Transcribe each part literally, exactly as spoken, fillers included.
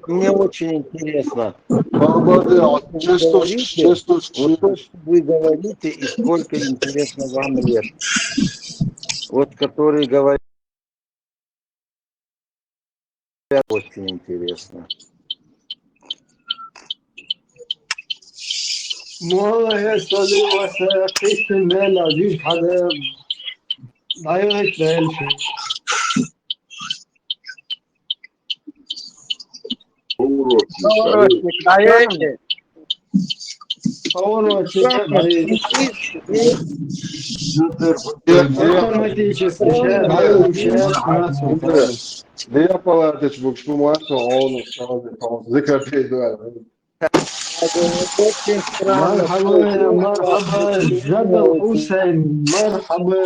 Мне очень интересно. Baba diyor, Вы Chestos, говорите, Chestos вот то, Chiefs. Что вы говорите, и сколько интересно вам лет. Вот которые говорят, очень интересно. Молодец, Владимир, Вася, ты смело, здесь надо. Даёт дальше. Поворотник. Поворотник, даете? Поворотник, да, и автоматически, щас, щас, щас, щас. Diye palatış bu şu maç olmuş. Zikr ediyor. Очень странно. مرحبا، مرحبا، جبل حسين، مرحبا.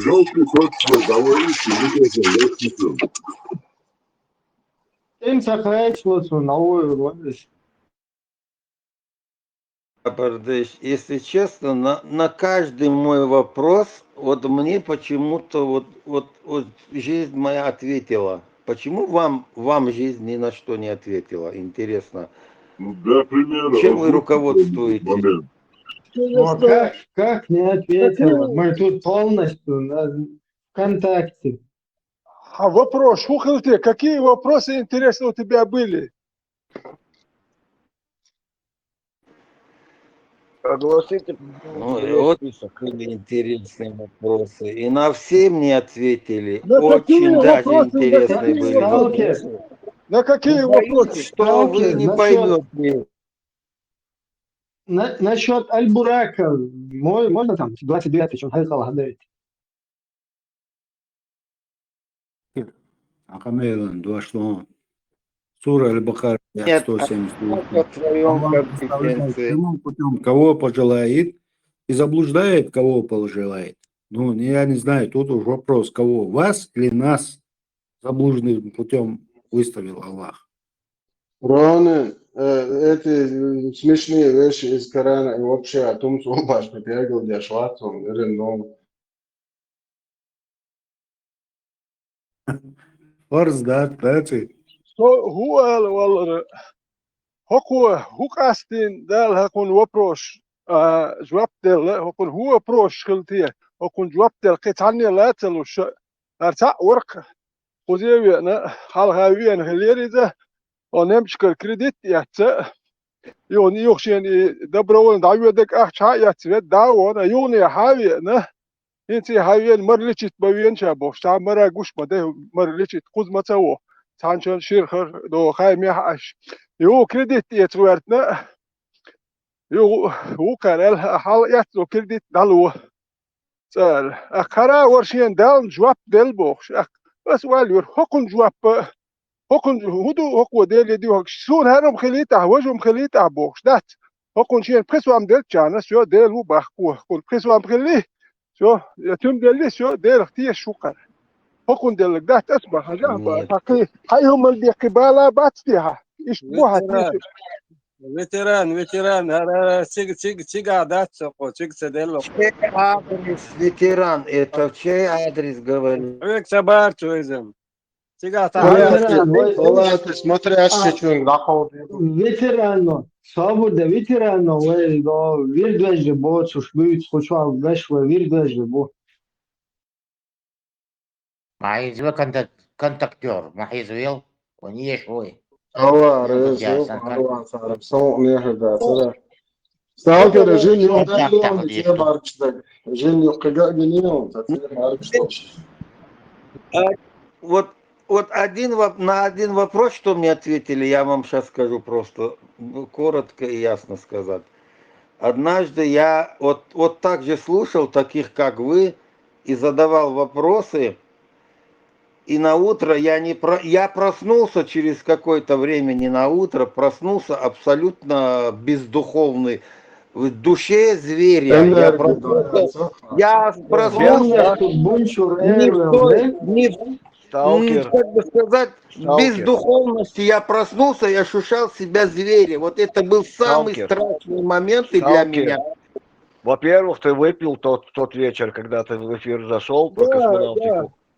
Жалко, как вы говорите, не должен, я слышал. انت خايف وصل نعوي الوقت. Бардыш, если честно, на, на каждый мой вопрос, вот мне почему-то вот, вот, вот жизнь моя ответила. Почему вам, вам жизнь ни на что не ответила? Интересно. Ну, для примера. Чем вы вот руководствуетесь? Момент. Ну, а как, как не ответила? Мы тут полностью на ВКонтакте. А вопрос, слушайте, какие вопросы интересные у тебя были? Огласите. Ну, и вот такие интересные вопросы. И на все мне ответили. На Очень какие даже вопросы, на интересные какие были вопросы? вопросы. На какие Боюсь, вопросы? Что вы не Сталкер, поймете. На, насчет Аль-Бурака, мо- можно там двадцать девятый, что Хайкал говорит? Акамелан, два что? Сура Аль-Бакара, Нет, сто семьдесят По своем компетенции. Прямым путем, кого пожелает, и заблуждает, кого пожелает. Ну, не- я не знаю, тут уже вопрос, кого, вас или нас заблужденным путем выставил Аллах. Ронин, э, эти смешные вещи из Корана и вообще о том, что башня перегл для шватом, или ну, Фарз, да, да, ты. Со хӀу ала валара? ХӀокхо хӀу къастийна Дала хӀокхун вопрос, а, жоп делла, хӀокхун хӀу вопрос хилте, хӀокхун жоп делла, кхин цхьанне лацалуш, ара цхьаъ варх, кхузе веана, хьалха веана хилера иза, о немчкар кредит эцца, и он юхшен и добровольно дӀаведаг ахча хьа эцца вед, да вона, юхне хьа веана, хӀинца хьа веана мар личит ба веана ша бохуш, цхьа мара гуш ма де, мар личит кхуза ма ца во, цхьанчун ширхар до хай мех аш. Ю кредит эца вертна, ю вукхар эл хьал эццо кредит дало. ЦӀа аьлла. А хара вара шен Далла жоп дел бохуш. Ах, ас вал юр, хӀокхун жоп, хӀокхун хӀу ду, хӀокхо Деле духагаш. Суна хӀарам хилийтахь, важум хилийтахь бохуш, дац. ХӀокхун шен пхи сом делчарна, всё, Дела ву бахко. ХӀокхун пхи сом хилли, всё, я туьм делли, всё, Делах теша шу кхара. ХӀокхун деллаг дац ас баха, жа баха. Хьакхи, хьай хӀумал деккхи бала бац дехьа. Иштта бу хьа теша. Ветеран, ветеран, ара, ара, цига, цига, цига дац со кхо, цига ца делла. Чей адрес, ветеран? Это в чей адрес говорит? Век ца барцу изам. Цига та Ветеран, вай- Палаты, смотрящий, что он нахал. Ветерано, собурда ветерано, вай, но, вирдвежи бо, цуш бивц, хуча веш, вай, вирдвежи бо. Ма хьийзаве контак-, контактёр, ма хьийзавел, он еш вой. Ава, Я резо, сан кар- ава, сарам, сон не хада, сара. Сталкер, жин ю Так, так, так, не барчдаг. Жин ю кыга гинил, так не барчдаг. А, вот, вот один воп- на один вопрос, что мне ответили, я вам сейчас скажу просто, ну, коротко и ясно сказать. Однажды я вот, вот так же слушал таких, как вы, и задавал вопросы, и на утро я не про, я проснулся через какое-то время, не на утро, проснулся абсолютно бездуховный, в душе зверя. Я Энергия, проснулся, да, я проснулся Тут бунчур, не в той, не в- м, Сталкер, как бы сказать, без Сталкер. Духовности я проснулся и ощущал себя зверем. Вот это был самый Сталкер. Страшный момент и для Сталкер. Меня. Во-первых, ты выпил тот, тот вечер, когда ты в эфир зашел про Да, космонавтику.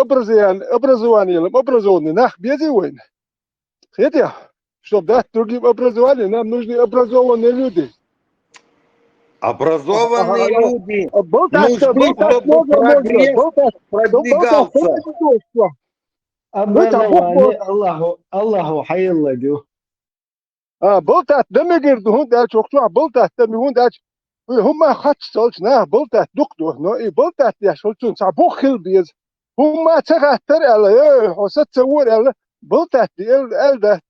образование, образование, образованный нах безий вайна. Хетя, чтоб дать другим образование, нам нужны образованные люди. Образованные люди А болтать, нужны, болтать чтобы много можно, прогресс болтать, продвигался. Болтать, Образование Аллаху, Аллаху хьайилла ду. А, болтать да мегар ду, хӀунда аьлча, чохчохь болтать да ме хӀунда аьлча, хӀума хатта цалч нах болтать дукха ду, но и болтать деш хӀу цунца бух хила беза. ХӀума ца хаттар аьлла, э, хьо саца вор аьлла, болтать ди аьлла, аьлла да.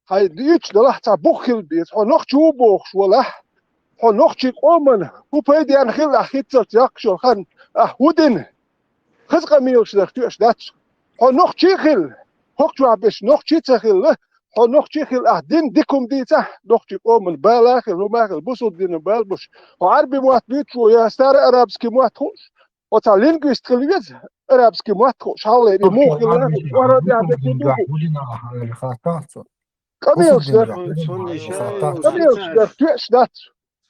Хьай диъча далахь цхьа бух хила беза, хьо нохчи ву бохуш валахь, хьо нохчи къоман хӀу пайденна хилла ахь хӀинццалц яккхаш йолу хан, ахь хӀу дина? Хаза къамелаш дар тоьаш дац. Хьо нохчи хилла, хӀокху чохь берш нохчи ца хилла, хьо нохчи хилла, ахь дина дика хӀума дийцахь, нохчи къоман бала хилла, хӀума хилла, бусулба дина бала буш. Хьо Ӏарби мотт буьйцуш ву, я староарабский мотт хууш, оцхьа лингвист хила веза, арабский мотт хууш, хьаллера и муха хилла, хӀара дехьа дерг ду. Къамелаш дар, къамелаш дар тоьаш дац.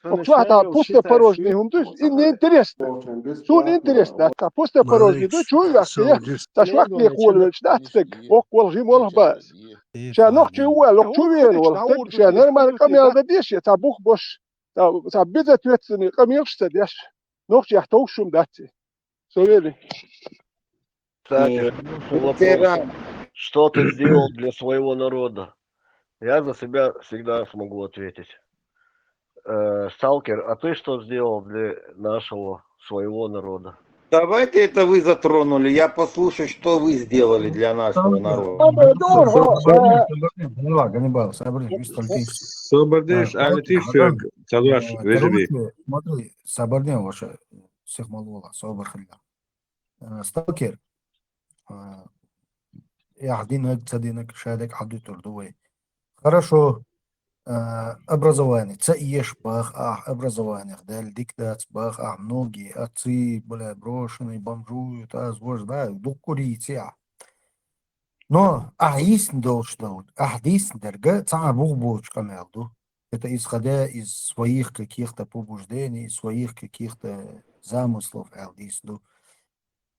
Оцу чохь тхан пусто порожный хӀума ду, и не интересно. Суна интересно дац, тхан пусто порожный ду, чу а ваьхкий, ца шваккхе кхолавелча дац стаг, воккха волу жима волу база. Ша нохчи ву аьлла, чу вена волу стаг, ша нормально къамел дан деза, ца бух бош, ца, ца безответственный къамелаш ца деш, нохчех товш хӀума дац. Савели. Кстати, хороший вопрос. Что ты сделал для своего народа? Я за себя всегда смогу ответить. Э, Сталкер, а ты что сделал для нашего, своего народа? Давайте это вы затронули. Я послушаю, что вы сделали для нашего народа. Ганибал, сабрдеш, алитиш, цалуаш, вежарий. Смотри, сабрдеш ваша, сихмалула, собар хилла. Э, Сталкер, э, яхь динаг, ца динаг, шадег хьадуьтур ду вай. Хорошо, э, образование, ца еш бах ахь, образованиях дел дик дац бах ахь, многие отцы, бля, брошенные, бомжуют, аз вож, да, дуккур йийци ахь. Но ахь йийсна долуш долу, ахь дийсна дерга цхьа а бух боцуш къамел ду. Это исходя из своих каких-то побуждений, из своих каких-то замыслов аьлла дийсна ду.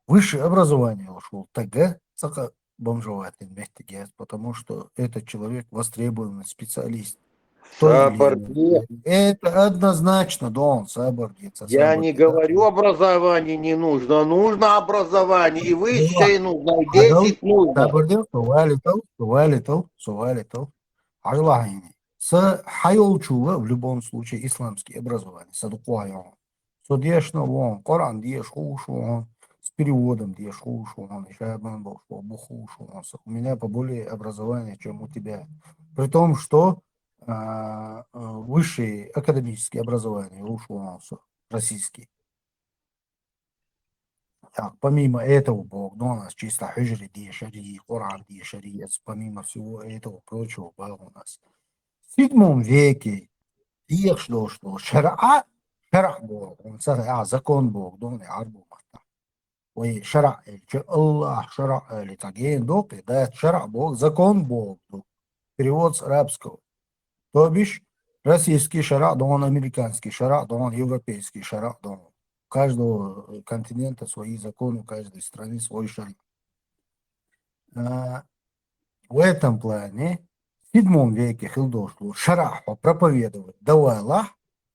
Высшее образование луш волу тага цкъа бомжоватин меттиг яц, потому что этот человек востребованный специалист. Это однозначно, Дон, сабарде. Я не говорю, образование не нужно. Нужно образование, и высшее нужно, и десять нужно. Сабарде, со валитал, со валитал, со валитал. Хьажалахь хьуна. Са хьайолчул а, в любом случае, исламский образование, са дукха йогӀу. Со дешна вон, Къуръан деша ховш вон, с переводом деша ховш вон, и шабан бохуш вон, бух ховш вон со. У меня поболее образование, чем у тебя. При том, что а, а, высшее академическое образование йолуш ву хьуна со, российский. Так, помимо этого, боху, ну, у нас чисто хьуьжаре дешари, Къуръан дешари, эц, помимо всего этого прочего, боху, у нас. В седьмом веке дехаш долуш долу шаръа, шаръа боху, он ца а, закон боху, доне Ӏарбу маттахь. Вай шаръа аьлча, Аллахь шаръа аьлла, цхьа гена доккхий, да, шаръа боху, закон боху. Перевод с арабского. То бишь, российский шаръа догӀун, американский шаръа догӀун, европейский шаръа догӀун. У каждого континента свои законы, у каждой страны свой шаръа. А, в этом плане, в седьмом веке хила долуш долу шаръа хьо проповедовать дан валахь,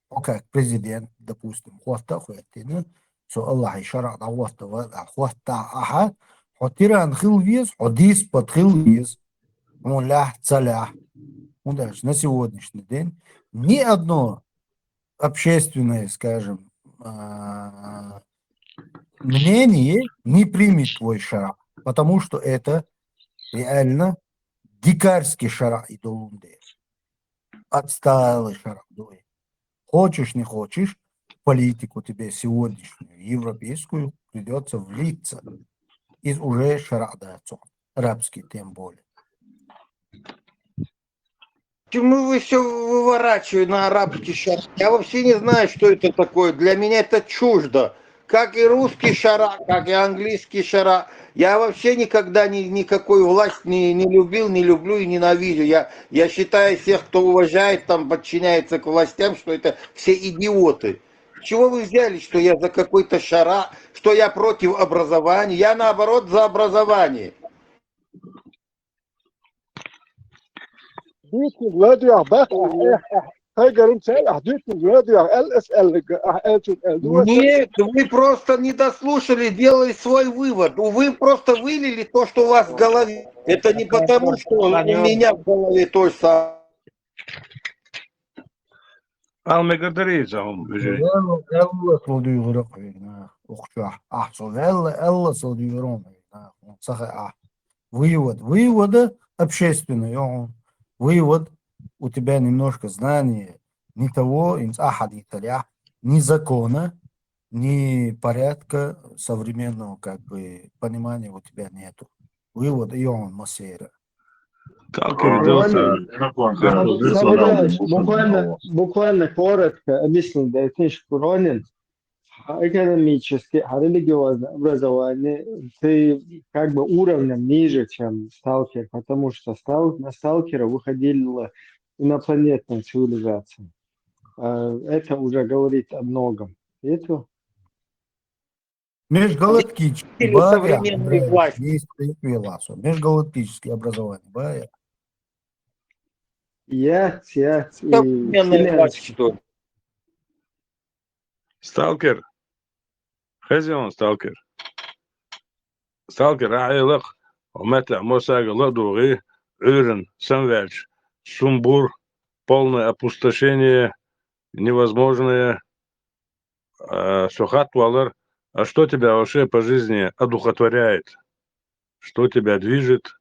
хьо как президент, допустим, хӀотта а хӀоьттина, со Аллахьан шаръа дӀахӀотта ва-, хӀотта ахьа, хьо тиран хила веза, хьо деспот хила веза. Хьуна лаьхьа, ца лаьхьа. ХӀунда аьлча на сегодняшний день ни одно общественное, скажем, а, мнение не примет твой шаръа, потому что это реально дикарский шаръа и долун деш. Отсталый шаръа дуй. Хочешь, не хочешь, в политику тебе сегодняшнюю, европейскую, придётся влиться из уже шаръа дацу, арабский тем более. Почему вы все выворачиваете на арабский шаръа? Я вообще не знаю, что это такое. Для меня это чуждо. Как и русский шаръа, как и английский шаръа. Я вообще никогда ни, никакую власть не, не любил, не люблю и ненавижу. Я, я считаю всех, кто уважает, там, подчиняется к властям, что это все идиоты. Чего вы взяли, что я за какой-то шаръа, что я против образования? Я, наоборот, за образование. Дуьйцург ладоьгӀа баккха, ахь, ахь, хай гаран цаьл ахь дуьйцург ладоьгӀа, аьлла ас аьлларг, ахь аьллачунна аьлла ду аса. Нет, вы просто не дослушали, делали свой вывод. Вы просто вылили то, что у вас в голове. Это не потому, что у меня в голове то же самое. Ала мегар дарий иза хьуна, вежарий? Ваьлла, аьлла со дуьйгӀира хьуна, укх чохь. Ахь со ваьлла, аьлла со дуьйгӀира хьуна, хьуна ца хаьа. Вывод, вывода общественный, йо хьуна. Вывод, у тебя немножко знания не того, им цӀа хьадийцарехь, ни закона, ни порядка современного, как бы, понимания у тебя нету. Вывод, и он массера. Так и идёт, Буквально, а, буквально, буквально коротко объяснил, да, это ж Куронин. А экономически, а религиозное образование, ты как бы уровнем ниже, чем сталкер, потому что стал-, на сталкера выходила инопланетная цивилизация. А, это уже говорит о многом. Это Межгалактический, или бая, современной власти. Есть веласо. Межгалактический образование, бая. Я, я, и Современной власти, что ли? Сталкер. Хезион, сталкер. Сталкер, а элах, у метле мосага ладуги, Ӏуьйран самвелч, сумбур, полное опустошение, невозможное, а, со хатта валар, а что тебя вообще по жизни одухотворяет? Что тебя движет?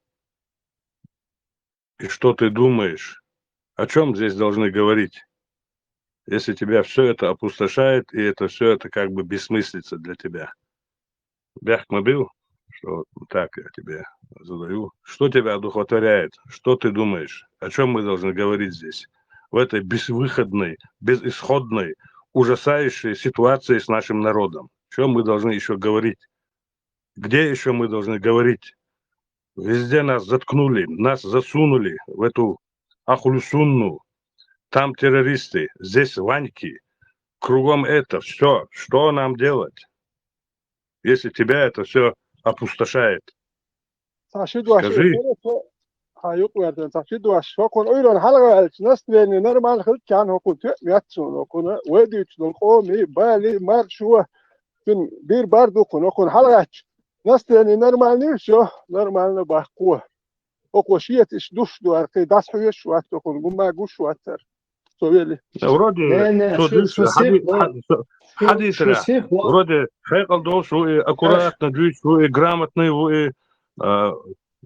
И что ты думаешь? О чем здесь должны говорить? Если тебя все это опустошает, и это все это как бы бессмыслица для тебя. Бехк ма бил, что вот так я тебе задаю. Что тебя одухотворяет? Что ты думаешь? О чем мы должны говорить здесь? В этой безвыходной, безысходной, ужасающей ситуации с нашим народом. О чем мы должны еще говорить? Где еще мы должны говорить? Везде нас заткнули, нас засунули в эту ахлюсунну. Там террористы, здесь ваньки. Кругом это все. Что нам делать, если тебя это все опустошает? Цхьа ши дош Скажи. Эр, хьан юкъ вердан, цхьа ши дош. ХӀокхуна Ӏуьйранна хьалха аьлча, настроение нормально хилччан хӀокхуна тоьъ метташ хӀокхуна, вай дуьйцуш долу къоми, бали, маршо, цуьнан бир бар ду хӀокхуна, хӀокхуна хьалхаьттача. Настроение нормально ю, всё, нормально баккхо. хӀокхо шеца иштта душ ду, ара кхин дӀасахьоьжуш вац, хӀокхунна гума гуш вацара. Со вели. Вроде, Не, не, цо шу, дуьйцу, шу хьади-, сих ло-, хьа-, со-, шу, шу хьадийцарехь, сих ло-, вроде хьекъал долуш ву и, аккуратно дуьйцуш ву и, грамотный ву и, а,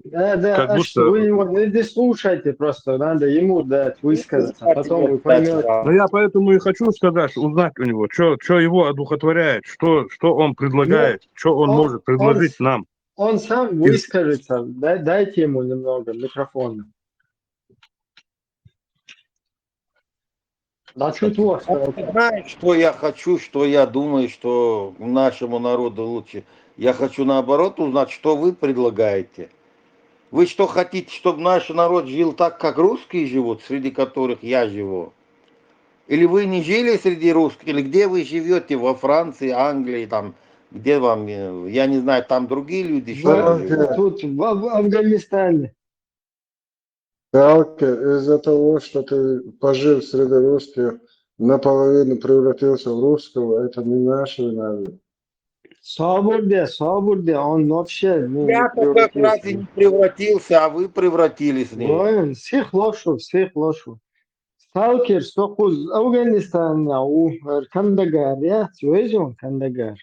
Да, да, как аж будто вы его не, не слушайте просто, надо ему дать высказаться, а потом вы поймёте. Ну, я поэтому и хочу сказать, узнать у него, что, что его одухотворяет, что, что он предлагает, что он Он, может он, предложить нам. он сам И выскажется, да-, дайте ему немного микрофона. Да чуть вот, Он не знает, что я хочу, что я думаю, что нашему народу лучше. Я хочу, наоборот, узнать, что вы предлагаете. Вы что, хотите, чтобы наш народ жил так, как русские живут, среди которых я живу? Или вы не жили среди русских, или где вы живете, во Франции, Англии, там, где вам, э, я не знаю, там другие люди, что ли, живут? Тут, в Аф-, Афганистане. Сталкер, из-за того, что ты пожил среди русских, наполовину превратился в русского, это не наша вина. Собур де, собур де, он вообще, ну, не превратился. Я-то как раз и не превратился, а вы превратились в него. Ой, сих лошу, сих лошу. Сталкер, со кхуза Афганистане ву, эр Кандагар я, цу веза ван Кандагар.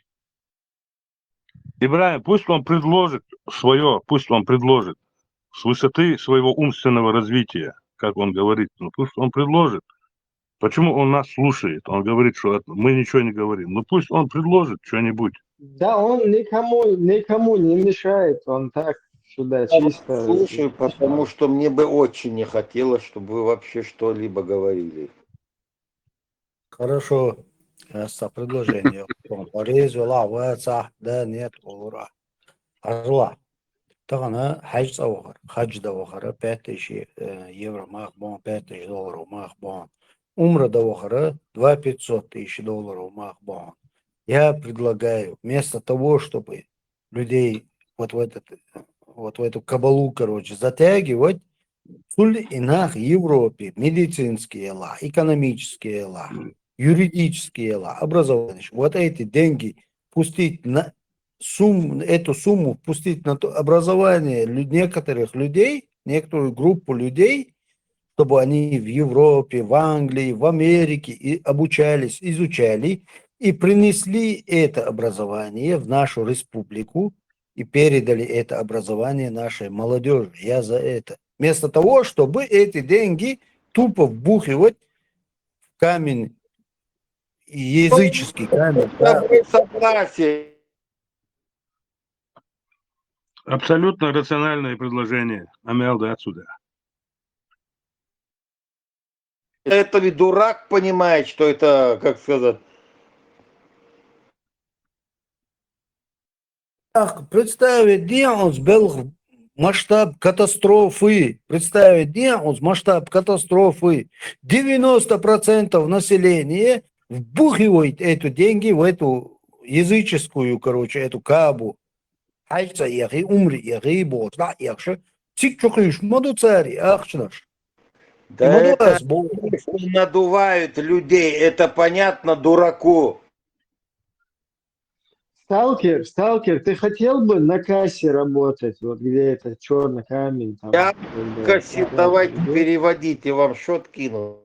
Ибрагим, пусть он предложит свое, пусть он предложит с высоты своего умственного развития, как он говорит, ну пусть он предложит. Почему он нас слушает? Он говорит, что это, мы ничего не говорим. Ну пусть он предложит что-нибудь. Да он никому, никому не мешает, он так сюда чисто. Слушаю, потому что мне бы очень не хотелось, чтобы вы вообще что-либо говорили. Хорошо. Аса предложение. Резо ла ваца, да, нет, ура. Арла. Тахана хьаьж цӀа вахар, хьаьж да вахара, пять тысяч, э, евро мах бон, пять тысяч долларов мах бон. Умра да вахара, два пятьсот тысяч долларов мах бон. Я предлагаю, вместо того, чтобы людей вот в этот, вот в эту кабалу, короче, затягивать, цул и нах Европе медицинские ла, экономические ла, юридические ла, образование. Вот эти деньги пустить на сумму, эту сумму пустить на то образование лю-, некоторых людей, некоторую группу людей, чтобы они в Европе, в Англии, в Америке и обучались, изучали и принесли это образование в нашу республику и передали это образование нашей молодёжи. Я за это. Вместо того, чтобы эти деньги тупо вбухивать в камень, языческий камень, да. Согласен. Абсолютно рациональное предложение. Амел да отсюда. Это ведь дурак понимает, что это, как сказать. Так, представить, где он сбыл масштаб катастрофы? Представить, где он масштаб катастрофы? Девяносто процентов населения вбухивает эти деньги в эту языческую, короче, эту кабу. Хьаьж цӀа яхи, умри яхи, бохуш, дӀа а яхаш, цига чу кхуьйсуш ма ду цара и ахчанаш. Да и ма ду это ас боху. Надувают людей, это понятно дураку. Сталкер, сталкер, ты хотел бы на кассе работать, вот где это чёрный камень, там, Я в кассе, давайте переводите, вам счёт кину.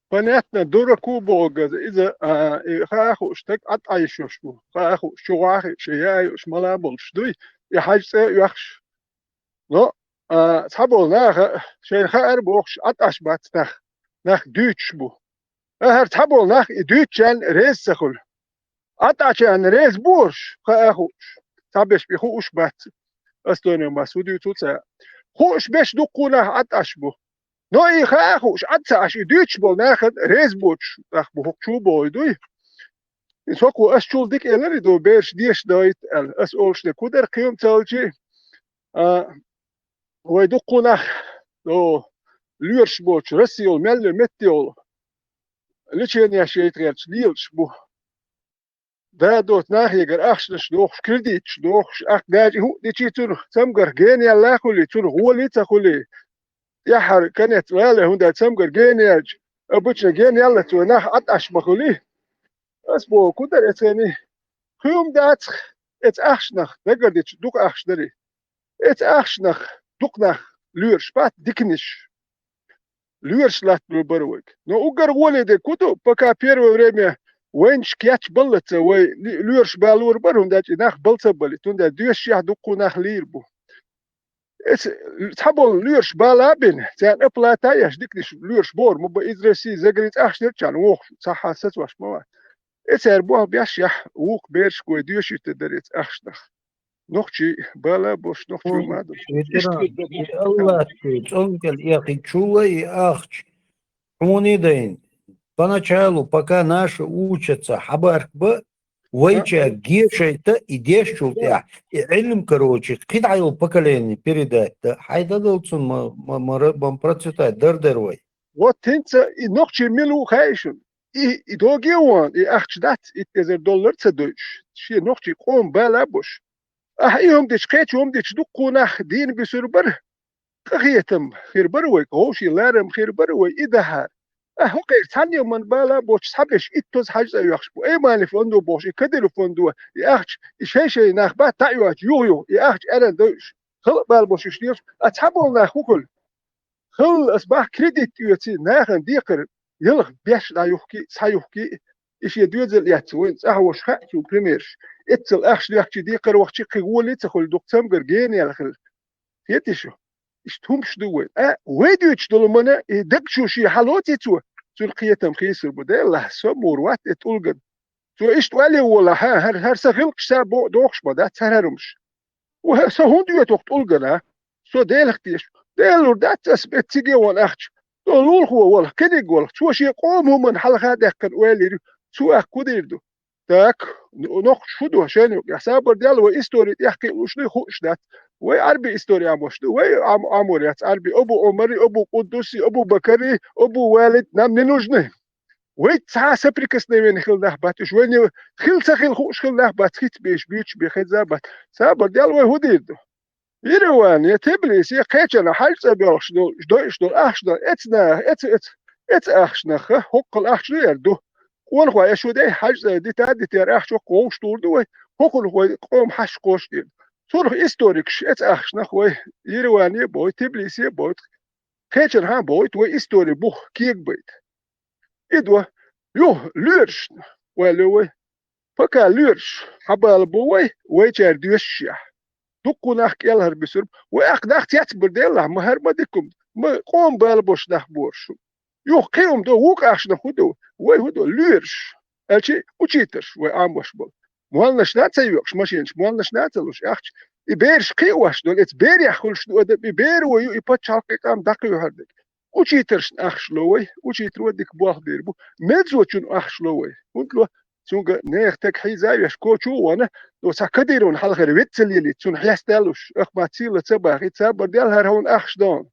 Понятно, дураку боху иза, а, и хаа хууш стаг Ӏад Ӏайшош бу, хаа хууш чу вахиъ шен яа юуш мала болуш дуй, и хьаьж цӀе а оьхуш. Но, а, цхьаболу наха шайна хаар бохуш Ӏад Ӏаш бац нах, нах дуьйцуш бу. ХӀара цхьаболу нах и дуьйцучарна реза ца хуьлу. Ӏад Ӏачарна реза бу уьш, хаа хууш, цхьаберш бен хууш бац, Астойнан Масуд юьйцу цара. Хууш берш дуккха нах Ӏад Ӏаш бу. Но и хаа хууш, Ӏад ца Ӏаш, и дуьйцуш болу нахана реза боцуш нах бу хӀокху чу бохуй дуй. И цхьа кху ас чул дика элира и ду, бераш деша дайта аьлла. Ас олуш дерг хӀун дара кхин ца хилчий, а, вай дуккха нах, о, лоьраш боцуш, Россия йолу, мел йолу метта йолу, лечение яйтарца лелаш бу. Да, доцу нахегара ахчанаш дохуш, кредиташ дохуш, ахь даьча хӀуъа дичий цунах, цамгарх гена яьлла а хуьлий, цунах гӀолий а ца хуьлий. ТӀаьххьара конец вале, хӀунда аьлча цамгар гена яьлча, обычно гена яьллац вай нах Ӏад Ӏаш ма хуьлий. Ас боху, ку дара эцарний? Кхуьйма дацах, эца ахчанах, дагардича дукха ахча дарий. Эца ахчанах дукха нах лоьраш бац, диканаш. Лоьраш латталур бара вайга. Но уггар гӀоле дерг ку ду, пока первое время вайнаш кечбаллаца вай лоьраш балур бара, хӀунда аьлча и нах балца балийта, хӀунда аьлча доьшшехь дуккха нах лийр бу. Эца цхьаболу лоьраш бала а бина, царна оплата а еш, диканаш лоьраш бохур ма бу, из Россия заграница ахча дерг чарна вохуш, цхьа хьан сацош ма вац. Эцара болх беш яхь, вукху берашка вай доьшуьйтур дара эца ахчанах. Нохчий бала а бош, нохчий ма ду. Ветеран, и Аллах, цӀонгкӀел эхь, и чула, и ахча. Хьуна и дайн. Поначалу, пока наши учатся, хьабарк ба, вайча гешайта и дешчул тӀехь, и Ӏилм, короче, кхидӀа йолу поколение передать да, хьайда долу цун ма, ма, ма, ма процветать дар-дар вай. Вот хӀинца и нохчий мила ву хаьий шуна? И, и доге вон, и ахча дац, итт эзар доллар ца дойуш, шен нохчий къоман бала а бош. Ахьа и хӀума дича, кхечу хӀума дича дуккха нах дийна буьсур бара. Къахетам хир бара вайга, вовшийн ларам хир бара вай и дахьара. Ахьа хӀокхерчу цхьанна а ман бала а боцуш, цхьаберш иттаза хьажа цӀа йоьхуш бу. Аймани фонду бохуш, и Кадыров фонду, и ахча, и шай-шай нах бац, таӀ йоцучу юха-юха, и ахча аьран дойуш. Хала а бала бош уьш лелаш, а цхьаболу нах хӀун хуьлу? Халла ас бахь кредит оьций, нахана декхар ялх беш дӀа юхкий, схьа юхкий, и шен доьзал эцна вайн цӀахь ваша хаьа цу примерш. Эццал ахча доьхкичий декхар вахчий кхин гӀоле а ца хуьлу, дукха цамгар гена яьлла хилла. Хетий шу? Иштта хӀумаш ду вай. А, вай дуьйцуш долу мана, и даг чу шен хьалоций цо, цуьнан кхетам хийсар бу. Делахь, со мур вац и тӀулган. Цо иштта вале волахь, хӀара, хӀара сан гӀиллакхаш са бо-, дохуш ма дац, хӀара хӀара хӀумаш. Ва, со хӀунда оьту хӀокху тӀулгана? Со Делах теша. Делур дац ас бен циге ван ахча. Со лулахо валахь, кхиниг валахь. Цо шен къоман хӀуманна хьалха а даьккхина ойла йира, цо ахка хӀун дийр ду? Так, ну, нохчаш хӀун ду, шайна юкъехь? Сабар Далла, вай истори тӀехь кхиа луш ду, хууш дац. Вай Ӏарби истори Ӏамош ду, вай Ӏам-, Ӏамор яц Ӏарби. Абу Омари, Абу Къуддуси, Абу Бакари, Абу Валид, нам не нужны. Вай цхьа а соприкосновение хила нах бац уьш, вайна хила ца хила хууш хила нах бац, хица беш, буьйцуш бен хеза а бац. Сабар Далла, вай хӀун дийр ду? Ереване, Тбилисе, кхечанхьа хьаьжцӀа боьлхуш долу, дойуш долу ахча дан, эца наха, эца, эца, эца ахчанах, хӀоккхул ахча ду яр ду. Къонахой, аша шу дай, хьаьжцӀа дита а дитера ахча хӀокху вовшахтур ду вай, хӀокхунах вай къоман хьашт кхочушдийр ду. Цунах историкаш эца ахчанах вай Ереване а бойту, Тбилисе а бойту, кхечанхьа а бойту, вай истори бух кегабайта. И до, юха лоьрашна ойла йо вай. Пока лоьраш хьабала бу вай, вайчара доьшушехь. Дуккха нах кӀелхьара буьсур бу. Вай ахка нах цецбар делахь, ма хӀара ма дика хӀума, ма къоман бала бош нах боршу. Юха кхин хӀума до, вукху ахчанах хӀун до? Вай хӀун до? Лоьраш. Аьлчи учитарш вай Ӏамош болу. Молланашна а ца йоькъуш, машинаш молланашна а ца луш, ахча. И бераш кхиош долу, эца берех хуьлуш ду адам, и беро ю, и пачхьалкх, и къам дӀакхоьхьур дерг. Учитаршна ахча ло вай, учитаро дика болх бийр бу. Мезочунна ахча ло вай. ХӀунда ло? Цуьнга нехан таг хьийза а веш, кочу а вона, но цхьа Кадыровна хьалхара вед ца лелийта, цунна хьеста а луш, Ахмат сийла ца бахийта, сабар Далла, хӀара хьуна ахча дан.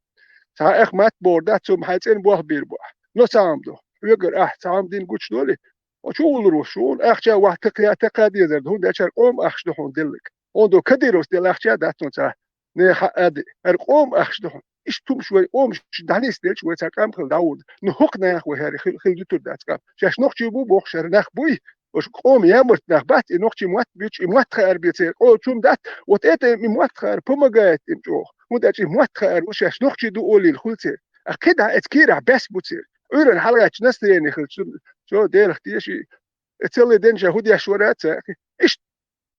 Цхьа Ахмат бохур дац, цо ма хьайн цӀена болх бийр бу ахь. Но цхьа хӀума ду. Хьоьгара ахь цхьа хӀума дина гучудолий, хьо чу гӀуллур ву, шуна ахча вахь такха, такха дезар ду, хӀунда аьлча хӀара къоман ахча ду хьуна деллаг. Хьуна ду Кадыровс делла ахча а дац хьуна цхьа, нехан хьаъа а де. ХӀара къоман ахча ду хьуна. Иштта хӀумаш вай къомаш дӀанисделча вай цхьа къам хила дӀагӀур ду. Ну, хӀокху наха вай хӀара хила, хила дуьтур дац къам. Шаьш нохчий бу бохуш хӀара нах буй, уьш къоман ямарт нах бац, и нохчий мотт буьйцу, и мотт хаар бен церан къолчун дац, вот это им и мотт хаар помогает им чӀогӀа. ХӀунда аьлча и мотт хаар ву шаьш нохчий ду олийла хуьлу церан. А кхидӀа эца кийрахь бес бу церан. Ӏуьйранна хьалгӀаьчча настроение хилча, цо Делах теша, и целый день ша хӀун деш вара а ца. Иштта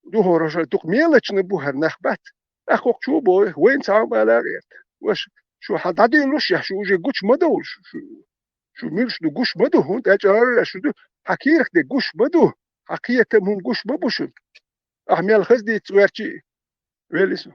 ду хӀора, хӀора дукха мелочный бу хӀара нах бац. ТӀаккха хӀокху чу бой, вайна цхьа хӀума ала а гӀерта. Ваша, шу хьан дӀадуьйлуш яхь, шу уже гучу ма довлуш, шу, шу муьлш ду гуш ма ду, хӀунда аьлча хӀара шу ду, хьан кийрах де гуш ма ду, хьан кхетам хӀума гуш ма бу шуна. Ахьа мел хаза дийца гӀоьрчий, велис.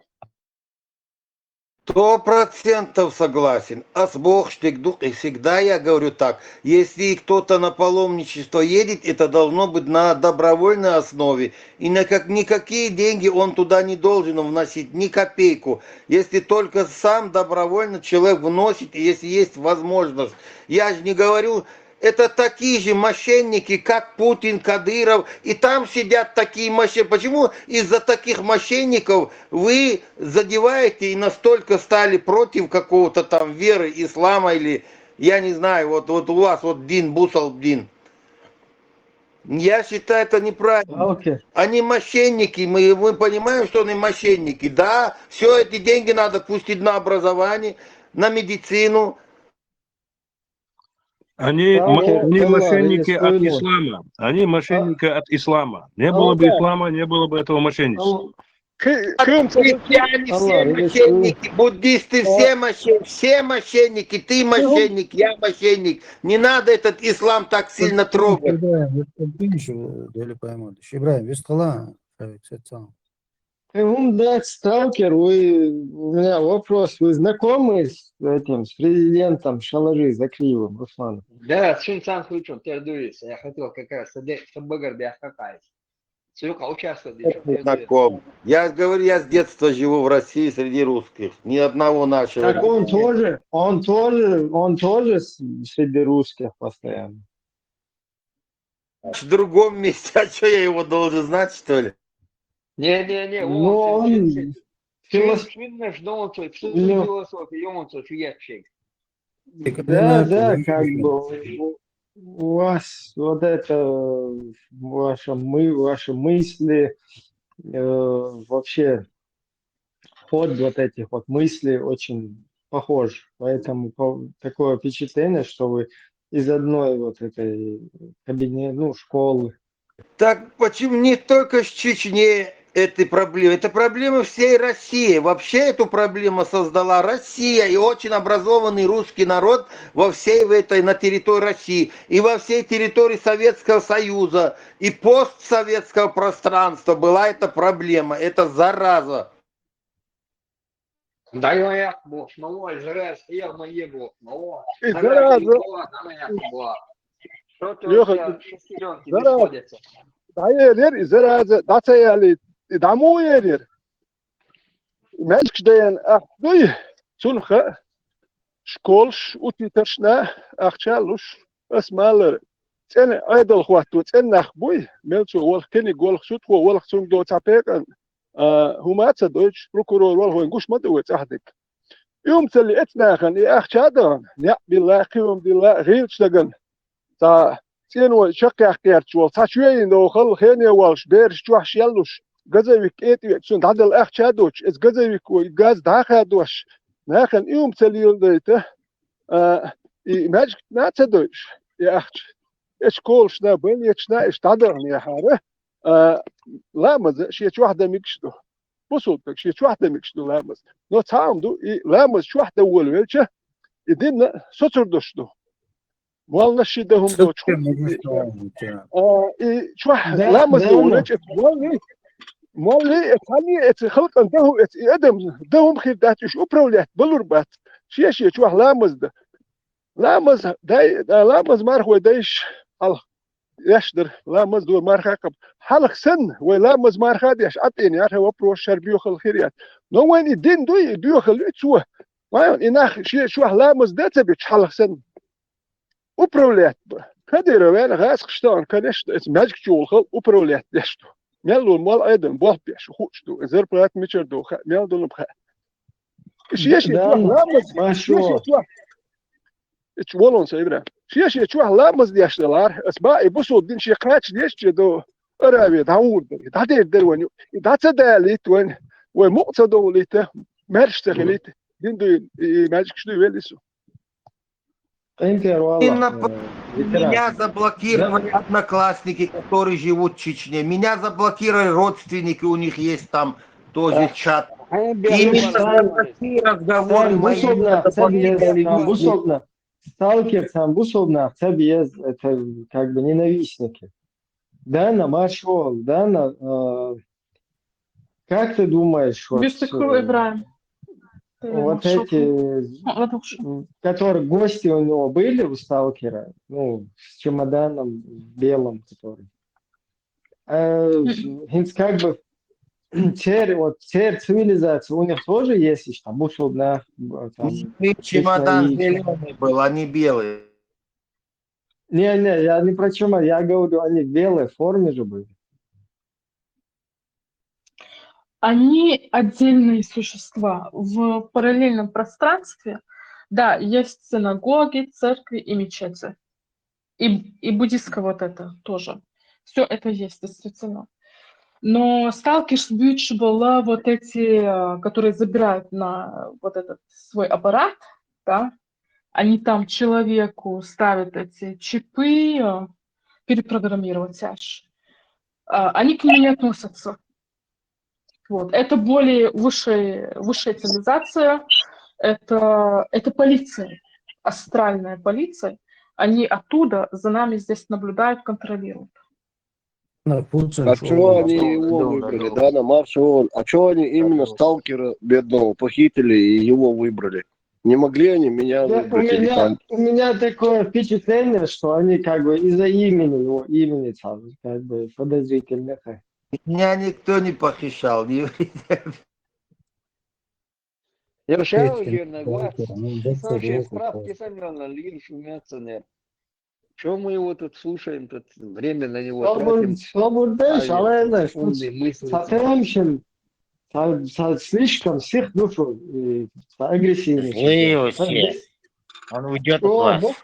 Сто процентов согласен. Ас бохуш дерг ду, и всегда я говорю так. Если кто-то на паломничество едет, это должно быть на добровольной основе. И на как, никакие деньги он туда не должен вносить, ни копейку. Если только сам добровольно человек вносит, и если есть возможность. Я же не говорю, это такие же мошенники, как Путин, Кадыров. И там сидят такие мошенники. Почему из-за таких мошенников вы задеваете и настолько стали против какого-то там веры, ислама или, я не знаю, вот, вот у вас вот дин, бусал дин? Я считаю, это неправильно. Окей. Они мошенники, мы, мы понимаем, что они мошенники. Да, все эти деньги надо пустить на образование, на медицину. Они, Окей, они Алла, мошенники если от вы- ислама. Они мошенники от ислама. Не А было вот бы так. Ислама, не было бы этого мошенничества. Ал- К- Крым Христиане Алла, все если вы- мошенники, буддисты все мошенники, все мошенники, ты мошенник, я мошенник. Не надо этот ислам так сильно трогать. Ибroyim, ýöne paymadyş. Ибroýim, üst galan. Şeýle, Кымда сталкер, вы, у меня вопрос, вы знакомы с этим, с президентом Шалажи Закриевым, Русланом? Да, с Шинсан Хучун, Тердуис. Я хотел как раз с Аде- с Абагарби Ахакаис. Сюка участвовать Я не знаком. Я говорю, я с детства живу в России среди русских. Ни одного нашего. Так он тоже, он тоже, он тоже с- среди русских постоянно. В другом месте, а что, я его должен знать, что ли? Не-не-не, Ну, он филос- Финнаш, но он свой, Ну. философия, он свой фиячек. Да, да, как бы у- у вас вот это, ваша мы, ваши мысли, э, вообще ход вот этих вот мыслей очень похож. Поэтому по- такое впечатление, что вы из одной вот этой кабинет, ну, школы. Так почему не только в Чечне эти проблемы? Это проблемы всей России. Вообще эту проблему создала Россия и очень образованный русский народ во всей в этой, на территории России и во всей территории Советского Союза и постсоветского пространства была эта проблема, это зараза. Дай моя бог, мало, Израиль, я моя бог, мало. Израиль, Моя бог. Что ты Лёха, у тебя шестерёнки Израиль. Расходятся. Daýerler izaraza daçaýaly, damu ýerler. Mäşkdeýän ahduý, çunha şkol, uçityrşna, ahçaluş, asmalar. Sen aýdal huwatdu, sen nah buý, melço wol keni gol sut ho wol çun do çapekan. Humaça doýç prokuror wol hoýun guşmady we çahdyk. Ýumsali etnäkan, e ahçadan, ne billa kiwim dilla gylçdagan. Sa sen o çakýak gerç bol. Saç ýeýin o hal hene walş, beriş çuwaş ýalluş. Gazawik et et şun dadal ahça doç. Ez gazawik o gaz daha doş. Näkan ýumsali ýoldaýta. A, i magic näçe doç? E ahç. Eç kolşna, ben eçna, eç dadal ne hare. A, lamaz, şeýç wagtda mikişdi. Bu sutda şeýç wagtda mikişdi lamaz. No tamdu, i lamaz şu wagtda welwelçe. I dinle soçurdyşdy. Walna şidehum doç. A, i şu wagt Да, lamaz да, welwelçe. Walni, walni, e, tani, e, halkan dehu, e, edem, dehum hirdat iş upravlýat, bulur bat. Şeýe, şeýe şu wagt lamazdy. Lamaz, daý, lamaz marhwe daýş, al, ýaşdyr, lamaz dur marha kap. Halk sen, we lamaz marha daýş, at en ýar, he, wopros şer biýo hal hirýat. No wen i din duý, biýo hal üç we. Waýon, inah, şeýe şu wagt lamaz detse biç, halk sen. Upravlýat bu. Kadyrow, ýa-da Gazkystan, конечно, es magic jol hal upravlýat daýşdy. Mel ol mal aýdan, bol daýş, huçdu, zarplat miçerdi, mel dolup ha. Şeýe, şeýe şu wagt lamaz, Maşo. şeýe, şeýe şu wagt. Hiç bolonsa, Ibra. Şeýe, şeýe şu wagt lamaz daýşdylar. Es ba, e, bu sud din şeýe kaç daýşdy do. Arabiýa dawurdy. Da der der wen. Da ta dalit wen. We mukta dawlite. Merşte helit. Din du, e, magic şu weli su. Enter И wala. на- Меня заблокировали одноклассники, которые живут в Чечне. Меня заблокировали родственники, у них есть там тоже А, чат. А, Именно Sen- такие разговоры Sen bu мои sodna, меня sen bu заблокировали. sodna. Stalker, sen bu sodna, sen bez, это как бы ненавистники. Да, на Маршал, да, на, э, как ты думаешь, вот, Бюстикру э, Ибраим. вот эти, Ладукш. которые гости у него были, у сталкера, ну, с чемоданом белым, который. Э, Hints как бы цер, вот цер цивилизации у них тоже есть, там, бусурна, там, И чемодан технология. Зеленый был, а не белый. Не, не, я не про чемодан, я говорю, они в белой форме же были. Они отдельные существа. В параллельном пространстве, да, есть синагоги, церкви и мечети. И, и буддийская вот это тоже. Все это есть, действительно. Но сталкерс більше было вот эти, э, которые забирают на вот этот свой аппарат, да, они там человеку ставят эти чипы, э, перепрограммировать аж. А, они к нему не относятся. Вот. Это более высшая, высшая цивилизация, это, это полиция, астральная полиция. Они оттуда за нами здесь наблюдают, контролируют. А что они его выбрали, да, на Марсе он? А что они именно сталкера бедного похитили и его выбрали? Не могли они меня Я, у выбрать или меня, там? У меня такое впечатление, что они как бы из-за имени его, имени там, как бы подозрительных. Меня никто не похищал. Не... Ершава Петя, жернег вац. Петя, ну, да, Сашин согласен, справки да. Самвеловна лирш умеца нер. Чем мы его тут слушаем, тут время на него Собур, тратим? собур деш, Ай, але знаешь, Умные мысли. совсем, со, со слишком сих душу и со агрессивный. Злые все. Он уйдет от О, вас. Бог.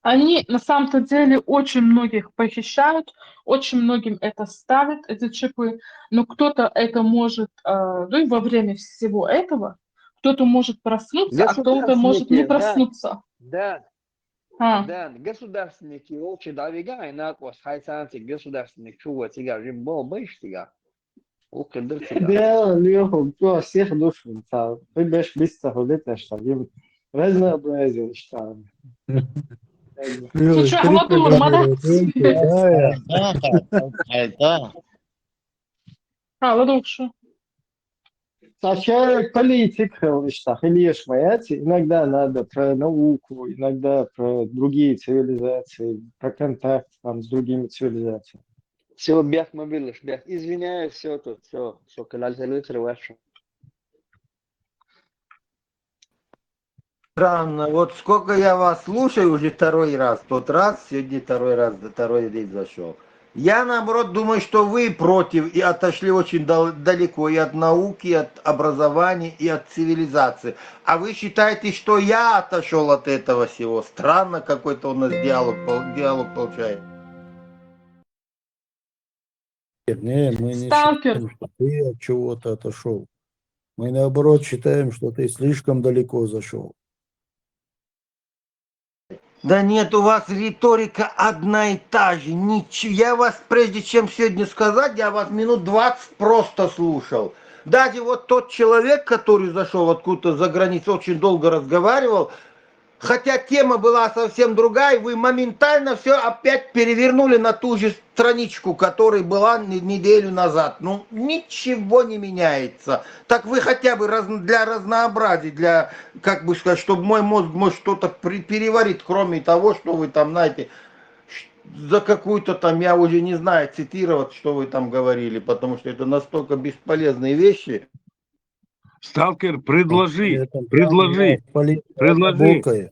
Они на самом-то деле очень многих похищают, очень многим это ставят, эти чипы, но кто-то это может, э, ну и во время всего этого, кто-то может проснуться, а кто-то может не Государственники, да. Проснуться. Да, А, да, государственники, олчи давига, и накос, хайсанци государственник чува цига, жим бол бэш цига. Укы дыр цига. Да, Леха, кто всех душу, та, ты беш быстро ходит, что им разнообразие, что. Слушай, а вот он, молодец. Да, да, да. А, ладукшу. Саша политик, что хилеш моя, иногда надо про науку, иногда про другие цивилизации, про контакт там с другими цивилизациями. Все, бях мобилыш, бях. Извиняюсь, все тут, все, все, канал салют, реваш. Странно, вот сколько я вас слушаю уже второй раз, тот раз, сегодня второй раз, второй день зашел. Я наоборот думаю, что вы против и отошли очень дал- далеко и от науки, и от образования, и от цивилизации. А вы считаете, что я отошел от этого всего? Странно какой-то у нас диалог, пол- диалог получается. Нет, не, мы не Сталкер. Считаем, что ты от чего-то отошел. Мы наоборот считаем, что ты слишком далеко зашел. Да нет, у вас риторика одна и та же. Ничего. Я вас, прежде чем сегодня сказать, я вас минут двадцать просто слушал. Даже вот тот человек, который зашел откуда-то за границу, очень долго разговаривал, хотя тема была совсем другая, вы моментально все опять перевернули на ту же страничку, которая была не- неделю назад. Ну, ничего не меняется. Так вы хотя бы раз- для разнообразия, для, как бы сказать, чтобы мой мозг мог что-то при- переварить, кроме того, что вы там, знаете, ш- за какую-то там, я уже не знаю, цитировать, что вы там говорили, потому что это настолько бесполезные вещи. Сталкер, предложи, Это предложи, политика предложи. глубокая.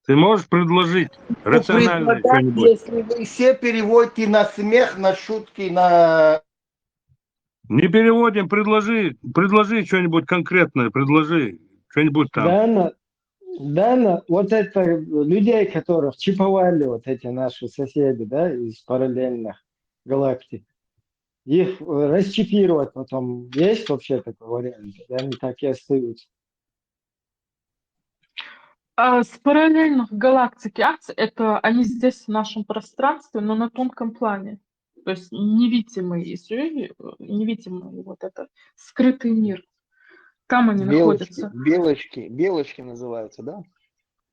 Ты можешь предложить Ну, рациональное предлагать, что-нибудь? Если вы все переводите на смех, на шутки, на... Не переводим, предложи, предложи что-нибудь конкретное, предложи что-нибудь там. Дана, Дана, вот это людей, которых чиповали вот эти наши соседи, да, из параллельных галактик, их э, расчипировать потом есть вообще такой вариант? Или они так и остаются? А с параллельных галактик акций, это они здесь, в нашем пространстве, но на тонком плане. То есть невидимый, и всё, и, э, невидимый вот этот скрытый мир. Там они Белочки, находятся. белочки, белочки называются, да?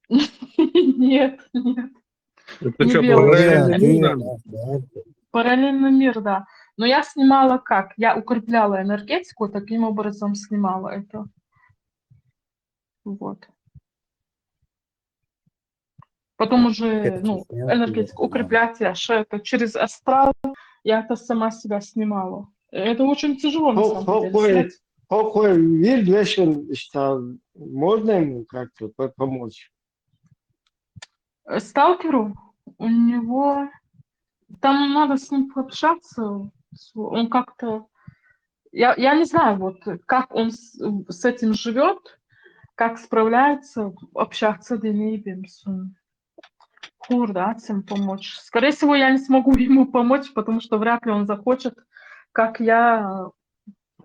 Нет, нет. Это Не что, белый. параллельный Вариант, мир, вариант, наверное? да, да. Параллельный мир, да. Но я снимала как? Я укрепляла энергетику, таким образом снимала это. Вот. Потом уже, Это ну, честно, я энергетику понимаю. Укреплять, я ш- это через астрал, я это сама себя снимала. Это очень тяжело, на Хо- самом деле, Хохой, снять. Хохой, вид вешен, что можно ему как-то по- помочь? Э, Сталкеру, у него, там надо с ним пообщаться, с- он как-то, я, я не знаю, вот, как он с, с этим живет, как справляется, общаться да не бим с ним. Шкур, да, всем помочь. Скорее всего, я не смогу ему помочь, потому что вряд ли он захочет, как я,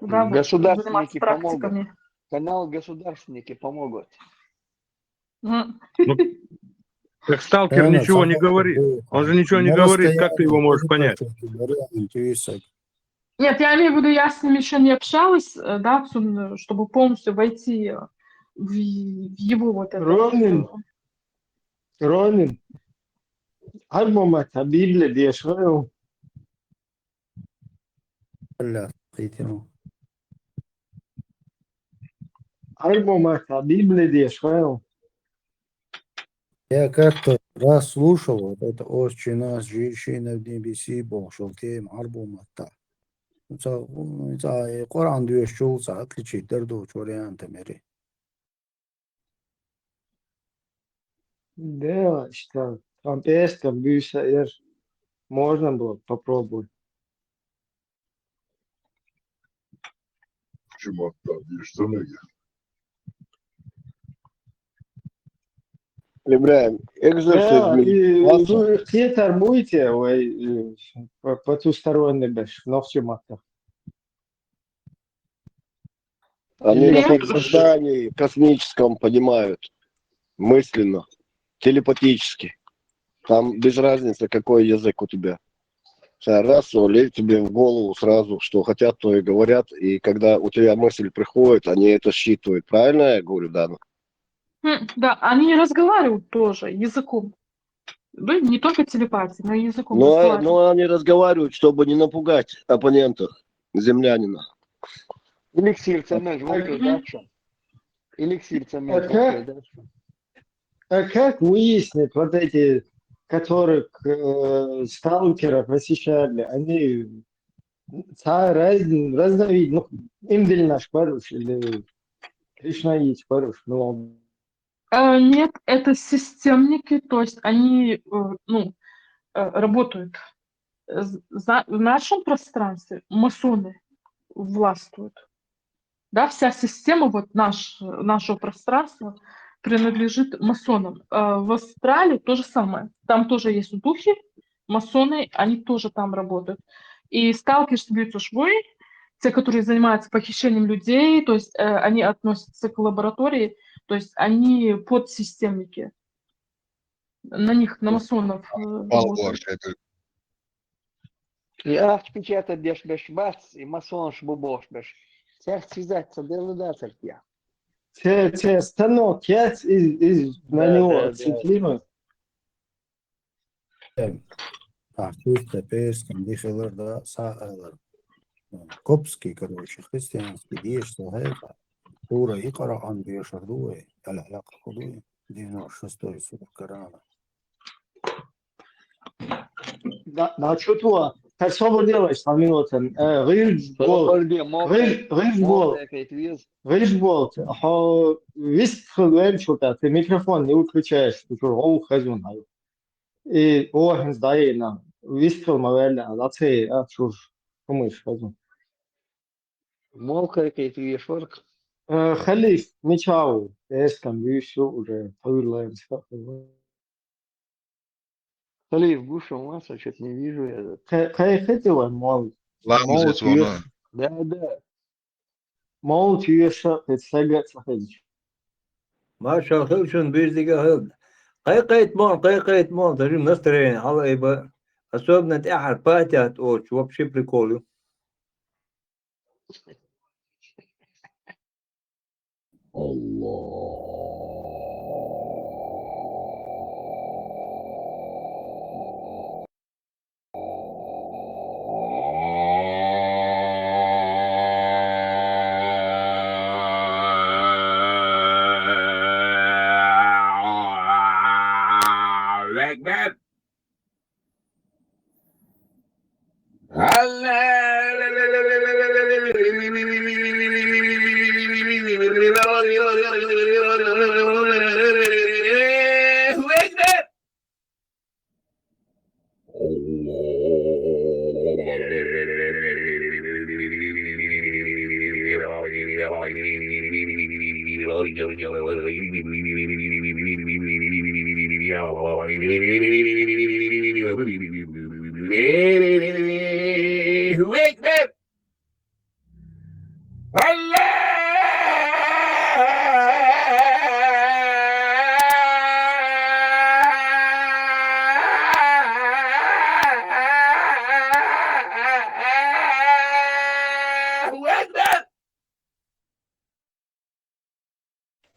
да, вот, заниматься Государственники помогут. Практиками. Канал «Государственники» помогут. М. Ну, так сталкер Правильно, ничего не самое говорит. такое. Он же ничего не Просто говорит, я как ты его можешь не понять? хочу говорить, интересно. Нет, я имею в виду, я с ним еще не общалась, э, да, с-, м, чтобы полностью войти в, в его вот это. Ромин. Всё. Ромин, арбумата Библия дешевая. Бля, дайте ему. Арбумата Библия дешевая. Я как-то раз слушал вот это «Отче наш, жийши на небеси», бошал тем арбумата. Ца, ца, э, Коран дуешчул ца отличить дердуч варианта мери. Да, что там песком бюса эр. Можно было попробовать. Почему отдал? Ешь, что ноги? Ибраим, экзорсис Да, мин. и Классно. вы хетар будете, ой, э, по- потусторонний беш, нохчемата. Они на Нет. подсознании космическом понимают. Мысленно. Телепатически. Там без разницы, какой язык у тебя. Вся раса лезет тебе в голову сразу, что хотят, то и говорят. И когда у тебя мысль приходит, они это считывают. Правильно я говорю, Дана? М, Да, они разговаривают тоже языком. Ну, не только телепатией, но и языком Но, разговаривают. но они разговаривают, чтобы не напугать оппонента, землянина. Эликсир цемент волкой Мгм. дальше. Эликсир цемент Ага. волкой дальше. А как выяснить вот эти, которых э, сталкеры посещали, они ца-, раз-, разновидно, ну, им диль наш паруш или Кришнаич паруш, ну, Э, Нет, это системники, то есть они, э, ну, э, работают. З- За, в нашем пространстве масоны властвуют. Да, вся система вот наш, нашего пространства принадлежит масонам. Э, В астрале то же самое. Там тоже есть духи, масоны, они тоже там работают. И сталкеры бьются швой, те, которые занимаются похищением людей, то есть э, они относятся к лаборатории, то есть они подсистемники. На них, на масонов э, работают. Палварш это. И афт печатать деш беш бац, и масонш бубош беш. Всех связать, соберу да церкви. Те, те станок, я из, из, на Да, него да, да. отцепляю. А, чисто перском дихилар да саалар. Копский, короче, христианский деш сахайха. Тура икара ан дешар дуэ, аля аляка худуэ. Девяносто шестой сур Корана. Да, да, что то? Как собор делаешь, там минута. Э, Гыж бол. Соборде мол Гыж, Гыж бол. мол кайт виз. Гыж бол. Хо, вист хылвен что-то. Ты микрофон не выключаешь. Ты что, оу, хазун, ай. И, о, хэнс даена. Вист хыл мавелля, а лацей, а, чуж. Кумыш, хазун. Мол кайт виз шорк. Э, Халиф, мичау. Эскам, вишо уже. Туйлаем. Халиф, гуша, маса, что-то не вижу я. Кай, кай хэтила мол. Ламаз Мол эцвона. тюеса. Да, да. Мол тюеса, хэтсага, сахадж. Машал хил шун бирдига хил. Кай кайт мон, кай кайт мон, даже настроение, алайба. Особенно тяхар патят, оч, вообще прикол.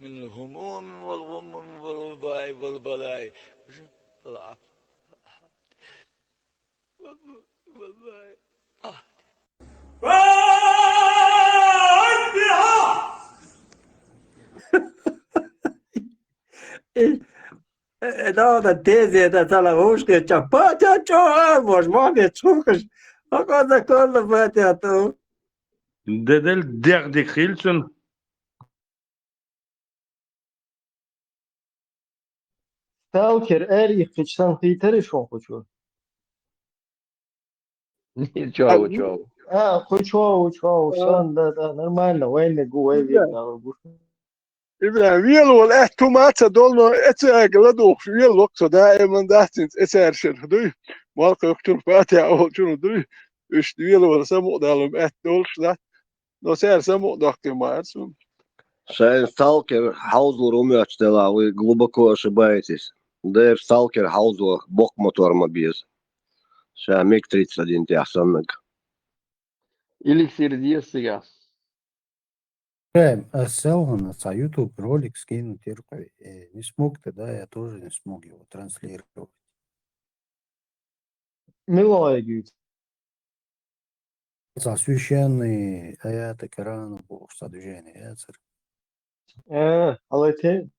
من الهموم والغموم والبلاي والبلاي. والله. آه. Э, э, да, да, тезия, да, цала ушка, ча, па, ча, чо, а, мож, мож, чукаш. А коза, коза, батя, то. Дедель дердик хильцун. Сталкер, эр их кычсан хитер шон кучу. Чау, чау. А, кучу, чау, сан, да, да, нормально, войны гу, войны гу. Ибрагьим, вел вол, э, тумаца долно, эцег ладугъ, вел вокса, да, э, ман дастин, эцершер, дуй. Малка юктур патя, ол чуну, дуй. Иш вел вол, саму далум, э, долш, да. Но сэр, саму дохки марсу. Шайн сталкер, хаузур умёч дела, вы глубоко ошибаетесь. Дэр сталкер, хаузур, бок мотор ма без. Ша миг тридцать один тяхсаннаг. Эликсир дьесига. Прям, а селгана, ца YouTube ролик скинуть иркой. Э, не смог ты, да, я тоже не смог его транслировать. Милая говорит. Ца священный аята Корана бу, что движение, я цер. Э, алайте.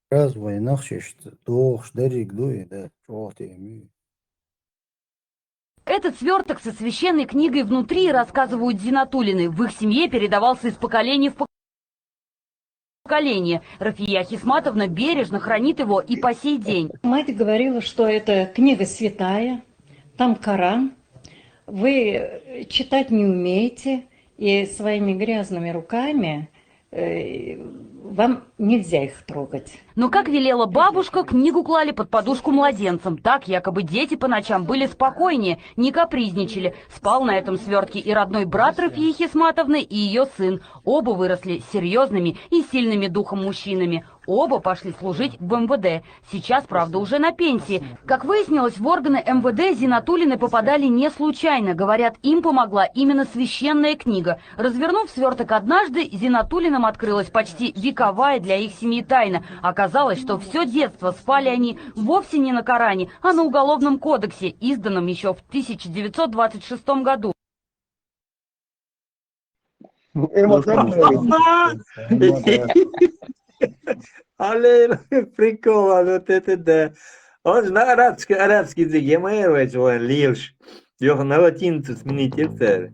Разве нахшишт, дохш, дерик дуй, да, чё ты ему? Этот сверток со священной книгой внутри, рассказывают Зинатуллины, в их семье передавался из поколения в поколение. Рафия Хисматовна бережно хранит его и по сей день. Мать говорила, что это книга святая, там Коран, вы читать не умеете, и своими грязными руками, э, вам нельзя их трогать. Но, как велела бабушка, книгу клали под подушку младенцам. Так якобы дети по ночам были спокойнее, не капризничали. Спал на этом свертке и родной брат Рафии Хисматовны, и ее сын. Оба выросли серьезными и сильными духом мужчинами. Оба пошли служить в МВД. Сейчас, правда, уже на пенсии. Как выяснилось, в органы МВД Зинатуллины попадали не случайно. Говорят, им помогла именно священная книга. Развернув сверток однажды, Зинатуллиным открылась почти вековая для их семьи тайна. Оказалось, что все детство спали они вовсе не на Коране, а на Уголовном кодексе, изданном еще в тысяча девятьсот двадцать шестом году. Эмоциональный. Алло, прикол, а вот это да. Он же на арабский, арабский язык, я мэр, вайс, вон, лилш. Йох, на латиницу сменить, это.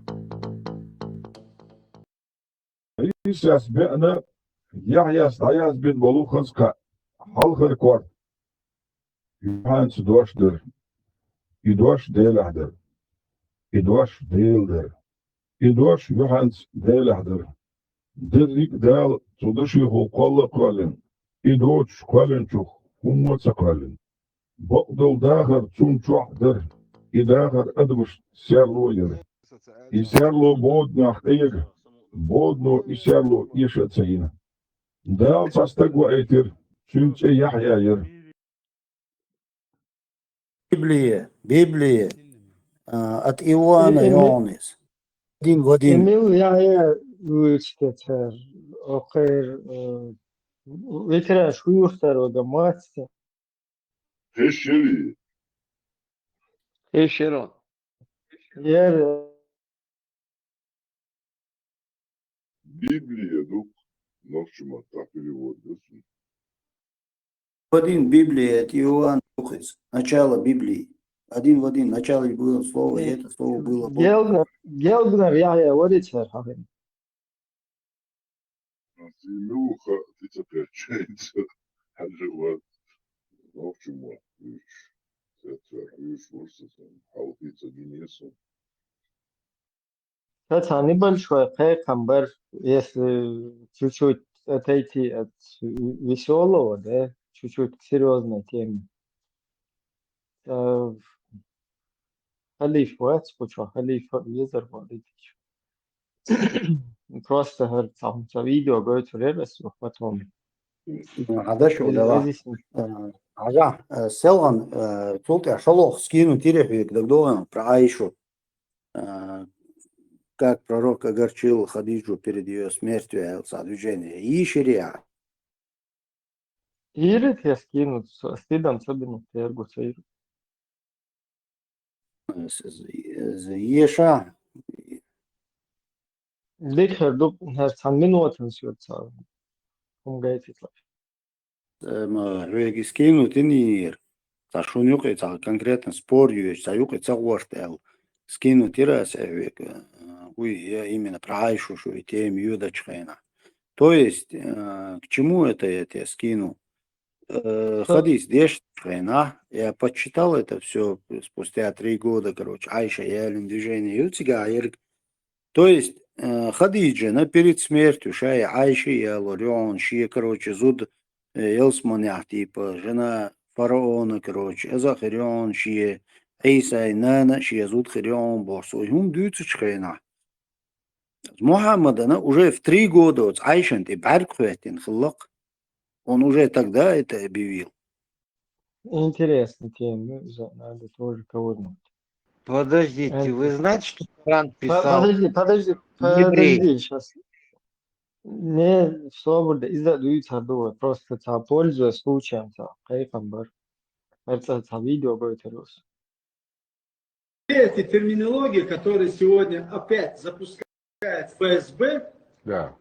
Исяс беъна, Яхьяс дӀаяз бин болу хазка хьалхара кор. Юхьанца дош дара. И дош Делахь дара. И дош Дела дара. И дош юхьанца Делахь дара. Дерриг а Дала цу дашехула кхолла а кхоьллина, и доцуш кхоьллинчух хӀумма а ца кхоьллина. Бакъдолу дахар цунна чохь дара, и дахар адамашна серло а яра. И серло боданех тӀеяга, бодано и серло эша а ца йина. Дала цхьа стаг ваийтира, цуьнан цӀе Яхьъя яра. Библия, Библия, а, от Иоанна, Иоаннис. Один в один. Эмил Яхьъя вуьйцу те цара, окхер, э, ветераш хӀуьйху цара вага мацте. Хешери. Хешера. Яра. Библия ду, нохча маттахь перевод ду цуьнан. В один Библия, это Иоанн Духис. Начало Библии. Один в один. Начало было слово, и это слово было Бог. Гелгнер, Гелгнер Яхьъя вари цара хьахийна. Ас и муха тӀе ца кхеччайца, хьажа вац, нохча мотт вуьйцуш, цецвер хьуьйсуш вара со сан, хьалхе ца гине сан. Ца цхьана небольшой кхайкхам бар, если чуть-чуть отойти от веселого, да, чуть-чуть к серьёзной теме. Э, халиф вац, куча халифа езар валитич. Просто, говорит, там за видео, говорит, рерас, потом. Хьадаш ву дала. Хьажа, селган, цул тӀехьа шолгӀа скинуть йира хьоьга, дагадогӀий хьуна, про Айшу. Как пророк огорчил Хадиджу перед её смертью, аьлла цхьа движение. Йийширий Ӏа? Йийриг я скинуть, стыдом особенно тергу цейру. Еша. Дикхер ду, хӀар цхьан минутан сюрца. Хум гайтитла. Хьоьга скинуть йинийр. Цхьа шун юкъе цхьа конкретно спор йоьчу, цхьа юкъе ца гӀорта аьлла. Скинуть йира аса хьоьга. Уй, я именно про Айшу шу и тема йоьдачу хенахь. То есть, к чему это я тебе скинул? Хадис дешначу хенахь, я подсчитал это всё спустя три года, короче, Айша ялин движение ю цигахь ерг. То есть, Хадиджана перед смертью ша и Айша ялор ю хьуна, шен, короче, зуда ялсманехь, типа, жена фараона, короче, иза хир ю хьуна, шен Ӏийсай нана, шен зуда хир ю хьуна боху, со и хӀума дуьйцучу хенахь. Мухьаммадана уже в три года оцу Айшан тӀе бӀаьрг хӀоьттина хиллакх. Он уже тогда это объявил. Интересная тема, ну, за- надо тоже ковырнуть. Подождите, вы знаете, что Коран По- писал? Подожди, подожди, Еврей. Подожди, сейчас. Не, свобода, из-за дуется, просто, ца, пользуясь случаем, ца, кайфом бар. Это, ца, видео будет, Рус. Все эти терминологии, которые сегодня опять запускает Ф С Б Да,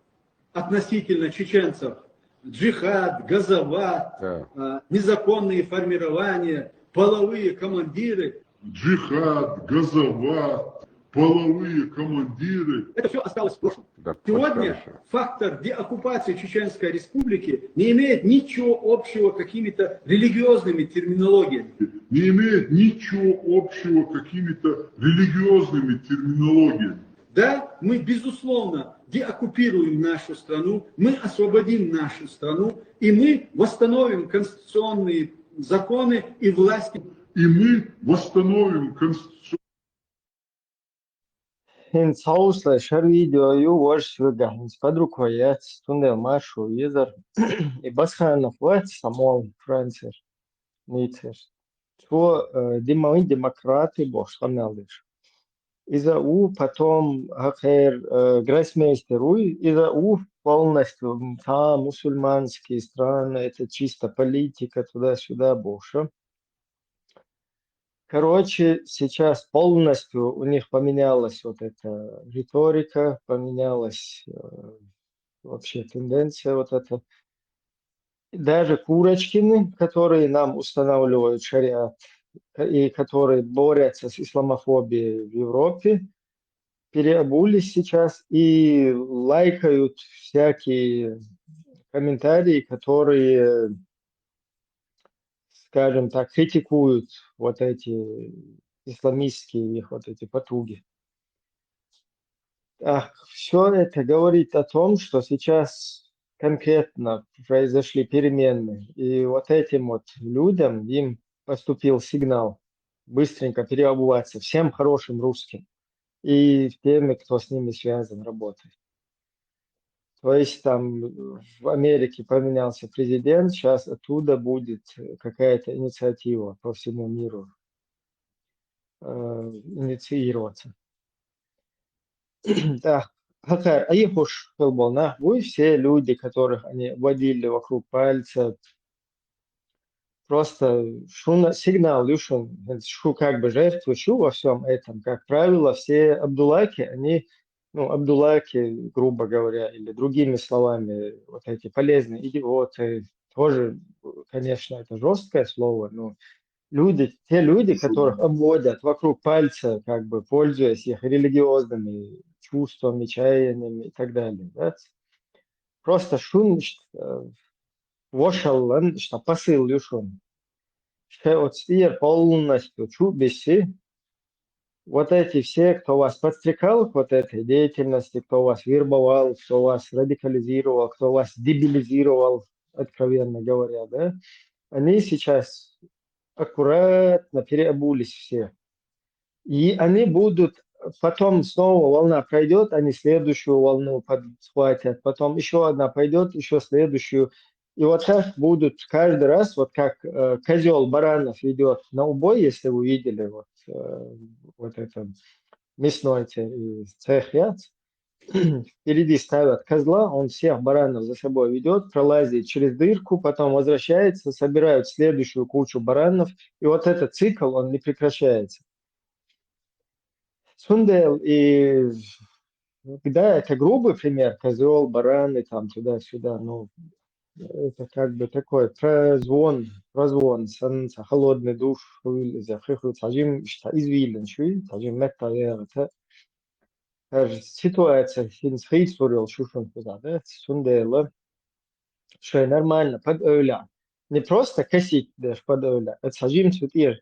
относительно чеченцев, джихад, газават, да. а, незаконные формирования, половые командиры, Джихад, газават, половые командиры. Это все осталось в прошлом. Да, Сегодня хорошо. Фактор деоккупации Чеченской Республики не имеет ничего общего с какими-то религиозными терминологиями. Не имеет ничего общего с какими-то религиозными терминологиями. Да, мы, безусловно, деоккупируем нашу страну, мы освободим нашу страну, и мы восстановим конституционные законы и власти. И мы восстановим конституционные ХӀинца хьовсале, шар видео ю, важа шуьга хӀинца под рукой яц, цундела маршо езар. И Басханов вац, Самуал, Францер, Ницер. Цо, э, димовый демократы бохуш къамел деш. Иза у, потом хӀокхер, э, гроссмейстер уй, иза у полностью, м, там мусульманские страны, это чисто политика, туда-сюда бохуша. Короче, сейчас полностью у них поменялась вот эта риторика, поменялась, э, вообще тенденция вот эта. Даже Курочкины, которые нам устанавливают шариат, и которые борются с исламофобией в Европе, переобулись сейчас и лайкают всякие комментарии, которые, скажем так, критикуют вот эти исламистские их вот эти потуги. Так, все это говорит о том, что сейчас конкретно произошли перемены. И вот этим вот людям им поступил сигнал быстренько переобуваться всем хорошим русским и теми, кто с ними связан, работает. То есть там в Америке поменялся президент, сейчас оттуда будет какая-то инициатива по всему миру, э, инициироваться. Так, хӀокхара айхьуш хила болу нах буй, все люди, которых они водили вокруг пальца, просто шуна сигнал ю шуна, шу как бы жертва шу во всем этом. Как правило, все Абдуллахи, они, ну, Абдуллахи, грубо говоря, или другими словами, вот эти полезные идиоты, тоже, конечно, это жесткое слово, но люди, те люди, которых обводят вокруг пальца, как бы пользуясь их религиозными чувствами, чаяниями и так далее, да? Просто шун, э, вошаллан, что посыл ю шун. Ше оцу тӀера полностью чу а бисси, вот эти все, кто вас подстрекал к вот этой деятельности, кто вас вербовал, кто вас радикализировал, кто вас дебилизировал, откровенно говоря, да, они сейчас аккуратно переобулись все. И они будут, потом снова волна пройдет, они следующую волну подхватят, потом еще одна пойдет, еще следующую. И вот так будут каждый раз, вот как э, козел баранов идет на убой, если вы видели, вот, э, вот это мясной цех, я, впереди ставят козла, он всех баранов за собой ведет, пролазит через дырку, потом возвращается, собирают следующую кучу баранов, и вот этот цикл, он не прекращается. Цундел и да, это грубый пример, козел, бараны, там туда-сюда, но это как бы такой прозвон, прозвон, сан, холодный душ, хуил, из хиху, цажим, что извилин, шуй, цажим метта, это ситуация, син схейт сурил, шушун, куда, да, цундела, что нормально, под оля. Не просто косить, даже под оля, это цажим цутир.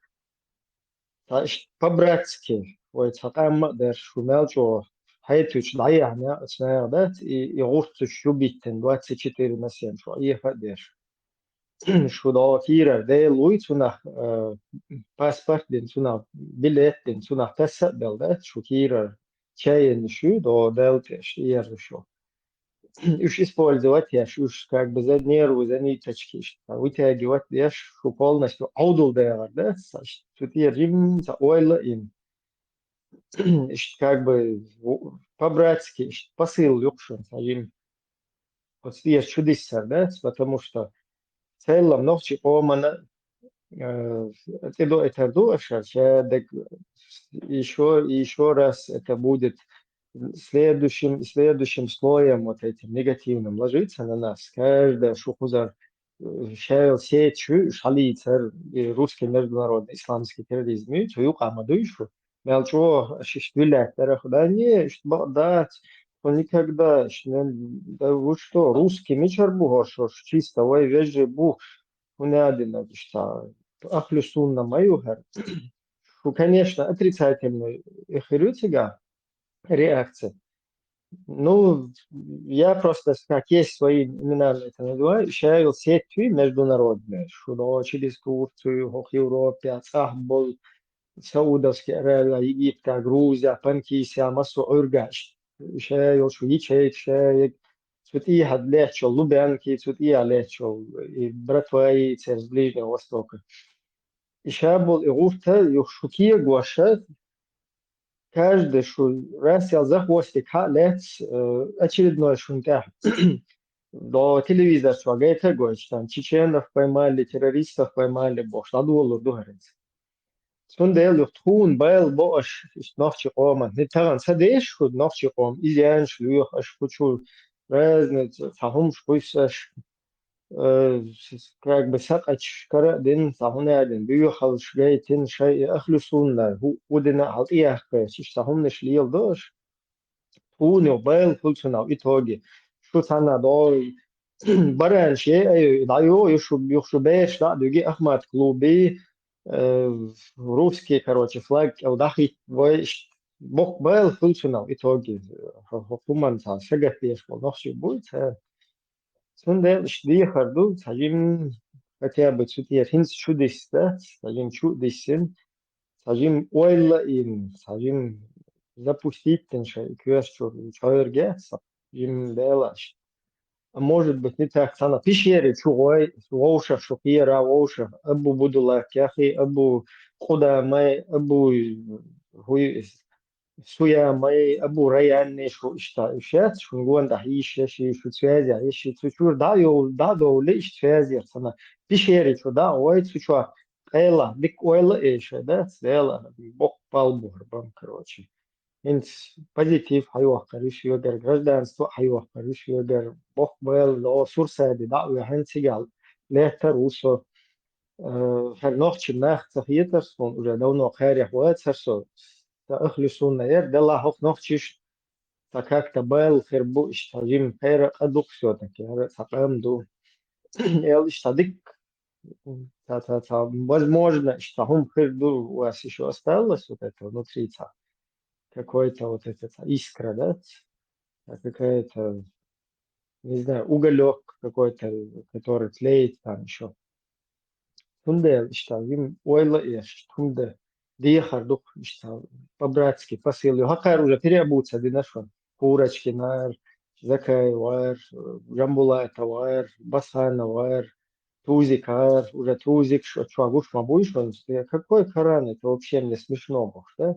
По-братски, ой, цакъамма, даже шумел, что хайтуч, да, я, не, да, и, и гурцуч, шубитен, двадцать четыре на семь, что, и фадеш. Шу доо кирар, дел уй цунах, э, паспорт дин цунах, билет дин цунах тасса бел, да, шу кирар, чайен шу, доо дел теш, иер шу. Уж использовать я, уж как бы за нервы, за ниточки, что вытягивать, да, шу полностью аудул дегар, да, шу тир рим, за ойла им. Как бы по-братски, посыл юкшен, сажим. Вот здесь чудеса, да, потому что целом ногчи омана, э, это до это ду, еще раз это будет следующим, следующим слоем вот этим негативным ложится на нас. Каждая шухузар шел сеть шалицер и русский международный исламский терроризм, и цу юкъа ма дуй шу. Мел чо шиш вилят дара худа, не, ишт бакъдат, никогда, ишт не, да вы что, русский мичар бу, хор шош, чисто, вай вежи бу, хунядина, ишта, ахлю сунна маю хер. Шу, конечно, отрицательный эхирю цига реакция. Ну, я просто как есть свои имена это называю, шайл сеть международные, шу доо через Турцию, хох Европе, ацахбол, Саудовская Аравия, Египта, Грузия, Панкисия, массу ургаш. Шайл шу ячейк, шайл цутия лечо, Лубянки, цутия лечо, и братваи церз Ближнего Востока. И шабол и гурта, юх шукия гуаша, каждый шу раз я за хвостик ха лец, э, очередной шунтя. До телевизор швагайта гойч, там чеченов поймали, террористов поймали, бо, шла дуолу дугарец. Цундел юх тхун байл бош, ишт ногчи къоман. Не таган са деш худ ногчи къом, изянш, лух, аш кучу, разный, цахум шкуйсаш, э, как бы сакъач кара дин, цахуна дин, буюхал шгайтин, шай ахлю сунна, ху, удина хал иях кайш, иш цахумниш лил дош. Хуни байл хулцунал итоги. Шу цана дой, баран ше, ай, да ё, ё шу, ё шу беш, да, дуги Ахмат клуби, э, русский, короче, флаг, эл дахи, вой, ш-, бок байл хулцунал итоги. Хо-, хо-, хуман ца, сагат еш, бо, нохши буй, ца. Цундел ш дихар ду, сажим, хотя бы цутер, хинс чудис, да, сажим чудисин, сажим ойла им, сажим запустить тен шай, квеш чур, чойрге, сажим белаш. А может быть, не так, сана пишери чугой, вовшах шукира, вовшах, абу будула кяхи, абу куда май, абу хуй, суя май, абу районный шу ишта, ишет, шунгуан да иши, ши, шу связя, иши, цу чур да, ё, да, до ли иш связя, сана пишери чу да, ой, цу чуа, эла, дик ойла эше, да, свела, бок пал бухар бам, короче. Инц позитив хайуах кариш йогар, гражданство хайуах кариш йогар, бок бел, о, сурсади, да, уяхан цигал, лехтар усо, э, хер нохчи нах цахиетар сон, уже давно хайрях вацар со, та ахлю сунна ер, дела хох нохчиш, та как-то бел, хер бу, иш, та жим хайра къадук всё-таки, хер сакъам ду. Эл иш, та дик, та, та, та, возможно, иш, та хум хер ду, у вас ещё осталось вот это внутри, та, какой-то вот эта, та искра, да? Та какая-то не знаю, уголек какой-то, который тлеет там еще. Цундела иштта вим ойла а еш, цунда дехар ду-кх иштта по-братски посыл ю. ХӀокхара уже переобуться дина шуна. Курочкинар, Закаевар, Жамбулатовар, Басановар, Тузикар, уже Тузик, шо чуа гуш ма буй шуна, какой Коран, это вообще мне смешно, бохуш, да?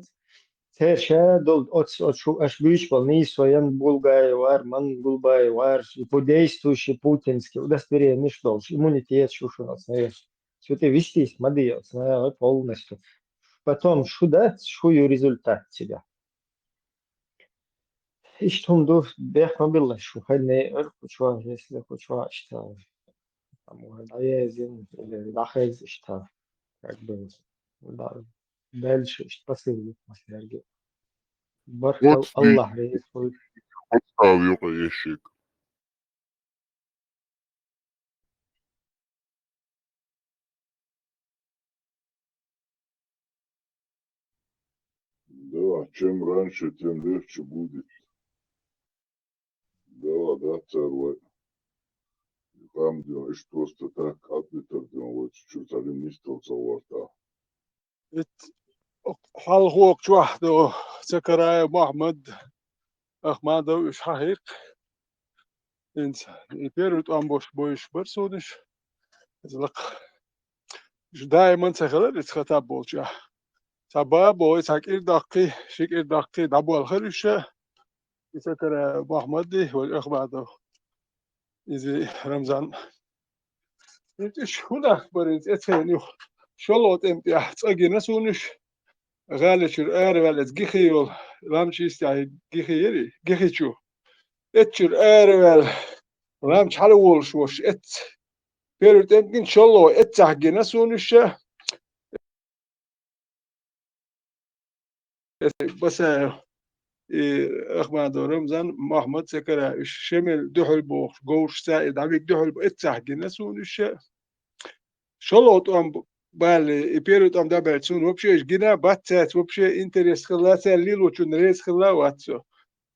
Церан ша долу оц, оц шу аш буьйцуш болу нийсо ян Булгаевар, Мангулбаевар, и по действующий путинский удостоверениш долуш, иммунитет шу шуна оц, наверное. Цу тӀе вистийс ма де оц, наверное, полностью. Потом шу дац, шу ю результат тебя. Иштта хӀума ду, бехк ма билла шу, хай не эр кху чохь, если кху чохь иштта, там, уже дӀаезина или дӀахеза иштта, как бы, да, дальше иштта посыл ю массаьрга. Баркалла, Аллахь реза хуьлда. Став юкъа ешиг. Да, чем раньше, тем легче будет. Да, да, цара вай. И там, где уж просто так ответов, где он вот чуть-чуть один не стал со. Ит хьалхо чохь ду Цакараев Мохьмад, Ахмадов уьш хьахийра. ХӀинца и первый тӀом беш буьйцуш бара суна уьш. Иза лакха. Уьш даиман ца хилар, иза хатаб болчохь. Цхьа бабо, цхьа кӀира даккхий, ши кӀира даккхий дӀаболхара уьш. И Цакараев Мохьмади, вай Ахмадов. Иза Рамзан. Иза уьш хӀун нах бара иза эцхена юха? ШолгӀа тӀеман тӀехь цкъа гина суна уьш. ГӀала чуьра араваьлла, иза гихий йолу, лам чистехь гихий яри, гихий чу. Эцчуьра араваьлла, лам чу хьала волуш волуш эццахь. Первый тӀеман гина, шолгӀа эццахь гина суна уьш. Басаев, и Ахмадов Рамзан, Мохьмад, Цакараев, уьш Шемал дуьхьал бохуш, говраш цхьаъ и дӀавига дуьхьал бо-, эццахь гина суна уьш. ШолгӀа тӀом б-, балли, и первый тӀом дӀабаьлча суна вообще уьш гина бац цаьрца, вообще интерес хилла, цара лелочунна реза хилла вац со.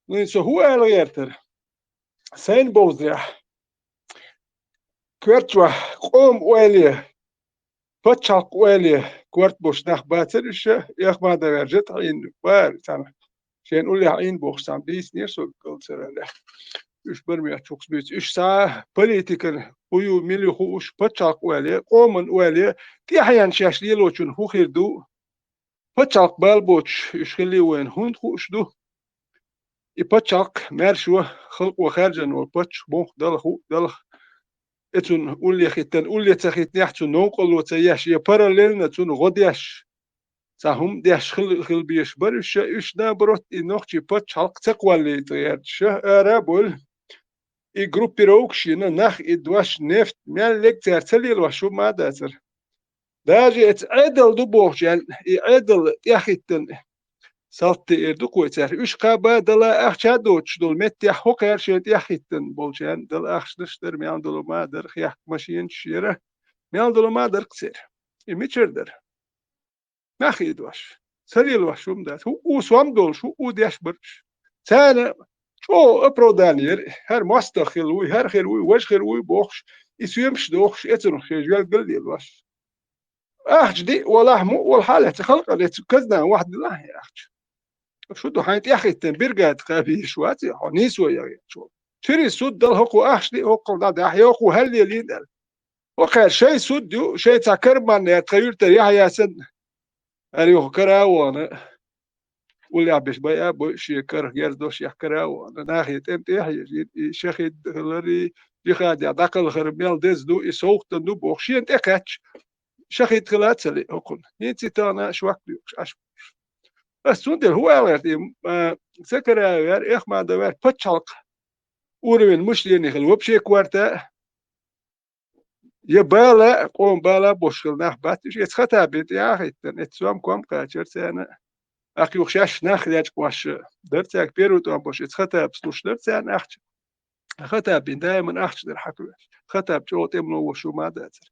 Ну, и со хӀун ала гӀертара? Сайна бовзарехь, коьрта чохь къоман ойла, пачхьалкхан ойла корта болуш нах бацара уьш, и Ахмадов ваьржа тӀе Ӏийна бара цхьаьна. Шен уллехь Ӏийна бохуш цхьаьна дийцинера со галцара аьлла. Уьш бара меттахь чухуш буьйцу. Уьш цхьа политикан хӀун ю, мила ю хууш, пачхьалкхан ойла, къоман ойла, тӀаьхьенна шаьш лелочунна хӀун хир ду, пачхьалкх бала боцуш уьш хилла вайна хӀунда хууш ду? И пачхьалкх маьршо, халкъо хаьржина волу паччахь муха далахь, хӀуъа далахь, и цунна улле хӀиттина, улле ца хӀиттинехь, цунна новкъарло ца еш, я параллельно цунна гӀо деш, цхьа хӀума деш хила, хила безаш бара уьш, уьш, наоборот, и нохчийн пачхьалкх ца кхоллийта гӀерташ, ара а бевлла. И группировкаш йина, нах и дош, нефть, мел лерг цара ца лелош хӀума а дацара. Даже эца Ӏедал ду бохучарна, и Ӏедал тӀехӀиттина салт тӀе эр ду кхо цара. Уьш кхаба дала ахча а доцуш долу меттехь хӀокхара шайн тӀехӀиттина болчарна дала ахчанаш дара, мел долу ма дара, хехка машенаш яра, мел долу ма дара кху церан. И мичара дара? Нах и дош. Ца лелош хӀума дац. ХӀуъу сом долуш, хӀуъу деш бараш. Царна чӀогӀа оправдание яра, хӀара мостагӀ хила вуй, хӀара хила вуй, важа хила вуй бохуш, и соьмаш дохуш, эцунах шайн жоьлгал лелош. Ахча диъ валахь, муъ валахь, хьалха ца халкъана эцу казна вахь дилахь ахча. Шу ду хьайн тӀехӀиттина бригада кхаба йиш вац, хьо нийсо яхъеш волу. Через суд дала хӀокхо ахча диъ, хӀокхо дӀа дахьа, хӀокхо хьаллелийна аьлла. ХӀокхара шайн суд ю, шайн цхьа карманна тхан юьртара Яхьъя санна. Ара юха кара а вахана, уллехь беш байа а бой, шен карах герз дош яхкара а вахана. Нахе тӀем тӀехь а еза, и шахид хилар, и жихадехь дӀакхалхар мел деза ду, и совгӀатан ду боху. Шена тӀекхаьчча, шахид хила а ца лиъ хӀокхунна. ХӀинца и тахана шок доьхуш, Ӏаш. Ас цундела хӀун ала гӀерта, и, а, Закараев яра, Эхмадов яра, пачхьалкх уровень мышления хила вообще корта а, я бала, къоман бала бош хила нах бац уьш, эца хатабин тӀе а хӀиттина, эца сом ком кхачара царна. Ахь юха шаьш нах лечкъош дара цаьрга, первый тӀом бош эца хатабас луш дара царна ахча. Хатабин даиман ахча дара хьакхоьхьуш. Хатаб чӀогӀа тӀемало вош хӀума а дацара.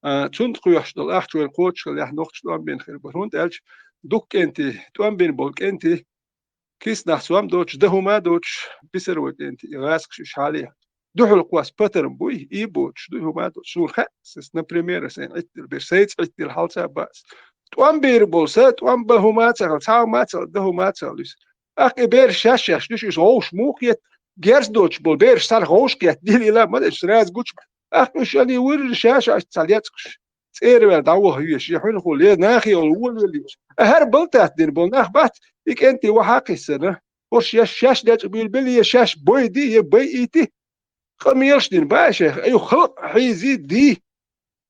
А, цунна кхоьхьуш долу ахча вайн кхочушхилехь нохча тӀом бина хир бара. ХӀунда аьлча дукха кӀентий, тӀом бина болу кӀентий, киснахь сом доцуш, дан хӀума а доцуш, бисара вай кӀентий, и гӀазкхаш уьш хьале. дуьхьал кхосса патарм буй, и боцуш дуй хӀума а доцуш. Суна хаьа, ас, например, ас айна Ӏиттал берш, сайца Ӏиттал хьалца а баъс. ТӀом бийр болу са, тӀом бан хӀума а ца хилла, цхьа хӀума а ца хилла, дан хӀума а ца хилла иза. ТӀаккха и бераш шаьш-шаьш дуьш, уьш гӀовш муха хета, герз доцуш болу бераш цхьаьна гӀовш хетта, дилла ма деш, сразу гучу. ТӀаккха уьш аьлла вуьрра шаьш-шаьш цхьа лецкъаш. ЦӀера ваьлла дӀаваха везаш, я хьуьнхула, я нахе йолу волавелла везаш. А хӀара балтат дина болу нах бац, и кӀентий вахьа а кхиссина. ХӀорш я шаьш дечкъа буьйлабелла, я шаьш бойди, я байийти. Къамелаш дина баьшех, аюх халкъ хьийзи ди.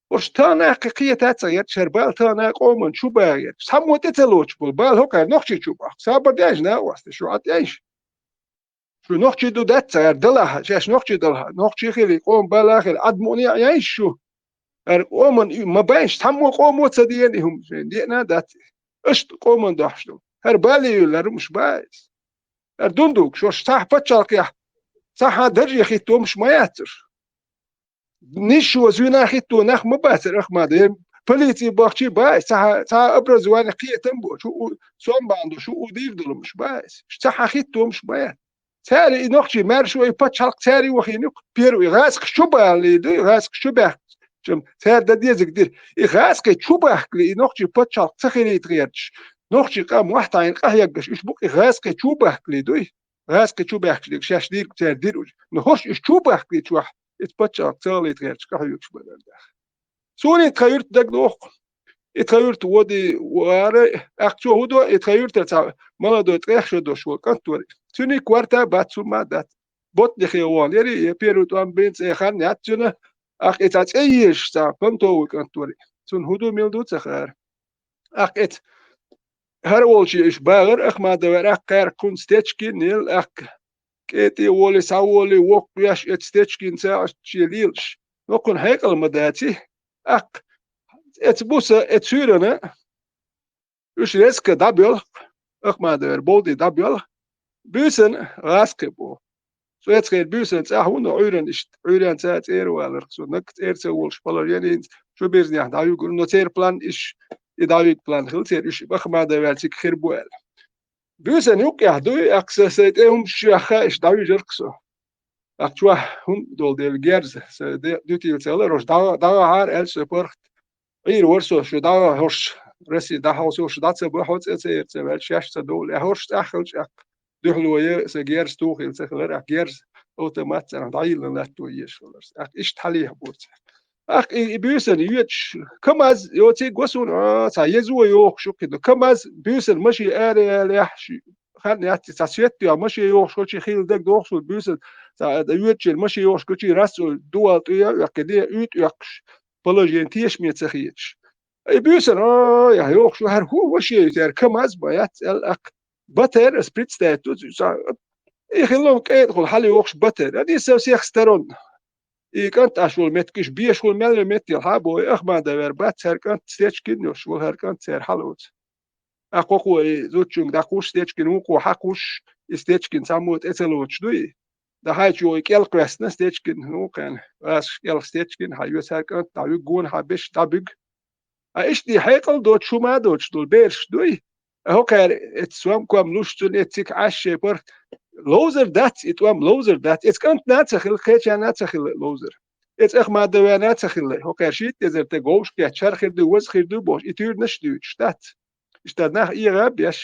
ХӀорш тахана кхин кхета а ца гӀерташ, хӀара бала тахана къоман чу багӀа гӀерташ. Цхьаммо тӀе ца лоцуш болу бала хӀокхара нохчий чу бахку. Сабар деш, накъостий, шу Ӏа тӀейша. Шу нохчий ду дац ца гӀерта далахьа, шаьш нохчий далахьа, нохчий хили, къоман бала хили, Ӏад мукъане а яйша шу. ХӀара къоман и ма байша, цхьаммо къомо ца деана и хӀума, шайн деана а дац. Аша къоман дохьуш ду. ХӀара бале юьллар хӀумаш бац. ХӀара дундук, шорш цхьа пачхьалкхехь, цхьа дарже хӀитто хӀумаш ма яцара. Ниш шу зуьйна хӀитто нах ма бацара, ахмада. Полици бахчи бац, цхьа, цхьа образование кхетам бу, шу у, сом бан ду, шу у дийр долу хӀумаш бац. Цхьа хӀитто хӀумаш ма яц. Цаьрий и нохчий маьрша вай пачхьалкх цаьрий вахийна юкъа, первый гӀазкхаш чу балале ду, гӀазкхаш чу баьхкича, цара дан дезаг дира. И гӀазкхий чу бахкале, и нохчий пачхьалкх ца хилийта гӀерташ, нохчий къам вахьтайна къахьеггаш, уьш букъ и гӀазкхий чу бахкале дуй. ГӀазкхий чу баьхкаш дерг шаьш дийриг цара дира уьш. Но хӀорш уьш чу бахкале чохь, иза пачхьалкх ца хилийта гӀерташ къахьоьгуш бара ара даха. Суна и тхан юьрта дагадоху. И тхан юьрта води вара, аьхка цо хӀун до, и тхан юьртара цхьа молодой ткъех шо долуш волу кӀант вара. Цуьнан кварта бац, хӀумма а дац. Ботнихе вон яри, я первый тӀом бен цӀе хан яц цуьнан, аьхка и цхьа цӀе езаш цхьа понтовый кӀант вара. Цунна хӀун ду, мила ду ца хаьара. ТӀаккха эца хӀара волчу уьш багӀар, ахмада вара, тӀаккха кхаьрга кхунна стечкин елла, тӀаккха кӀетӀе а волий, схьаволий, воккха веш, эца стечкин ца шен лелаш. Но кхунна хьекъал ма даций, тӀаккха эца буса, эца суьйрана, уьш резко дӀабоьлху, ахмада вара, болди дӀабоьлху, буьйсанна гӀазкхи боху. Цу эцхера буьйсанна цӀахь ву, но Ӏуьйранна иштта, Ӏуьйранна ца цӀера валарх со, наггахь цӀера ца волуш положенинца, шу бирзнехь дӀавуьгур, но церан план иш, и дӀавуьгу план хила церан, уьш ахмада ваьлла цига хир бу аьлла. Буьйсанна юккъехь дуй, тӀаккха сан, сайн тӀе хӀумаш чуьйхха иштта дӀавуьжарх со. ТӀаккха чохь хӀума долу дела герза, сан де-, дуьтийла ца хилар, хӀорш дӀа-, дӀагӀахьара аьлла со паргӀат. Ӏийр вара со, шу дӀа хӀорш, Россия дӀахьо со, шу дӀа ца бохьо, цӀе ца эр ца ваьлла, шаьш ца довла. Э, хӀорш цӀахь хилча, тӀаккха дуьхьало я, сан герз тухийла ца хилар, тӀаккха герз автомат цӀарах дӀайиллина латто езаш хилар. ТӀаккха иштта хьалехьа бора цара. ТӀаккха и, и буьйсанна йоьдуш, КамАЗ, йоций го суна, а, цхьа езо йохуш ю кхидо. КамАЗ буьйсанна машин ара ялехь, шу хан яц, цхьа свет тоьхна машин йохуш, хӀорш хилла дагадохуш ву буьйсанна, цхьа йоьдучеран машин йохуш, гучий рас дуьхьал тӀе а оьккхина, уьйтӀа оьккхуш. Положение тешаме ца хеташ. И буьйсанна, ой, йохуш ву, хӀара хӀун ваша ю, цара КамАЗ бан яц аьлла, тӀаккха батера, ас представить ду, цу-, ца-, и хилла кӀетӀахула хьала йохуш батера. Они со всех сторон. И кӀант Ӏаш волу меттиг, иша бешахула мел йолу меттиг хьа а боху, и ахмада вер бац, хӀара кӀант стечкин йолуш волу, хӀара кӀант цара хьалоцу. ТӀаккха кхо и зудчуьнга дӀакхуш, стечкин вукхо хьакхуш, и стечкин цхьаммо тӀе ца лоцуш дуй? ДӀахьайчу и кӀел кхоьссина стечкин, ну, кхаьна, асаш кӀел стечкин, хьан йоьсар кӀант, дӀавуьгу гона, хьан беш дӀабуьгу. А иштта и хьекъал доцуш, хӀума а доцуш долу бераш дуй? А хӀокхара эцу сом-ком луш, цунна эцциг Ӏаш шайн паргӀат. Ловзар дац и тӀом, ловзар дац. Эцу кӀантана а ца хилла, кхечарна а ца хилла ловзар. Эцу ахмадавена а ца хилла. ХӀокхара шийтта эзар тӀе говш кхетча, хӀара хир ду, ваза хир ду бохуш, и туьйранаш а дуьйцуш дац. Иштта нах эгӀа а беш,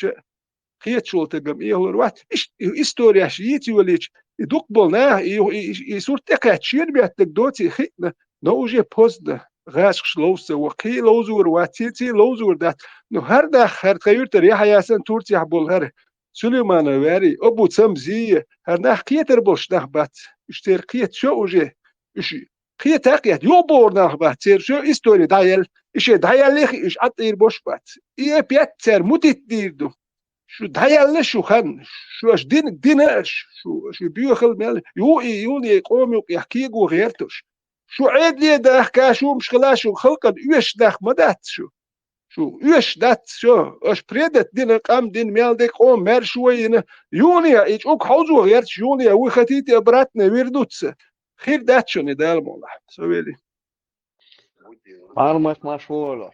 хеташ волу тагам эгӀалур вац. Иш-, и историяш йийца йолийча, и дукха болу наха и, и, и, и сурт тӀекхаьчча, шена беттаг доций хиъна, но уже поздно. ГӀазкхаш ловза ца ваха, кхий ловзор вац, ций, ций ловзор дац. Ну, хӀара нах, хӀара тхан юьртара Яхьъясан Турцехь болу хӀара Сулейманов ваьрий, Абу Цамзия, хӀара нах кхетар болуш нах бац. Уьш церан кхета шо уже, уьш кхета а кхета, юхабогӀур нах бац, церан шо истори дӀаелла, и шен дӀаеллех уьш Ӏаттийр бош бац. И опять цара мутитта дийр ду. Шу дӀаяьлла шу хан, шу аша дин, дина аша, шу, шу боьхал мел, ю и, юни и къома юкъехь кего гӀерташ. Шу Ӏедале дахка, шу хӀумаш хила, шу халкъан оьшуш нах ма дац шу. Шу оьшуш дац шу, аша предат дина, къам дина, мел де къома маьрша вайина, юни и чӀуг хьовзо гӀерташ, юни вуй хатийти обратно вернуться. Хир дац шуна и Дала мукъалахь. Со вели. Армат машвола.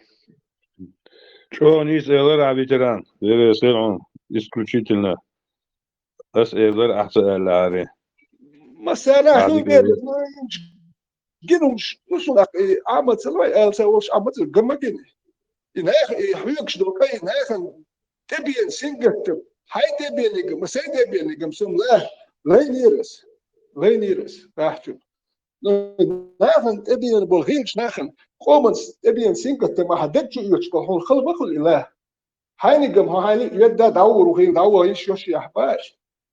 ЧӀогӀа нийса элира ахь, ветеран. Вера сел хьуна, исключительно. Ас элира ахь ца аьллахьара. Массара хӀун бер, гинуш, ну, шуна, э, Ӏамаца лой, алца волш Ӏамаца гамма гини. И нах, и хьоьгуш долу кӀай, и нахана тӀебеана сингаттам, хьайн тӀебеанигам, сайн тӀебеанигам, сум ла, лайнирас, лайнирас, бахчу. Ну, нахана тӀебеана болу хилча нахана, къоманца тӀебеана сингаттам, ахьа даг чу оьцуш болу, хьуна хала ма хуьлу и ла. Хьайнигам хьо хьайна ведда дӀавур ву хин, дӀавур йиш йош яхь баш.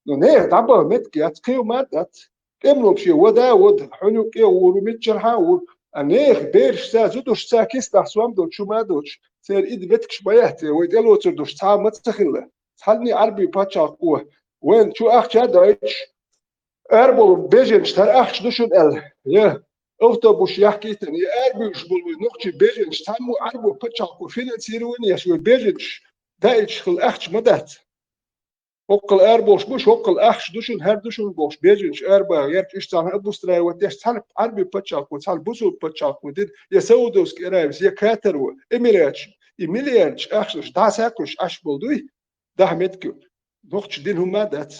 Ну, нехан дӀабаха метка яц, кхин ма дац. КӀемлуг шен вада а вада, хьуьнуьйкӀе а вур ву, миччархьа а вур. А нехан берашца, зудушца, кистахь сом долчу ма доцуш, церан ида веткаш ма яц, вай тӀелоцур долуш цхьа а ма ца хилла. Цхьанний Ӏарбий пачхьалкхо вайна чу ахча а дойтуш, араболу беженаш тара ахча ду шуна аьлла, я автобус яхкийтина, я арабуьйлуш болу вай нохчий беженаш цхьаммо Ӏарбо пачхьалкхо финансирование еш вай беженаш даийтуш хила ахча ма дац. Хоккхал араболуш бу, хоккхал ахча ду шуна, хӀара ду шуна бохуш, беженаш арабаха гӀерташ, уьш цхьаьна обустраивать деш, цхьана Ӏарбий пачхьалкхо, цхьана бусулба пачхьалкхо дина, я Саудовский Аравис, я Катаро, Эмираташ, и миллиардаш ахчанаш дӀасакхуьш Ӏаш болу дуй, дахьа метка. Нохча дина хӀума а дац.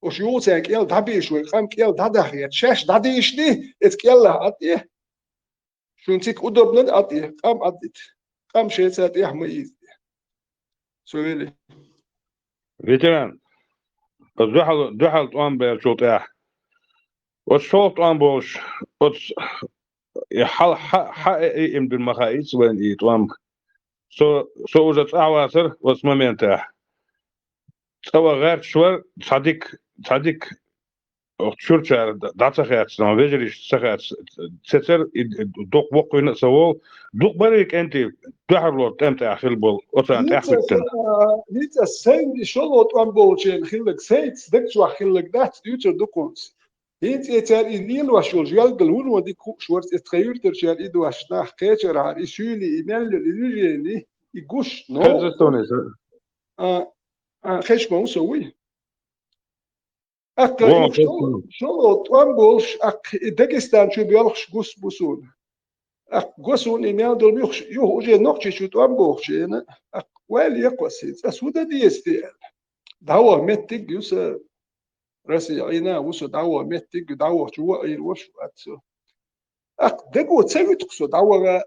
Ош юха цара кӀел дӀабийш вай, къам кӀел дӀадахьа гӀерта. Шаьш дӀадийшний, эца кӀеллахь Ӏад тӀе. Шуна цига удобно Ӏад тӀе, къам Ӏад дита. Къам шайца тӀехь ма ийза тӀе. Со вели. Ветеран, оцу дуьхьал, дуьхьал тӀом баьллачул тӀаьхьа. Оцу шолгӀа тӀом болуш, оцу, и хьал-, хьа-, хьа-, э, э, им дуьр ма хаийца вайн и тӀом. Со, со уже цӀахь вацара оцу моментехь. ЦӀа ван гӀерташ вара, цхьа дика, цхьа дика, ох, чуьрчара д-, дӀа ца хаьттина, вежарий ца хаьттина, цецара и д-, доккха воккхавина а ца волу, дукха барий кӀентий дуьхьарло тӀем тӀехь хила болу, оцарна тӀехь хӀуьттина. ХӀинца, а, хӀинца сайн и шолгӀа тӀом болчеран хилларг, сайца даг чохь хилларг дац, дуьйцур ду кхунца. ХӀинца и цара и лелош йолу жоьлгал вуно дика хууш вара, и тхан юьртарчара и дош нах кхечархьара, и суьйли, и меллил, и вижели, и гуш, но. Хеза тонуш, а? А, а, хезаш ма ву со, вуй. Аккха Вон, и шо-, шолгӀа тӀом болуш, аккха и Дагестан чу боьлхуш гус бу суна. Аккха го суна и мел долу юхуш, юха уже Нохчийчу тӀом бохучу хенахь, аккха вайл екхо сийца, ас хӀун дан деза те аьлла. ДӀаваха меттиг ю сан, Россия Ӏийна а ву со, дӀаваха меттиг ю, дӀавахчу вон Ӏийр ваша вац со. Аккха даго ца вуьту-кх со дӀаваха.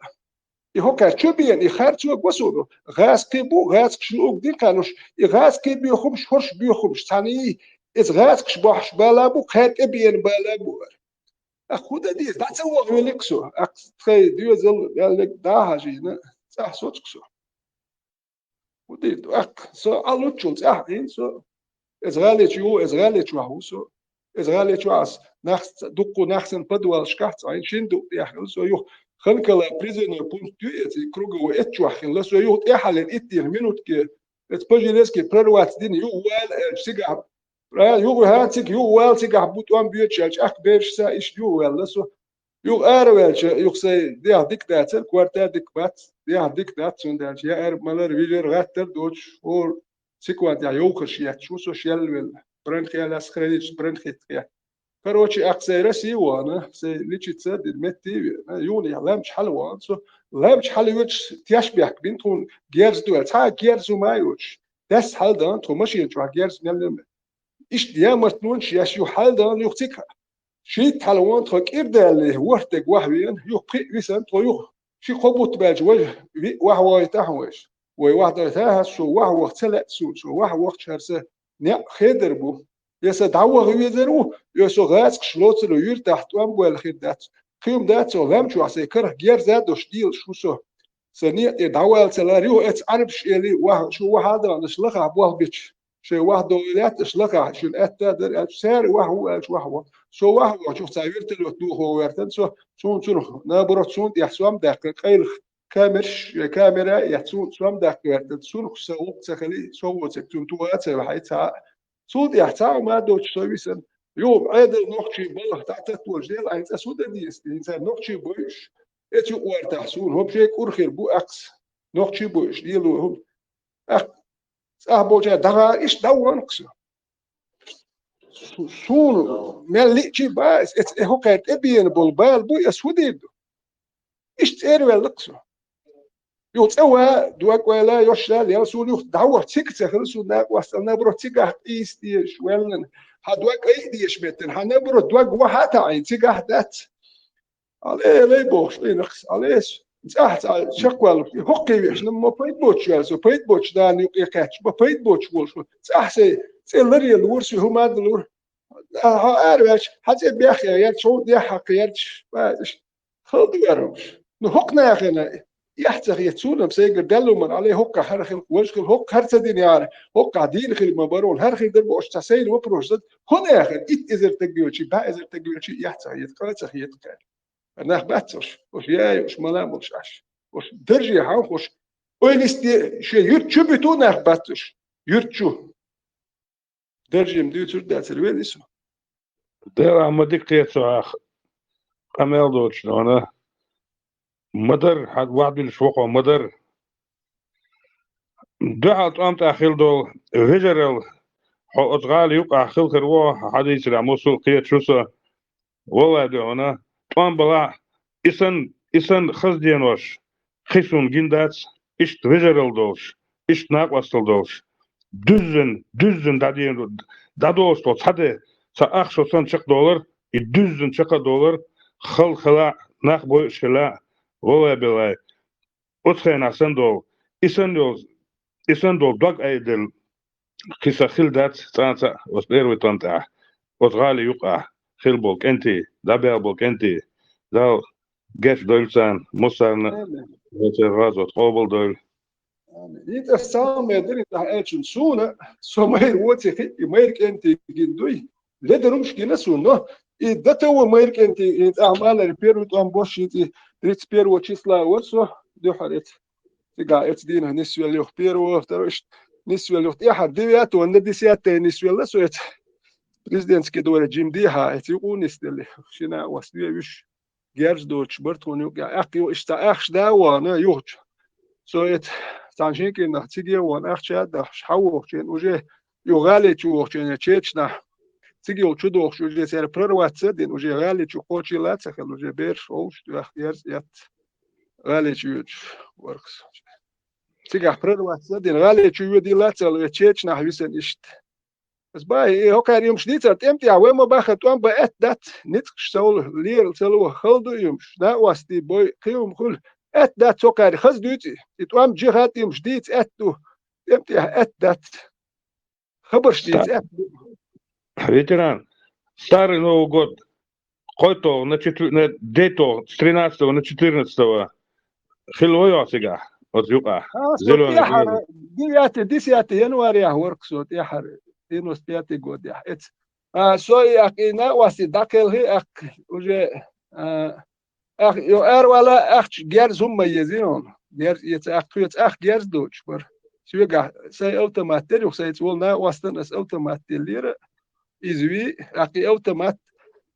И хӀокхаьрчу бен, и харцо го суна. ГӀазкхий бу, гӀазкхаш луург дина кхаьнуш. И гӀазкхий боьхамаш, хӀорш боьхамаш цхьаьний, иза гӀазкхаш бохьуш бала бу, кхаьр тӀе беана бала бу. Аккха хӀун дан деза? ДӀа ца ваха великх со. Аккха тхайн доьзал, аьлларг дӀа а хьажийна, цӀахь соцу-кх со. ХӀун дийр ду? Аккха со Ӏа луччул цӀахь Ӏийна со. Иза гӀали чу ю, иза гӀали чохь ву со. Иза гӀали чохь ас нах ца-, дуккха нах санна подвалашкахь цӀа Ӏийна, шина дукъ тӀехь хилла со юха. Ханкала призывной пункт ю эций, круговой эцчохь хилла со юха тӀехьаллин иттех минутке, эца по-железки прорваться дина, юха вала аьлча, цигахь, а, юха ваьхьа цига, юха вала цигахь бу тӀом боьдуш аьлча, аккха бераш са иштта юха ваьлла со. Юха араваьлча, юха сайн дегӀ дика дацара, корта дика бац, дегӀ дика дац, цундела я ара малар, вижар, гӀаттар доцуш, хӀора секундехь йовхаш етташ ву со шелвелла, бронхиалас хранить, бронхит хетта. Короче, аккха сайн Россия вахана, сайн лечиться а дина, метте а веана, юханехьа лам чу хьала вахана со, лам чу хьала воьдуш тешнабехк бина тхуна герз ду аьлла, цхьа а герз хӀума а йоцуш, дас хьаладахана тхо машина чохь герз мел лема. Иштта ямартлонаш еш юха хьаладахана юха цига. Шийтта хьала вон тхо кӀирдаьллий, ворхӀ дерг ваха веана, юха пхиъ висана тхо юха. Ши-кхо бутт баьлча вай виъ ваха вахийтахьа вайша. Вай ваха дайта хьа, со ваха ваха ца лаьа суна, со ваха вахча хӀара сан некъ хедар бу. Я сан дӀаваха везар ву, я со гӀазкхаш лоцур ву, юьртахь тӀом бойла хир дац. Кхин хӀума дац со, лам чохь сайн карах герза а долуш дийлаш ву со. Сан некъа тӀе дӀавала ца лара, юха эца Ӏарбаш эли, ваха, шу ваха а даханаш лахахь болх бича. Шайн ваха догӀий лаьтта аша лахахь, шуна аьтта а дара аьлча, цара ваха ву аьлча, ваха ву. Со ваха вахча, юха цхьа вертолет духо вертан, со цунна цунах, наоборот, суна тӀехь сом даьккхира, къайлаха камераш, я камера а эцна, суна сом даьккха вертан, цунах сан гӀуллакх ца хили, со воцург цунна туха а ца ваьхьий, цхьа а. Цул тӀехь цхьа а ма доцуш со висана. Юха Ӏедал нохчий балха дӀататталуш дела, айна цӀа су дан деза, хӀинца нохчий бойуш. Эцу юкъа вартахь суна, хӀума шайн кӀур хир бу аккхас. Нохчий бойуш, лело хӀума. Аккха цӀахь болчара дӀагӀара иштта дӀавахана-кх со. Су-, суна мел лиъчий бац, эца э хӀокхаьрга тӀебеана болу бала бу, ас хӀун дийр ду? Иштта цӀервелла-кх со. Юха цӀа ван, дог ойла, йош а лела, суна юха дӀаваха цига ца хилла, суна накъостал, наоборот, цигахь къийса дезаш, ваьллина. Хьан дог айа дезаш меттина, хьан набура дог ваха а таӀийна, цигахь дац. Алле, лай бохуш, лай нахс, алле, цӀахь цӀа чакхваьллуш, и хӀоккхе вешна, ма пайда боцуш ваьлла со, пайда боцуш дана юкъе кхаьчча, ма пайда боцуш волуш ву. ЦӀахь сайн цӀе ларъелла вура, со хӀума а далура. Хьо араваьлча, хьан цӀе бехъя гӀерташ, хьо дехьа хьакха гӀерташ, ма, хала ду ваьрралаш. Ну, хӀокху нахана эхь ца хета, суна-м сайгара даьлла ма алле, хӀокхахь хӀара хила, важа хила, хӀокху хӀара ца дина яра, хӀокхахь дийна хила ма бара, хӀара хила дара бохуш, цхьа сайна вопрос дан, хӀун нахана итт эзар таг йоьлчий, бӀе эзар таг йоьлчий эхь ца хета, къа ца хета кхаьра. Нах бац уьш, уьш яй, уьш мала болуш Ӏаш. Уьш дарже хьовха, уьш ойла йисте, шен юьрта чу буьту нах бац уьш. Юьрта чу. Дарже-м дуьйцур дацара вен и со. Дела, ма дика кхета со хьох, къамел доцуш нона. Ма дарра, хьан вахьа дуьлуш вокхо, ма дарра. Дуьхьал тӀом тӀехь хила долу вежаралла, хьо оцу гӀала юкъахь хила хир ву, хьан дийцарехь муьлхха а кхеташ ву со. Валлай, дуьхьал, тӀом балахь, и санна, и санна хаза денош кхин суна гина дац, иштта вежаралла долуш, иштта накъосталла долуш. Дуьззина, дуьззина дӀадийр ду, дӀадолуш долу цхьа де, цхьа ахча санна чекхдолура, и дуьззина чекхдолура, хала хила а, нах бойуш хила а, валлай-биллай. Оцу хенахь санна долу, и санна йолу, и санна долу дог айделла, кхин сан хила дац цкъа а, оцу первый тӀом тӀехь, оцу гӀали юкъахь хила болу кӀентий, дӀабаьлла болу кӀентий, Дала гечдойла царна, массарна а, Амин. Вайн церан гӀазот къобалдойла. Амин. И тӀе самое дерриг тӀехь аьлча, суна, со майра воций хиъ, и майра кӀентий гина дуй. Ледарумаш гина суна, но и датова майра кӀентий, и тӀехь малар первый тӀом бошуш, и тридцать первого числа вара со, дуьхьал эца. Цигахь эца дийнахь нисвелла юха первого, второго, иштта нисвелла юха. ТӀаьхьара девятого на десятое нисвелла со эца. Президентский дворе жима дехьа, эца юкъа нисделли. Шина а вас ве вуьш. Герз доцуш бара тхуна юкъа. Аккха юха иштта ахча да а вахана юхачу. Со эца цхьана шин кӀирнах циге а вахана, ахча а дахьаш, хьан вохучу уже юха гӀали чу вохучу чечнахь. Цига йолу чу дохуш, уже цара прорваться а дина, уже гӀали чу кхочийла а ца хилла, уже бераш вовшах тӀехь герз эцна. ГӀали чу йоьдуш вара со. Цигахь прорваться а дина, гӀали чу йоьдийла а ца хилла, ве чечнахь висина иштта. Ас бай, и хӀокхара юмаш дийцар, тӀем тӀехь вай ма баххара, тӀом бан аьтта дац, ницкъаш совла, лерал ца ло, хала ду юмаш, накъостий бой, кхин хӀума хуьлу, аьтта дац хӀокхара, хаза дуьйцу и, и тӀом жиха тӀемаш дийца аьтта ду, тӀем тӀехь аьтта дац. Хабарш дийца аьтта ду. Ветеран, Старый Новый год кхойтталгӀа на четвер-, на дейталгӀа с тринадцатого на четырнадцатого хила вайо цигахь, оцу юкъахь? А, со Зелёный тӀаьхьара, девятый, десятый январехь вара со тӀаьхьара, девяносто пятый годехь. Эц. А, со и аккха, и накъостий дӀакхелхи аккха, уже, а, ах, йо, аравала ахча герз хӀумма еза йона. Герз эца ахча, тхоьца ахча герз доцуш бара. Соьгахь сайн автомат дера, юха сайца волу накъостан ас автомат деллера. Иза ви, аккха и автомат,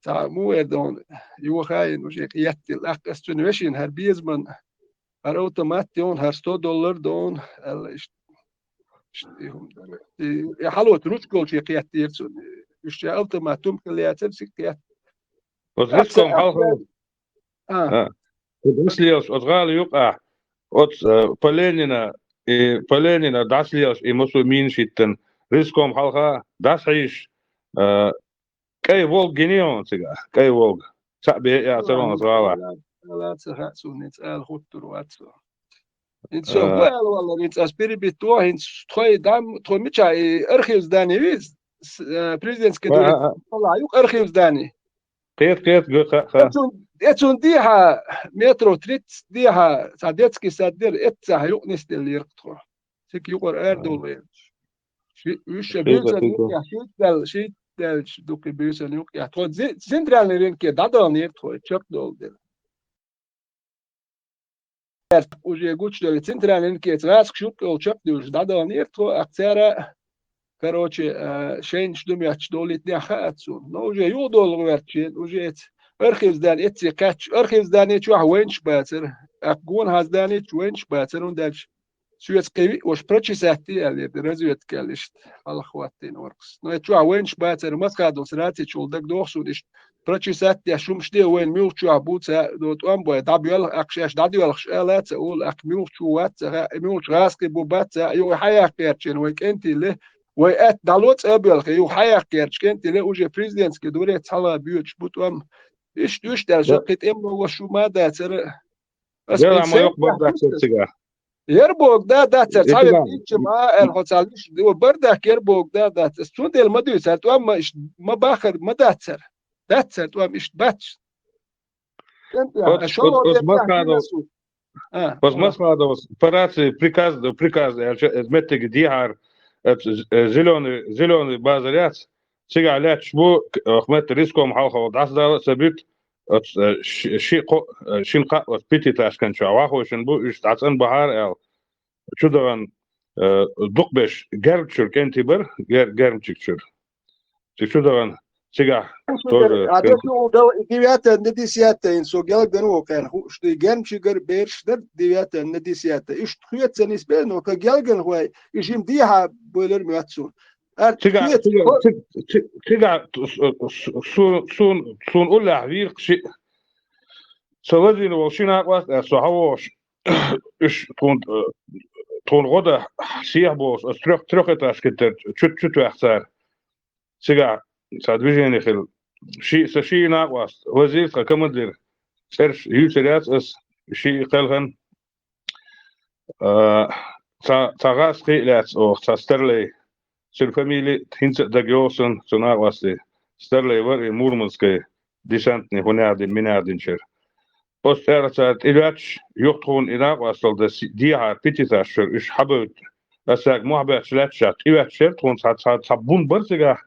цхьа муха эр дона, йохаийна уже кхеттийла. Аккха ас цуьнан вешина хӀара безаман, хӀара автомат йона, хӀара сто доллар дона, аьлла иштта. Иштта и хӀума дара. И, и хьалоцу ручка йолчу кхеттийра цунна. Уьш ша автомат хӀума хила яцара, цига кхетта. Оцу риском хьалха. А. А. Оцу Василевс, оцу гӀала юкъахь, оцу, э, Поленина, и Поленина дӀасалелаш, и массо а минаш йиттина, риском хьалха дӀасахьийзаш, э, кӀай Волга гиний хьуна цигахь, кӀай Волга. Цхьаъ бен яцара хьуна оцу гӀалахь. Ала ца хаьа суна, хӀинца ала хӀуттур вац со. ХӀинца со, э, хӀун ала валлара, хӀинца ас перебить ву, хӀинца тхой дам, тхо мичахь, и архив здание виз, с-, э, президентский дворец, а, а, а, юкъа архив здание. Кхета, кхета, га, ха, ха. Эцун, эцун дехьа метров тридцать дехьа, цхьа детский сад дера, эццахь юкъа нисделлера тхо. Цига юкъара арадовла веанчу. Ши-, уьш ша кхета, буьйсанна кхета. Юкъехь, шийтта даьлла, шийтта даьлча дукха буьйсанна юкъехь. Тхо ци-, центральный рынке дӀадаланера тхо, чекхдолу дела. Уже гучудевлла центральный рынкеца гӀазкхаш юккъе йолу чекхдуьйлуш дӀадаланера тхо, аккха цара, короче, а, шайнаш ду моьттуш долуьйтинехь хаьа суна. Но уже юхадолу гӀоьртича, уже эца архив здание эццехь кхаьчча, архив здание чохь вайнаш бацара, аккха гонахьа здание чу вайнаш бацара, хӀунда аьлча соьца кхин виъ ваша прочесать де аьлла, разведка аьлла иштта, хьалха хӀоттийна вара-кх. Но эца чохь вайнаш бацара, Масхадовс рацийча волу дагадогӀу суна иштта. Прочесать деш хӀумаш де вайна муьлхха чохь бу ца, до тӀом бой, дӀабоьлху, аккха шаьш дӀадоьлхуш ала ца олу, аккха муьлхха чу вац ца хаьа, муьлхха гӀазкхий бу бац ца, юкъа хьан яккха гӀертачу вайн кӀентий ле, Вай атта дӀало цӀа а белхе, юха хьаяккха герча кӀентий ле, уже президентский дворец хьалха боьдуш бу тӀом. Иштта уьш даьлча, кхин тӀемало шу ма дацара. Ас Дела ма йоккха бардак цигахь. Яр бог да дацар, цхьа вер ичча ма аьлла, хьо цхьа лиш, бардак яр бог да дацар. Ас цундела ма дуьйцар, тӀом ма иш, ма бахар, ма дацар. Дацар тӀом иш бац. Оц Масхадов, оц Масхадовс по рации приказ, приказ аьлча, эз меттиге дехьара, зеленый, зеленый базар яц, цигахь лаьтташ бу, ах метта риском хьалха дӀасадала а ца буьту, оц, э, ши-, ши-, кхо-, э, шин кхаъ оц пятиэтажкан чохь вахошина бу, уьш дӀацӀан бахьара аьлла. Чу дахана, э, дукхаберш Гермчуьра кӀентий бара, Гер-, Гермчуьра. Цигахь чу дахана, цигахь тоже девятое на десятое, со гелган ву кхеран хууш ду, Гермчуьра бераш дара девятое на десятое. Иштта хьоьца нисбе, но ка гелган хьой, и жим дехьа бойлар моьтту суна. Цигахь, цигахь, цигахь, цигахь, су-, су-, су-, су-, сун уллехь вийркхи шиъ. Со лазийна волу ши накъост а со хьавогӀуш, уьш тхуна, э, тхуна гӀо дан сехьа бохуш, аса трёх-, трёхэтажкан тера чу, чу тоьхна цара. Цигахь цхьа движение хилла. Ши-, сан ши накъост лазийра, тхан командир цӀераш юьйцур яц аса, ши кхелхина. А, цхьа, цхьа гӀазкхи а лаьцна оха, цхьа старлей. Цуьнан фамили хӀинца а дага йогӀу суна, цу накъостий. Старлей вара и Мурманской десантный хӀун яхьдина, мин яхьдинчара. Оцу тӀера цара тӀедоьттуш, юха тхуна и накъостал дан си-, дехьара пятиэтажкара уьш хьабевдда. Аса цаьрга мохь бетташ лаьтташ, тӀеоьттуш яра тхуна цхьа, цхьа, цхьа бун бара цигахь,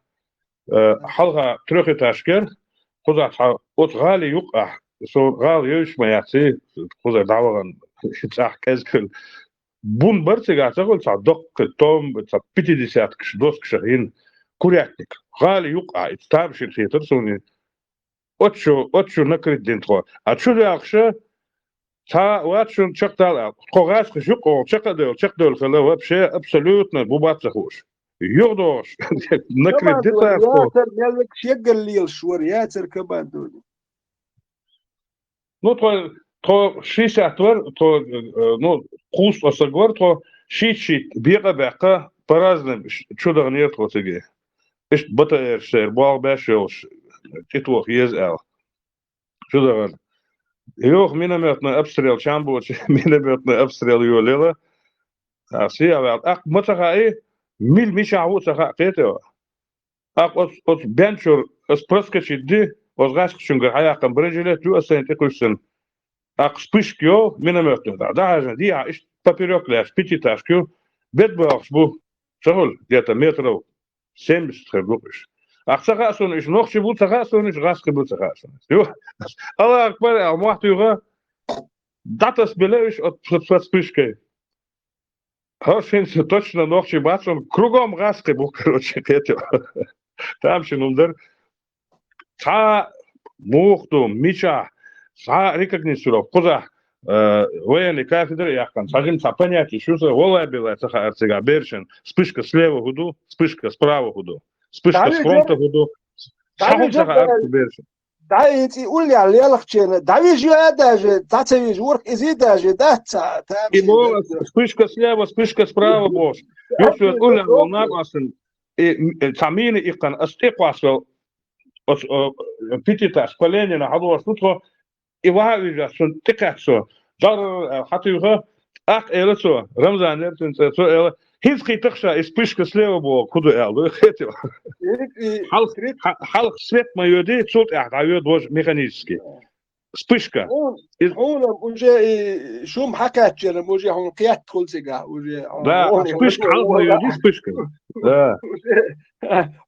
э, хьалха трёхэтажка яра, кхузахь цхьа оцу гӀали юккъехь, со гӀала йовзуш ма яций, кхузара дӀавахана, цӀахь кӀезиг хилла. Бун бара цигахь ца хуьлу цхьа доккха, томба, цхьа пятидесяткаш доскашах йина курятник. ГӀали юккъехь, и тамашийна хетара суна. Оцу чу, оцу чу накрыть дина тхо. А чу доьлхуша, цхьа а вац шуна чекхдала аьлла. Тхо гӀазкхаша юккъехула чекхдевлла, чекхдевлла хилла вообще абсолютно бу бац ца хууш. ЮхадогӀуш, накрыть ди цара тхо. Яцар мел векаш еггара лелаш вара, яцар командуни. Ну, тхо, тхо шестьдесят вара, тхо, э, ну, кхузткъа саг вара, тхо шийтта-шийтта бекъа а баьккха, по-разному ш-, чу даханера тхо цига. Иштта БТР-ш сайра, болх беш йолуш, тӀетоха еза аьлла. Чу дахана. Юха миномётный обстрел, чам боцу, миномётный обстрел йолаелла. А, сехьа ваьлла. ТӀаккха ма ца хаьа, мила мичахь ву ца хаьа, кхетий хьо. ТӀаккха оцу, оцу бен чуьра ас проскочить ди, оцу гӀаскхичуьнгара хьаяьккхина бронежилет ю ас сайна тӀекхуьссина. ТӀаккха вспышка йолу миномётный дӀа. ДӀахьаьжна, дехьа иштта поперёк лаьтташ, пятиэтажка ю, бед боьлхуш бу. Ца хуьлу, где-то метров семьдесят хир ду-кх уьш. ТӀаккха ца хаьа суна, уьш нохчий бу ца хаьа суна, уьш гӀаскхий бу ца хаьа суна. Ю, Аллаху акбар аьлла, мохь туьйхна, дӀатасбелла уьш оцу вспышкой. ХӀорш хӀинца точно нохчий бац, он кругом гӀаскхий бу, короче, кхетий хьо. Тамашийна хӀума дара. Цхьа а муха ду, мичахь, цхьа а рекогносцировка, кхузахь, э, военный кафедра а яьккхина, цхьа жима цхьа понятие ю сан, валлай-биллай ца хаьара цигахь берашна. Вспышка слева хӀун ду, вспышка справа хӀун ду, вспышка с фронта хӀун ду. Цхьа хӀума ца хаьара цу берашна. ДӀа и цӀе уллехь лелхачеран, дӀавижа ю а даже, дӀа ца вижа, урх изий даже, дац ца, там И шен боху, дац. Вспышка слева, вспышка справа бохуш. Юха соьца уллехь волу накъостана, и, и, цхьа мина иккхина, ас тӀекхоссавелла, оцу, о, пятиэтажка по Ленина хьалоша ду тхо, и ваха а вижа, цунна тӀекхаьчча со, жар, э, хьатуьйху, тӀаккха элира цо, Рамзан яра цуьнан цӀе, цо элира, хӀинца кхийтта-кх ша, и вспышка слева боху, хӀун ду аьлла, ду, кхетий хьо. И, и, хьалха, хьа-, хьалха свет ма йоьдий, цул тӀаьхьа дӀайоьду важа механический. Вспышка. Хьуна, хьуна уже и шум хьакхаьччарна, уже хьуна кхетта хуьлу цигахь, уже. Да, вспышка, хьалха ма йоьдий вспышка. Да. Уже,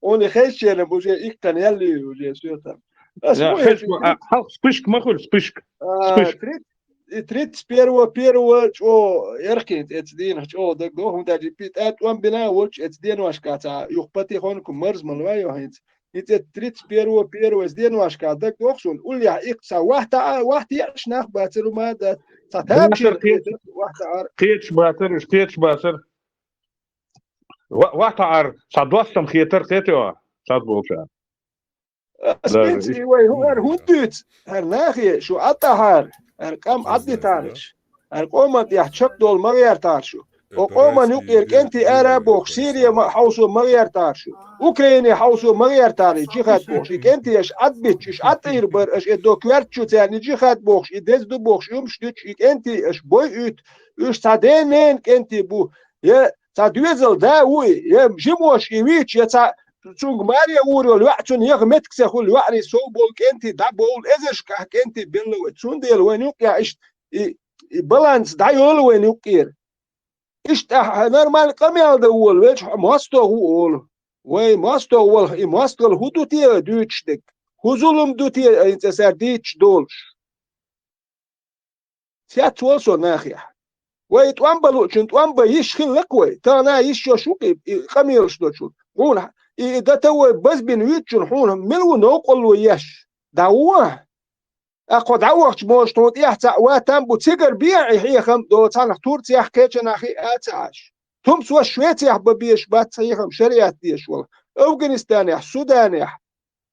хьуна хезчарна, уже иккхина яьлла уже, всё там. Да, хезча, а, хьалха вспышка ма хуьлу, вспышка. А, вспышка. Тридцать, и тридцать первого первого чӀогӀа эрхкинца эца дийнах чӀогӀа дагадогӀу, хӀунда аьлча пи-, тӀе тӀом бина а воцуш эца деношкахь цхьа юха патихоньку марзмала вай йо хӀинца. ХӀинца эца тридцать первого первого эца деношкахь дагадогӀу суна, уллехь иккха цхьа вахта а, вахта еъаш нах бацара ма дац, цхьа тамашийна кхеташ, вахта ара. Кхеташ бацара, уьш кхеташ бацара. Ва-, вахта ара, цхьа достам хетара, кхетий хьо, цхьаболчара. Ас биций вай, хӀара хӀунда дуьйцу? ХӀара нахе, шу Ӏаддахьара, хӀара къам Ӏаддитараш, хӀара къоман тӀехь чекхдолу ма гӀертахьара шу. О къоман юкъера кӀентий ара а бохуш, Сирия ма-, хьовсо ма гӀертахьара шу. Украине хьовсо ма гӀертахьара и джихад бохуш. И кӀентий аша Ӏадбитча, уьш ӀадтӀийр бара, аша э до коьртачу царна и джихад бохуш, и деза ду бохуш, уьмаш дуьтуш, и кӀентий аша бойуьйту, уьш цхьа ден-ненан кӀентий бу, я цхьа доьзал да а ву и, я жимош и вийча, я цхьа цуьнга маре а вур йолу йоӀ, цунна яха меттиг ца хуьлу, йоӀарий сов болу кӀентий дӀабовлу, эзаршкахь кӀентий белла вай. Цундела вайна юккъехь иштта и, и баланс дӀайолу вайна юккъера. Иштта ахьа нормально къамел дан волавелча, хьо мостагӀа ву олу. Вай мостагӀа валахь, и мостагӀалла хӀун ду те дуьйцуш дерг? ХӀун зулам ду те, хӀинца сара дийцуш долуш? Цец волу со нахехь. Вай тӀом бан луучун тӀом бан йиш хилла-кх вай. Тахана йиш йолуш ву-кх и, и къамелаш долчун. Хьуна и, и дата вай базбина вуьйцучун хьуна мила ву новкъарло еш? ДӀа ву ахь? ТӀаккха хьо дӀавахча, может, хьуна тӀехь цхьаъ ван там бу, цигара бехьа и хьехам а до, цхьанхьа Турцех, кхечанхьа а ца Ӏаш. Тумс ваша Швецехь бан безаш бац хьехам шариат дезаш валахь. Афганистанехь, Суданехь,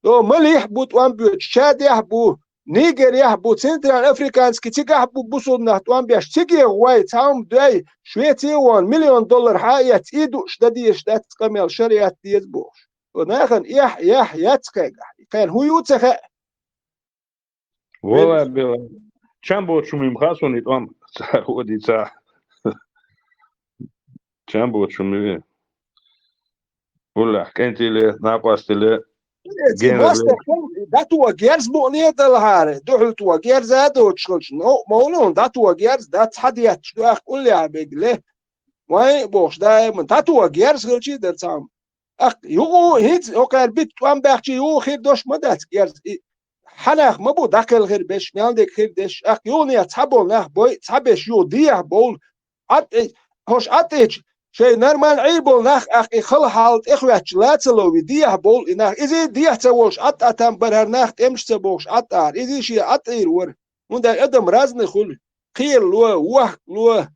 до, Малихь а бу тӀом боьдуш, Чадехь а бу, Нигерехь а бу, Центральноафриканский, цигахь а бу бусулба нах тӀом беш, цига гӀой, цхьа хӀума дой, Швеце а вахана, миллион доллар хьа а эцна, и дууш дан дезаш дац къамел, шариат деза бохуш. О, нахана эхь, яхь яц кхайгахь. Кхайна хӀун ю ца хаьа? Вала бела. Чам боцу шума ма хаьа суна и тӀом? Цара хӀун а дийца. Чам боцу шума ма ве. Уллехь, кӀентий ле, накъостий ле, генара ле. Дато герз букъане а далахьара, дуьхьал то герз а доцуш хилча, но, мовлун, дато герз, дац хьан детташ ду, ахь уллехь бег ле. Вайн а бохуш, даиман, дато герз хилчий дара цхьамма. ТӀаккха юха хӀинца, хӀокхара битта тӀом баьхчий, юха хир дош ма дац герз. И хьанах ма бу дӀакхелхира беш, мел дерг хир деш. ТӀаккха юханехь цхьаболу нах бой, цхьаберш юха дехьа бовлу. Ӏад-, э, хӀорш ӀатӀийча, шайн нормально Ӏийр болу нах, тӀаккха и хала хьал тӀехваьчча, ла ца ловий, дехьа бовлу и нах. Иза дехьа ца волуш, ӀатӀа там бара хӀара нах, тӀемаш ца бохуш, ӀатӀара. Иза шен ӀатӀийр вара. ХӀунда аьлча адам разный хуьлу. Кхерало, вохкало.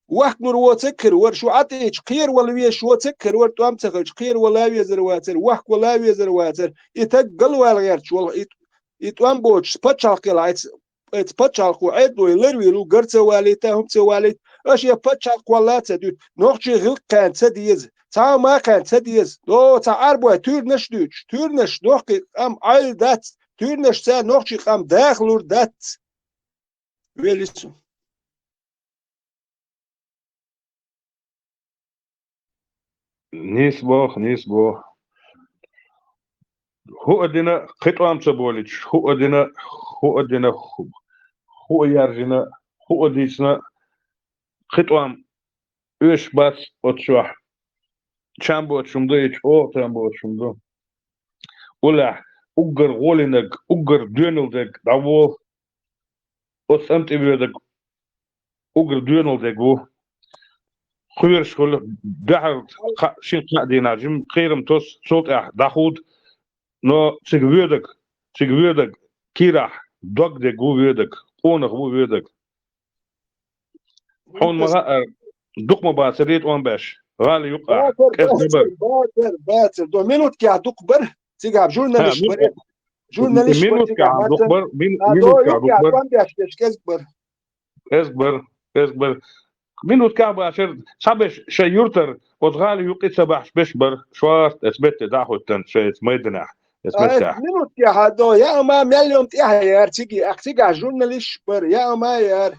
Вохкалур воцург хир вара, шу ӀатӀийча, кхеравала везаш воцург хир вара, тӀом ца хилча, кхеравала везар вацара, вохкавала везар вацара. И таг галвала гӀерташ волу, и, и тӀом боцуш пачхьалкх хилла, айца, айца пачхьалкхо Ӏедало и ларвийр ву, гар ца валийта, хӀума ца валийта, аша я пачхьалкх кхолла а ца дуьту, нохчий гӀиллакх кхаьна ца деза, цхьа а ма кхаьна ца деза. До, цхьа Ӏарбой туьрнаш а дуьйцуш, туьрнаш нохкий къам Ӏойла дац, туьрнашца нохчий къам дахалур дац. Велису. Нийса боху, нийса боху. ХӀуъа дина, кхин тӀом ца болуьйтуш, хӀуъа дина, хӀуъа дина, хӀу-, хӀуъа яржина, хӀуъа дийцина, кхин тӀом оьшуш бац оцу чохь. Чам боцуш хӀума ду и, чӀогӀа чам боцуш хӀума ду. Уллехь, уггар гӀолинарг, уггар доьналла дерг дӀаволу. Оцу цӀан тӀе воьдург уггар доьналла дерг ву. Кхоьруш хуьлу, дуьхьал кхаа, шина-кхаа дийнахь жима кхерам тосу, цул тӀаьхьа дӀахуду, но цига воьдург, цига воьдург кийрахь дог дерг ву воьдург, къонах ву воьдург. Хьуна ма хаьара, дукха ма бацара и тӀом беш. ГӀала юккъехь, кӀезиг ма бара. Бацара, бацара, бацара. До минуткехь дукха бара, цигахь журналист бара. Журналист бара, минуткехь дукха бара, мин-, а, до минуткехь дукха бара. ТӀом беш берш кӀезиг бара. КӀезиг бара, кӀезиг бара. Минуткехь бацара, цхьаберш шайн юьртара, оцу гӀала юккъе ца бахьаш берш бара. Шорта, эца метте дӀа а хӀоьттина, шайн эца майданехь, эца меттехь. Минуткехь а до, яа ма мел йома тӀаьхьа яра цига, ахь цигахь журналист бара, яа ма яра.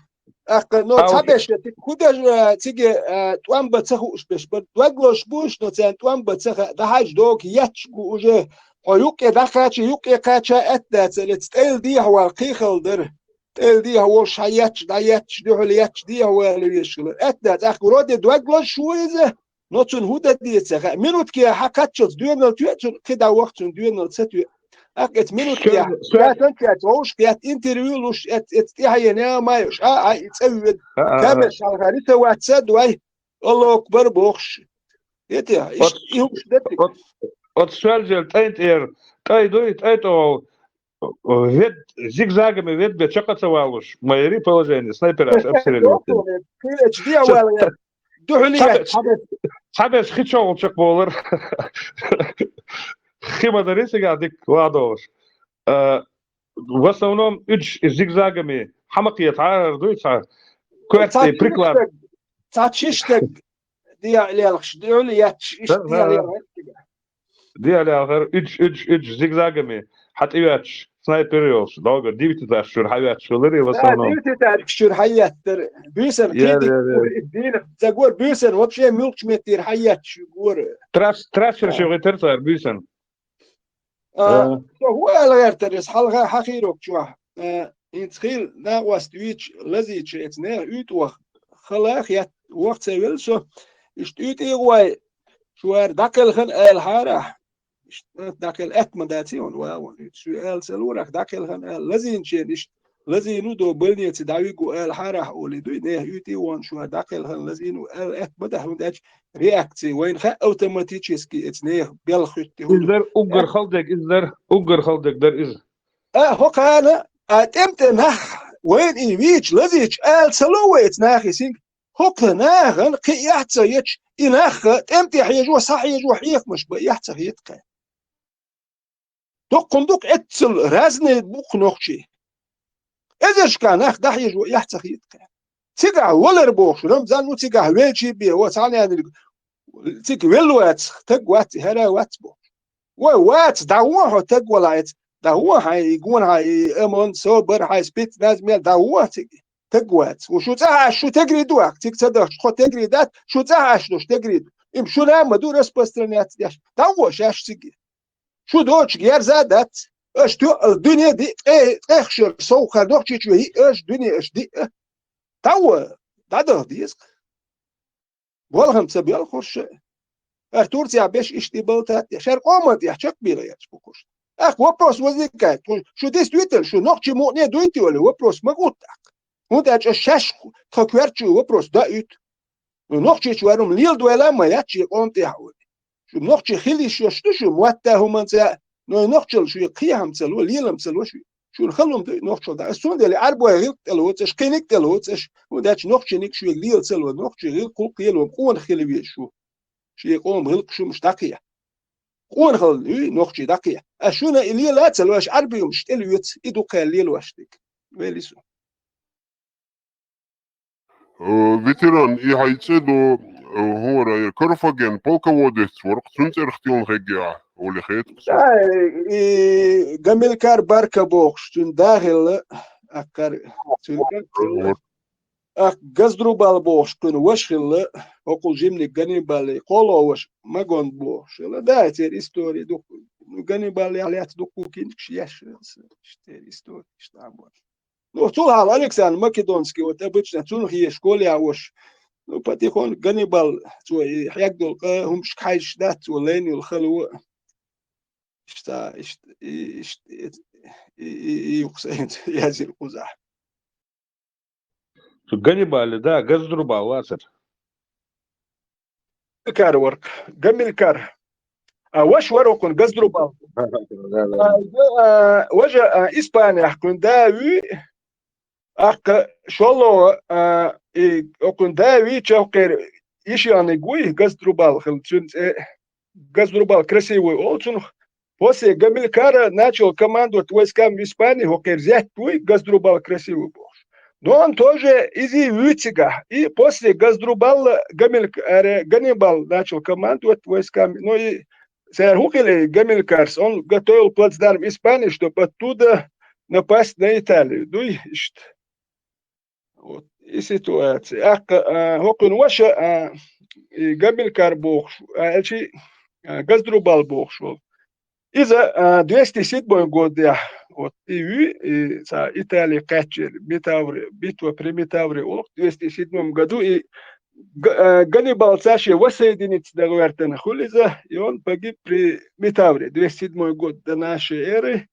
ТӀаккха, но, цхьаберш цига хӀун дажа, цига, а, тӀом бан ца хууш берш бара. Дог лозуш бу уьш, но царна тӀом бан ца хаьа. ДӀахьаьжча догу етташ бу уже. Хьо юккъе дӀакхача, юккъе кхача аьтта дацара, эца тӀе дехьавала кхин хала дара. ТӀе дехьа волуш хьан етташ, дӀа етташ, дуьхьал етташ, дехьавала везаш хилар. Аьтта дац, ахь вроде дог лозуш ву иза, но цунна хӀун дан деза ца хаьа. Минуткехь хьан кхаччалц доьналла тоьа цунна, кхин дӀа ваха цунна доьналла ца тоьа. ТӀаккха эца минуткехь, цаьрца вовшах кхетта интервью луш, эц-, эца тӀаьхьенан а ма йош, а, а, и цӀа воьду. Камераш хьалха рисовать ца а дой, Аллаху акбар бохуш. Эти, иш-, и хӀумаш деттиг. Оцу соьлжал тӀайн тӀера, тӀай дуй, тӀай тӀе вов, вед-, зигзагами вед бен чекх а ца валуш, ма яри положение, снайпераш обстреливать. Кхин эца дехьавала, дуьхьал цхьаберш, цхьаберш хи чохь чекхбовлар. Хи ма дарий цигахь дика вахьа долуш. А, в основном уьдуш и зигзагами хьан ма кхета, хьарар дуй цхьа, коьртте приклад. цхьа чиштаг дехьа лелхаш, дуьхьал етташ, иштта дехьа лелхар. Дехьа лелхар, уьдж, уьдж, уьдж, зигзагами, хьа тӀеветташ, снайпер йолуш, догар, дивититаш чуьра хьаетташ хилар, и в основном. Дивититаш чуьра хьаеттар. Буьйсан кхетик, дийна, ца гор буьйсан, вообще муьлхачу меттера хьаетташ гора. Трасс, трассер шуьгӀийтар цара буьйсан. А, со хӀун ала гӀертар иза хьалха хьахийрок чохь? А, хӀинца хила накъост вийча, лазийча эца нехан уьйтӀох хала хетта, ваха ца велла со. Иштта уьйтӀий гӀой, шу ара дӀакхелхана ала хьарахь. Иштта дӀакхел аьтта ма дац и хьуна вагӀун. Шу ала ца лурах дӀакхелхана ала. Лазийначеран иштта лазийна ву до больнице дӀавигу ала хьарахь олий дуй, нехан уьйтӀий вон шу ара дӀакхелхана лазийна ву ала аьтта ма дахь, хӀунда аьлча реакция. Вайна хаьа автоматически эца нехан белла хӀуьттий хӀун ду. Иза дар уггар халдег, иза дар уггар халдег дар иза. А, хӀокхана, а, тӀем-тӀе нах, вайна и вийча, лазийча, ала ца ло вай эца нахе синга. ХӀокху нахана кхин эхь ца ечу, и нахха тӀем-тӀе хьежо, схьахьежо хьехамаш бан эхь ца хета кхаьа. Дуккхун дукха эццал разные бу-кх нохчий. Эзаршка нах дӀахьежо эхь ца хета кхаьа. Цигахь валар бохуш, Рамзан ву цигахь велчий бен, о, цхьаьнниг цига велла вац, таг вац, хӀара вац бохуш. Вай вац, дӀагӀо хьо таг валахь эца, дӀагӀо хьайн и гонахьа и ОМОН, СОБР, хьайн спецназ мел дӀагӀо цига. Таг вац. Ву шу цӀахь Ӏаш, шу тегри ду ахь, цига ца дахча, тхо тегри дац, шу цӀахь Ӏаш долуш тегри ду. Им шуна а ма ду распространяться деш. ДӀагӀо шаьш цига. Шу доцучу герза а дац. Аша тоьал дуьне диъ, ткъе, ткъех шара сов хар нохчичо йиъ аша дуьне аша диъ. ДӀагӀо, дӀадаха деза. Болхам ца белхуш, хӀара Турцехь беш иштта и балтат а, шаьра къоман тӀехь чекхбийла гӀерташ бу кхуш. ТӀаккха вопрос возникает, шу действительно, шу нохчий мукъане дуй те олий, вопрос ма гӀутту тӀаккха. ХӀунда аьлча шаьш тхан коьртачу вопрос даийту. Ну, нохчичу варум леладойла а ма яц шен къоман тӀехь олий. Шу нохчий хила йиш йолуш ду шу, мотта хӀуманца, но и нохчалла шуьга кхехьам ца ло, лелам ца ло шу. Шуна хала хӀума ду и нохчалла дӀа. Ас цундела Ӏарбой гӀиллакх тӀе лоцу аша, кхиниг тӀе лоцу аша, хӀунда аьлча нохчиниг шуьга лела ца ло, нохчий гӀиллакх гӀуллакх лело, къонах хила веза шу. Шен къоман гӀиллакх шумаш дӀакхехьа. Къонахалла юй нохчий дӀакхехьа. Ас шуна и лела а ца ло, аша Ӏарбий хӀумаш тӀе лоьцу, и ду кхаьра лелош дерг. Вели со. Э, ветеран, и хьайн цӀе ду, э, хӀора, э, Карфаген полководец вара-кх, цуьнан цӀерах тилна хегги ахь, олий хеташ. Да, и Гамилкар Барка бохуш, цуьнан да хилла, аккхар, цуьнан кӀант хилла. Ах, Газдрубал бохуш, кхуьнан ваша хилла, хӀокхул жиманиг Ганнибалан кхоалгӀа ваша Магон бохуш хилла. Да, церан истори ду, Ганнибалехь лаьцна дуккха кинчкаш еш хилла, церан истори, иштта а бохуш. Ну, цул хьалха Александр Македонский, вот обычно цунах еш школе а ваша. Ну, потихоньку Ганнибал, цо и хьегна долу къа, хӀумашка хьаьжча дац, цо лайна йолу хало. Иштта, иштта, и, иштта, и, и, и, и юкъа сайна язйина кхузахь. Цу Ганнибалан да, Газдрубал вацара. Гамилкар вара-кх. Гамилкар. А, ваша вара хӀокхуьнан Газдрубал. А, а, важа, а, Испанехь кхуьнан да вуьй, аккха шолгӀа, а, и, хӀокхуьнан да вийча хӀокхеран йишониг вуй, Газдрубал хилла цуьнан цӀе. Газдрубал красивый олу цунах. После Гамилкара начал командовать войсками в Испании, хӀокхеран зетта вуй, Газдрубал красивый бохуш. Но он тоже иза вуьй цигахь. И после Газдрубала Гамилк-, аре, Ганнибал начал командовать войсками. Но и цара хӀун хилла и Гамилкарс, он готовил плацдарм Испании, чтобы оттуда напасть на Италию. Дуй, иштта. Вот. И ситуация. Аккха, а, хӀокхуьнан ваша, а, и Гамилкар бохуш, а, аьлчи, а, Газдрубал бохуш волу. Иза, а, двести седьмой годехь, вот, и вуьй, и цхьа Итали кхаьччера, Метаври, битва при Метаври олу-кх, двести седьмом году, и Г-, а, Ганнибалца шен воссоединиться дан гӀоьртина хуьлу иза, и он погиб при Метаври, двести седьмой год до нашей эры.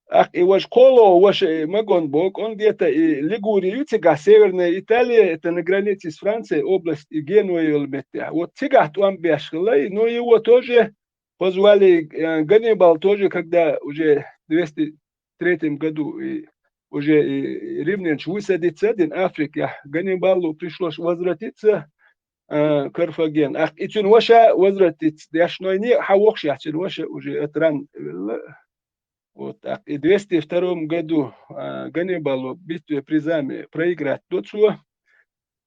Ах, и важа кхоалгӀа ваша и Магон боху, он где-то и Лигурия ю цигахь, Северная Италия, это на границе с Францией, область и Генуя йолу меттехь. Вот цигахь тӀом беш хилла, но его тоже позвали, э, Ганнибал тоже, когда уже в двести третьем году и уже и римлянаш высадиться дина Африкехь, Ганнибалу пришлось возвратиться, э, Карфаген. Ах, и цуьнан ваша возвратиться деш, но и не, хьан вохуш яц цуьнан ваша уже от ран велла. Вот так. И двести втором году, а, Ганнибалу в битве при Заме проиграть до цо.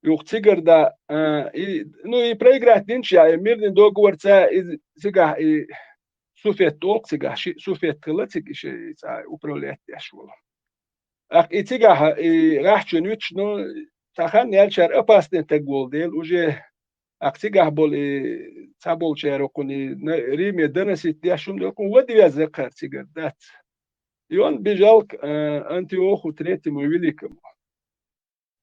Юха цигара да, а, и, ну, и проиграть динча, и мирный договорца, и цигахь, и суфет олу цигахь, ши суфет хилла цига, и ши цхьа управлять деш волу. ТӀаккха и цигахь, и гӀахьчун вича, ну, цхьа хан яьлчара опасный таг волу дела, уже ТӀаккха цигахь болу и цхьаболчара кхунна и на-, Риме доносить деш хӀума ду, кхунна вада веза кхара цигара дац. И он бежал к, э, Антиоху Третьему Великому.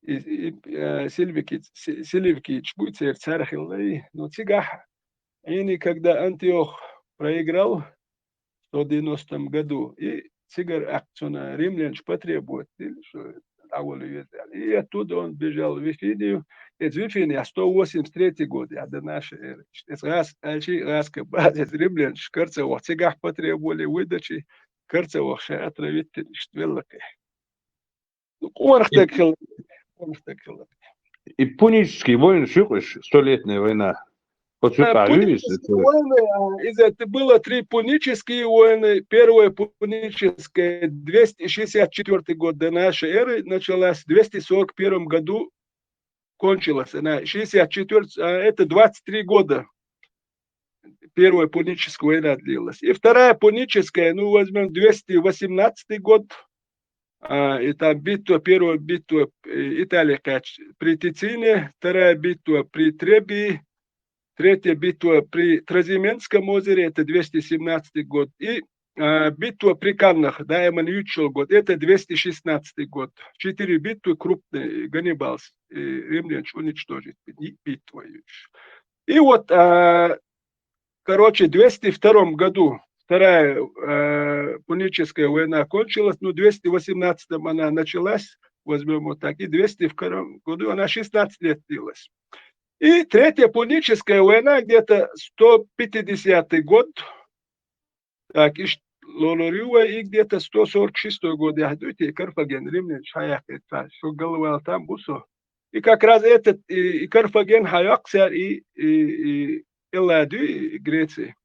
И, и, э, Сильвики-, Си-, Селевкидаш буй церан цара хилла и. Но цигахь Ӏийний, когда Антиох проиграл, сто девяностом году. И цигара акцуна римлянаш потребовать дили, что дӀавала веза аьлла. И оттуда он бежал в Вифинию. Эца Вифиния сто восемьдесят третий год, я, до нашей эры. Эца гӀаз-, аьлчи гӀазка база, эца римлянаш карца ваха цигахь потребовали выдачи, карца ваха ша отравить дина, иштта велла кхе. Ну, къонах И стаг хилла. Къонах стаг хилла. И пунические войны шу юкъуш, столетняя война. Вот А, юкъа юйс, пунические это войны, а, из это было три пунические войны. Первая пуническая двести шестьдесят четвёртый год до нашей эры началась, в двести сорок первом году кончилась она. Шестьдесят четвёртый, а, это двадцать три года. Первая пуническая война длилась. И вторая пуническая, ну, возьмём двести восемнадцатый год, а, и там битва, первая битва, э, Италии, кхаьчча, при Тицине, вторая битва при Требии, третья битва при Тразименском озере, это двести семнадцатый год, и, а, битва при Каннах, да, именно ючул год, это двести шестнадцатый год. Четыре битвы крупные, Ганнибал, э, римлян уничтожить, би-, битва ещё. И вот, а, короче, в двести втором году вторая, э, пуническая война кончилась, ну, в двести восемнадцатом она началась, возьмём вот так, и в двести втором году она шестнадцать лет длилась. И третья пуническая война, где-то сто пятидесятый год, так, иш лолор ю вай, и где-то сто сорок шестой год яхь ду те, Карфаген, римлянаш хьаяьккхи цара, шо галвала там бу со. И как раз этот, и, и Карфаген хьайоккху цара, и, и, и Элладу, и Греция.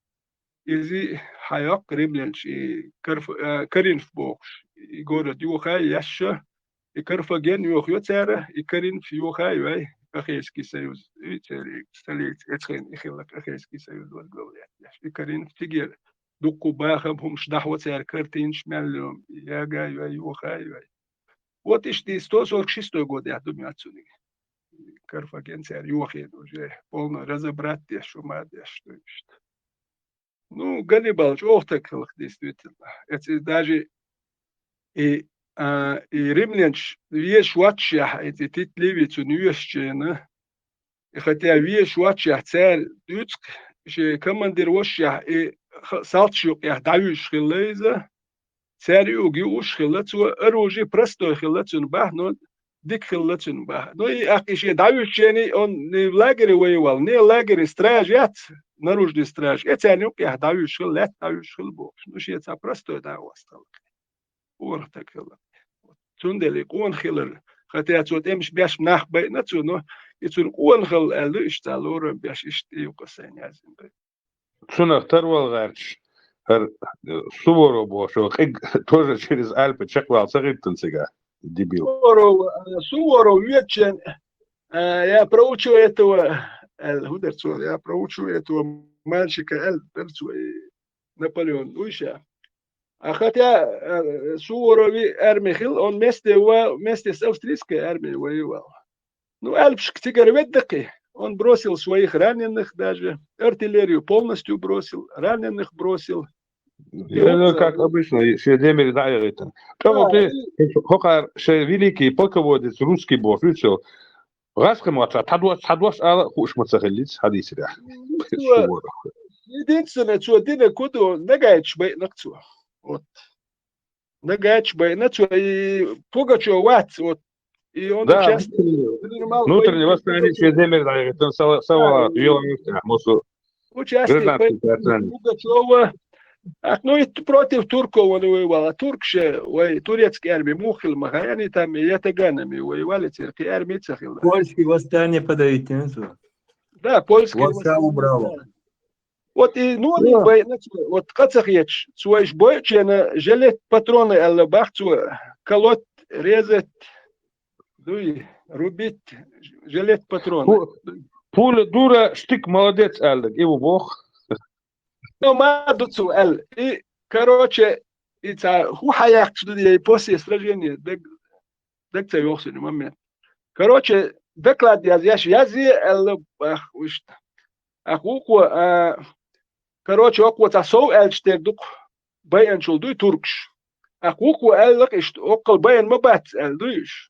Иза хьайоккху римлянаш, и Карф-, э, Коринф бохуш, и город йохай еш, и Карфаген йохайо цара, и Коринф йохай вай, Ахейский союз, и церан столица, эцхен и хиллак Ахейский союз возглавлять еш. И Коринф тигера дуккха бахам хӀумаш дахьо цара, картинаш мел лоьма, ягай вай, йохай вай. Вот иштта и сто сорок шестой год яхь ду моьтту суна. Карфаген цара йохийна уже, полно разобрать деш, шу ма деш, что иштта. Ну, Ганнибал чӀогӀа стаг хилла, действительно. Эца даже и, а, и римлянаш везаш воццушехь, эца Тит Ливий цунна везачу хенахь, и хотя везаш воццушехь, цара дуьйцу-кх, шен командир воллушехь, и ха-, салташ юкъехь дӀавуьжуш хилла иза, цара юуг юуш хилла, цо оружие простой хилла цуьнан бахьа, но дика хилла цуьнан бахьа. Ну, и аккха и шен дӀавуьжучу хенахь, он не в лагере воевал, не в лагере, страж яц, наружный страж, и царна юкъехь дӀавуьжуш хилла, лаьтта дӀавуьжуш хилла бохуш. Ну, шен цхьа простой дӀа а вастхилла. Къонах стаг хилла. Цундела и къонах хилар, хотя цо тӀемаш беш нах байина цо, но и цуьнан къонах хилла аьлла ду, иштта лорам беш, иштта и юкъа сайна яздина ду. Цунах тарвала гӀерташ, хӀара, э, Суворов бохуш, къиг тоже через Альпы чекхваьлла ца хилла цигахь, дебил. Суворов, э, Суворов вечен, э, я проучу этого, аьлла, хӀун дара цо, я проучу этого мальчика, аьлла дара цо, и Наполеон, уьш а. А хотя, э, Суворов и армия хилла, он вместе ва-, вместе с австрийской армией воевал. Ну, Альпашка цигара ведда кхин. Он бросил своих раненых даже, артиллерию полностью бросил, раненых бросил. Ну, как обычно, шен ден мел дӀаяхийтина. ТӀаккха Да, кхин, и хӀокхара шен великий полководец русский бохуш вуьйцу, гӀазкхи мотт цхьа дӀадош, цхьа дош ала хууш ма ца хиллица хьадийцарехь. Ну, всё. Суворов. Единственное, цо дина куду, нагайчу байина-кх цо. Вот. Нагайчу байина цо, и Пугачёв вац, вот. И он Да, участвовал, внутреннего, принимал внутреннего участие восстания в шен ден мел дӀаяхийтина, сава-, савала, Да, и йола муьтта, мосу участие гражданский принял партизан. Пугачёва. А, ну и т-, против турков он воевал. А туркаш вай, турецкая армия муха хилла ма хаьа, они там ятаганами воевали, церан кхин армия ца хилла. Польские восстания подавить, не знаю. Да, польские Войска восстания, убрала. Да. Вот и, ну, они Да. бай-, ну, цо, вот къа ца хеташ, цо уьш бойучу хенахь жилет, патроны аьлла бах цо, колоть, резать, дуй, рубить жилет патрона. Пу-, пуля дура, штык молодец аьлла, и ву боху. Ну, ма ду цо аьлла. И, короче, и ца хӀу хьаяьккхаш ду, и после сражения даг, даг ца йоху суна момент. Короче, доклад яз, яш, язъе аьлла, ах, вуьшта. Ах, вукхо, а, короче, окхо цхьа сов аьлча тера ду-кх байанчул дуй туркаш. Ах, вукхо аьлла-кх иштта, оккхал баян ма бац аьлла дуй уьш.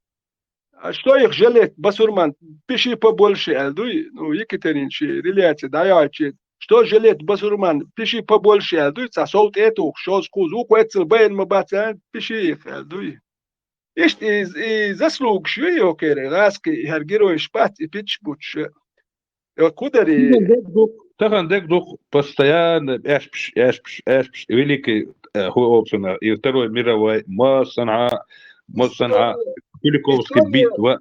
А что их жалеть, басурман, пиши побольше аьлла дуй, ну, Екатерин ши реляция дӀайоьлча, что жалеть, басурман, пиши побольше аьлла дуй, цхьа сов тӀе а тухуш, шозза кхуза, вукхо эццал баян ма бац аьлла, пиши их аьлла дуй. Иштта и, и заслугаш ю и окхеран, гӀаскхи, и хӀара геройш бац, и пичча буттуш. Йо, кху дари. Тахана дерг ду-кх, тахана дерг ду-кх, постоянно аьшпаш, аьшпаш, аьшпаш, великий, э, хӀу олу цунах, и Второй мировой, массанхьа, массанхьа, Куликовский битва.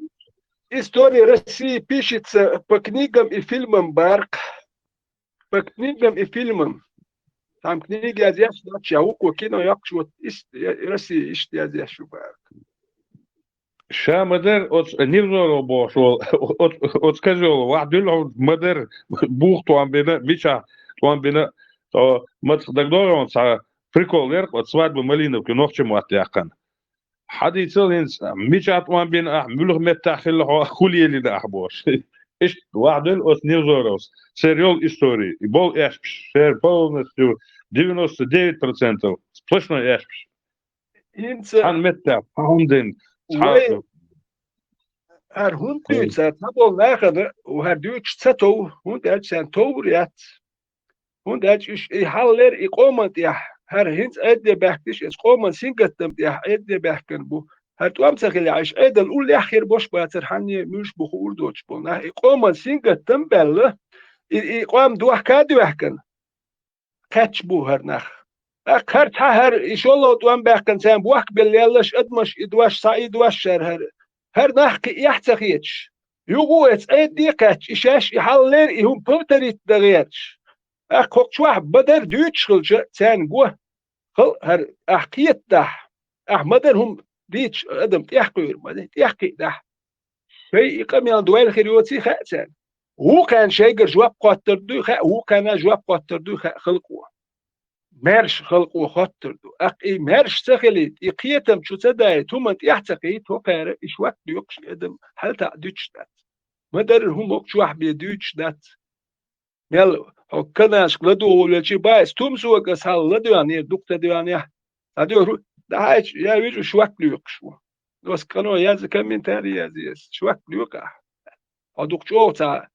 История России пишется по книгам и фильмам, бах. По книгам и фильмам. Там книги язъеш, значит, я вукхо кино йоккхуш, вот, ис-, я-, Россия иштта язъеш ю, бах. Ша ма-дарра оцу Невзоров бохуш волу, оцу, оцу козёла ваьхьа дуьллу хьуна ма-дарра, бух тӀом бина, мичахь тӀом бина, цо мацах дагадогӀу хьуна цхьа прикол яра-кх, оцу свадьба Малиновка нохчийн мотт яьккхина. Хьадийцал хӀинца, мичахь тӀом бина ахь, муьлха меттехь хилла хьо, хӀу лелийна ахь бохуш. Иштта ваьхьа дуьллу оцу Невзоровс. Церан йолу история, и болу аьшпаш, церан полностью девяносто девять процентов сплошной аьшпаш. ХӀинца цхьана меттехь, цхьа хӀума дина, цхьа вай хӀара хӀунда дуьйцу, цхьаболу нахана хӀара дуьйцуш ца тов, хӀунда аьлча царна товр яц. ХӀунда аьлча уьш и хьаллера и къоман тӀехь, хӀара хӀинца Ӏедде баьхкина, иза къоман сингаттам тӀехь Ӏедде баьхкина бу. ХӀара тӀом ца хилахь, уьш Ӏедал уллехь хир бош бацара, хьанне муьлш бу хуур доцуш болу нах. И къоман сингаттам а баьлла, и, и къом дохка а доьхкина, кхаьчча бу хӀара нах. ТӀаккха хӀара цхьа хӀара и шолгӀа тӀом баьккхина царна бохк белла леллаш адамаш, и дош, схьа и дош шара хӀара. ХӀара нах кхин эхь ца хеташ. Юха а эца Ӏедде а кхаьчча, и шаьш и хьаллера и хӀума повторить дан гӀерташ. ТӀаккха хӀокху чохь ма-дарра дуьйцуш хилча, царна го. Хала хӀара, ахь кхетадахь, ахь ма-дарра хӀума дийцуш адам тӀехкхуьур ма ду, тӀехкхиънахь. Шайн и къамел дойла хир йоций хаьа царна. Вукхарна шайгара жоп хоттур дуй хаьа, вукхарна жоп хоттур дуй хаьа халкъо. Маьрша халкъо хоттур ду. ТӀаккха и маьрша ца хилийта, и кхетам чу ца дайта, хӀуманна тӀехь ца кхийта, хӀокхара и шок доькхуш адам хьалатаӀа дуьтуш дац. Ма-дарра хӀума хӀокху чохь бен дуьйцуш дац. Мел хьо канашка ладугӀу велчи баьс, тумсога ас хьал ладоьгӀнера, дукха ца доьгӀнехь. ДӀадоьгӀур ву, дӀахьаьчча, я вижу, шок лоькхуш ву. Оцу къано яза комментарий язъе ас, шок лоькху ахь. Хьо дукха чӀогӀа цхьа,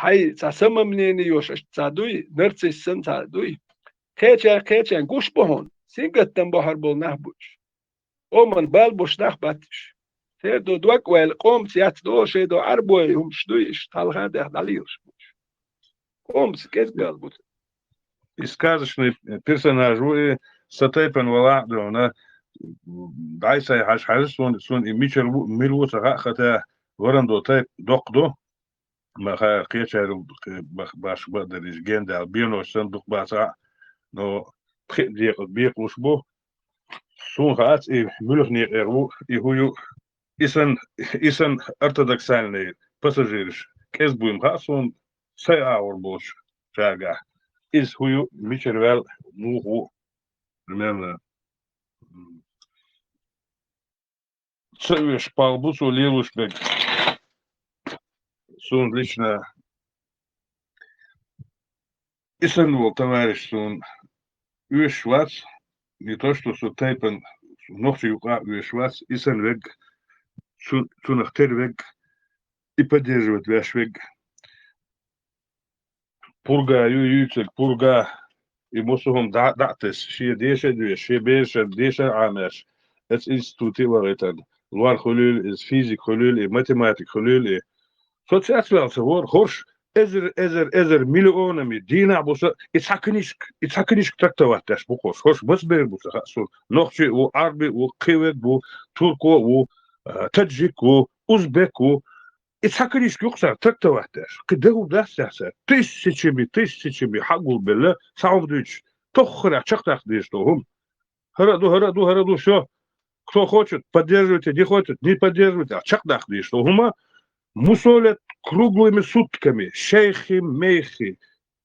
хьайн цхьа самомнение йолуш ца дуй, нарцисс санна ца дуй. Кхечаьрга, кхечаьрга гуш бу хьуна, сингаттам бохьур болу нах бу уьш. Къоман бал буш нах бац уьш. Церан дог ойла, къомаца яц долу шайн дог Ӏарбой хӀумаш дуй, иштта хьалха а даьхна дӀалелаш бу уьш. Къомаца кӀезиг бал бу. И сказочный персонаж ву и, сан тайпана валахь а дуьйна, дӀай-схьай хьажа хьажа суна, суна и мичара ву, мила ву ца хаьа, хӀаьта варандо тайпа доккха ду. Ма хаьара кхечаьрга, кхе-, бах-, баш баъ дара иза гендаьлла, бенош санна дукха бацахь а, но пхиъ декъа бекхалуш бу. Суна хаац и муьлха некъера ву, и хӀу ю, и сан, и сан ортодоксальный пассажираш кӀезиг буйна хаьа суна, сайн агӀор болчу шагахь. Иза хӀу ю, мичара ваьлла, муха ву, примерно, м, ца оьшуш пал бу цо лелош берг. Суна лично и санна волу товарищ суна оьшуш вац, не то что со тайпана, нохчийн юкъа а оьшуш вац, и санна верг, цу-, цунах тера верг, и поддерживать веш верг. Пурга ю, юьйцург пурга, и массо а хӀума дӀа, дӀа а тесна, шен деша а доьшуш, шен берашна дешар а Ӏамош, оцу институте а вахийтина, лор хуьлийла иза, физик хуьлийла и, математик хуьлийла и. Со цецваьлла ца вара, хӀорш эзар, эзар, эзар миллионами дийнахь бу со, и цхьа книжка, и цхьа книжка трактовать деш бу хӀорш, хӀорш маца бер бу ца хаьа суна. Нохчи а ву, Ӏарби а ву, кхин верг ву, турко а ву, а, таджик ву, узбек ву, и цхьа книжка ю-кх цара трактовать деш, кхин де хӀума дац цара, тысячами, тысячами хьагулбелла, цхьа хӀума дуьйцуш, тоххара чекхдаккха дезаш долу хӀума. ХӀара а ду, хӀара а ду, хӀара а ду, всё. кто хочет, поддерживайте, не хочет, не поддерживайте. А чакхдаккха деза, что хӀама мусолят круглыми сутками, шайхи-майхи.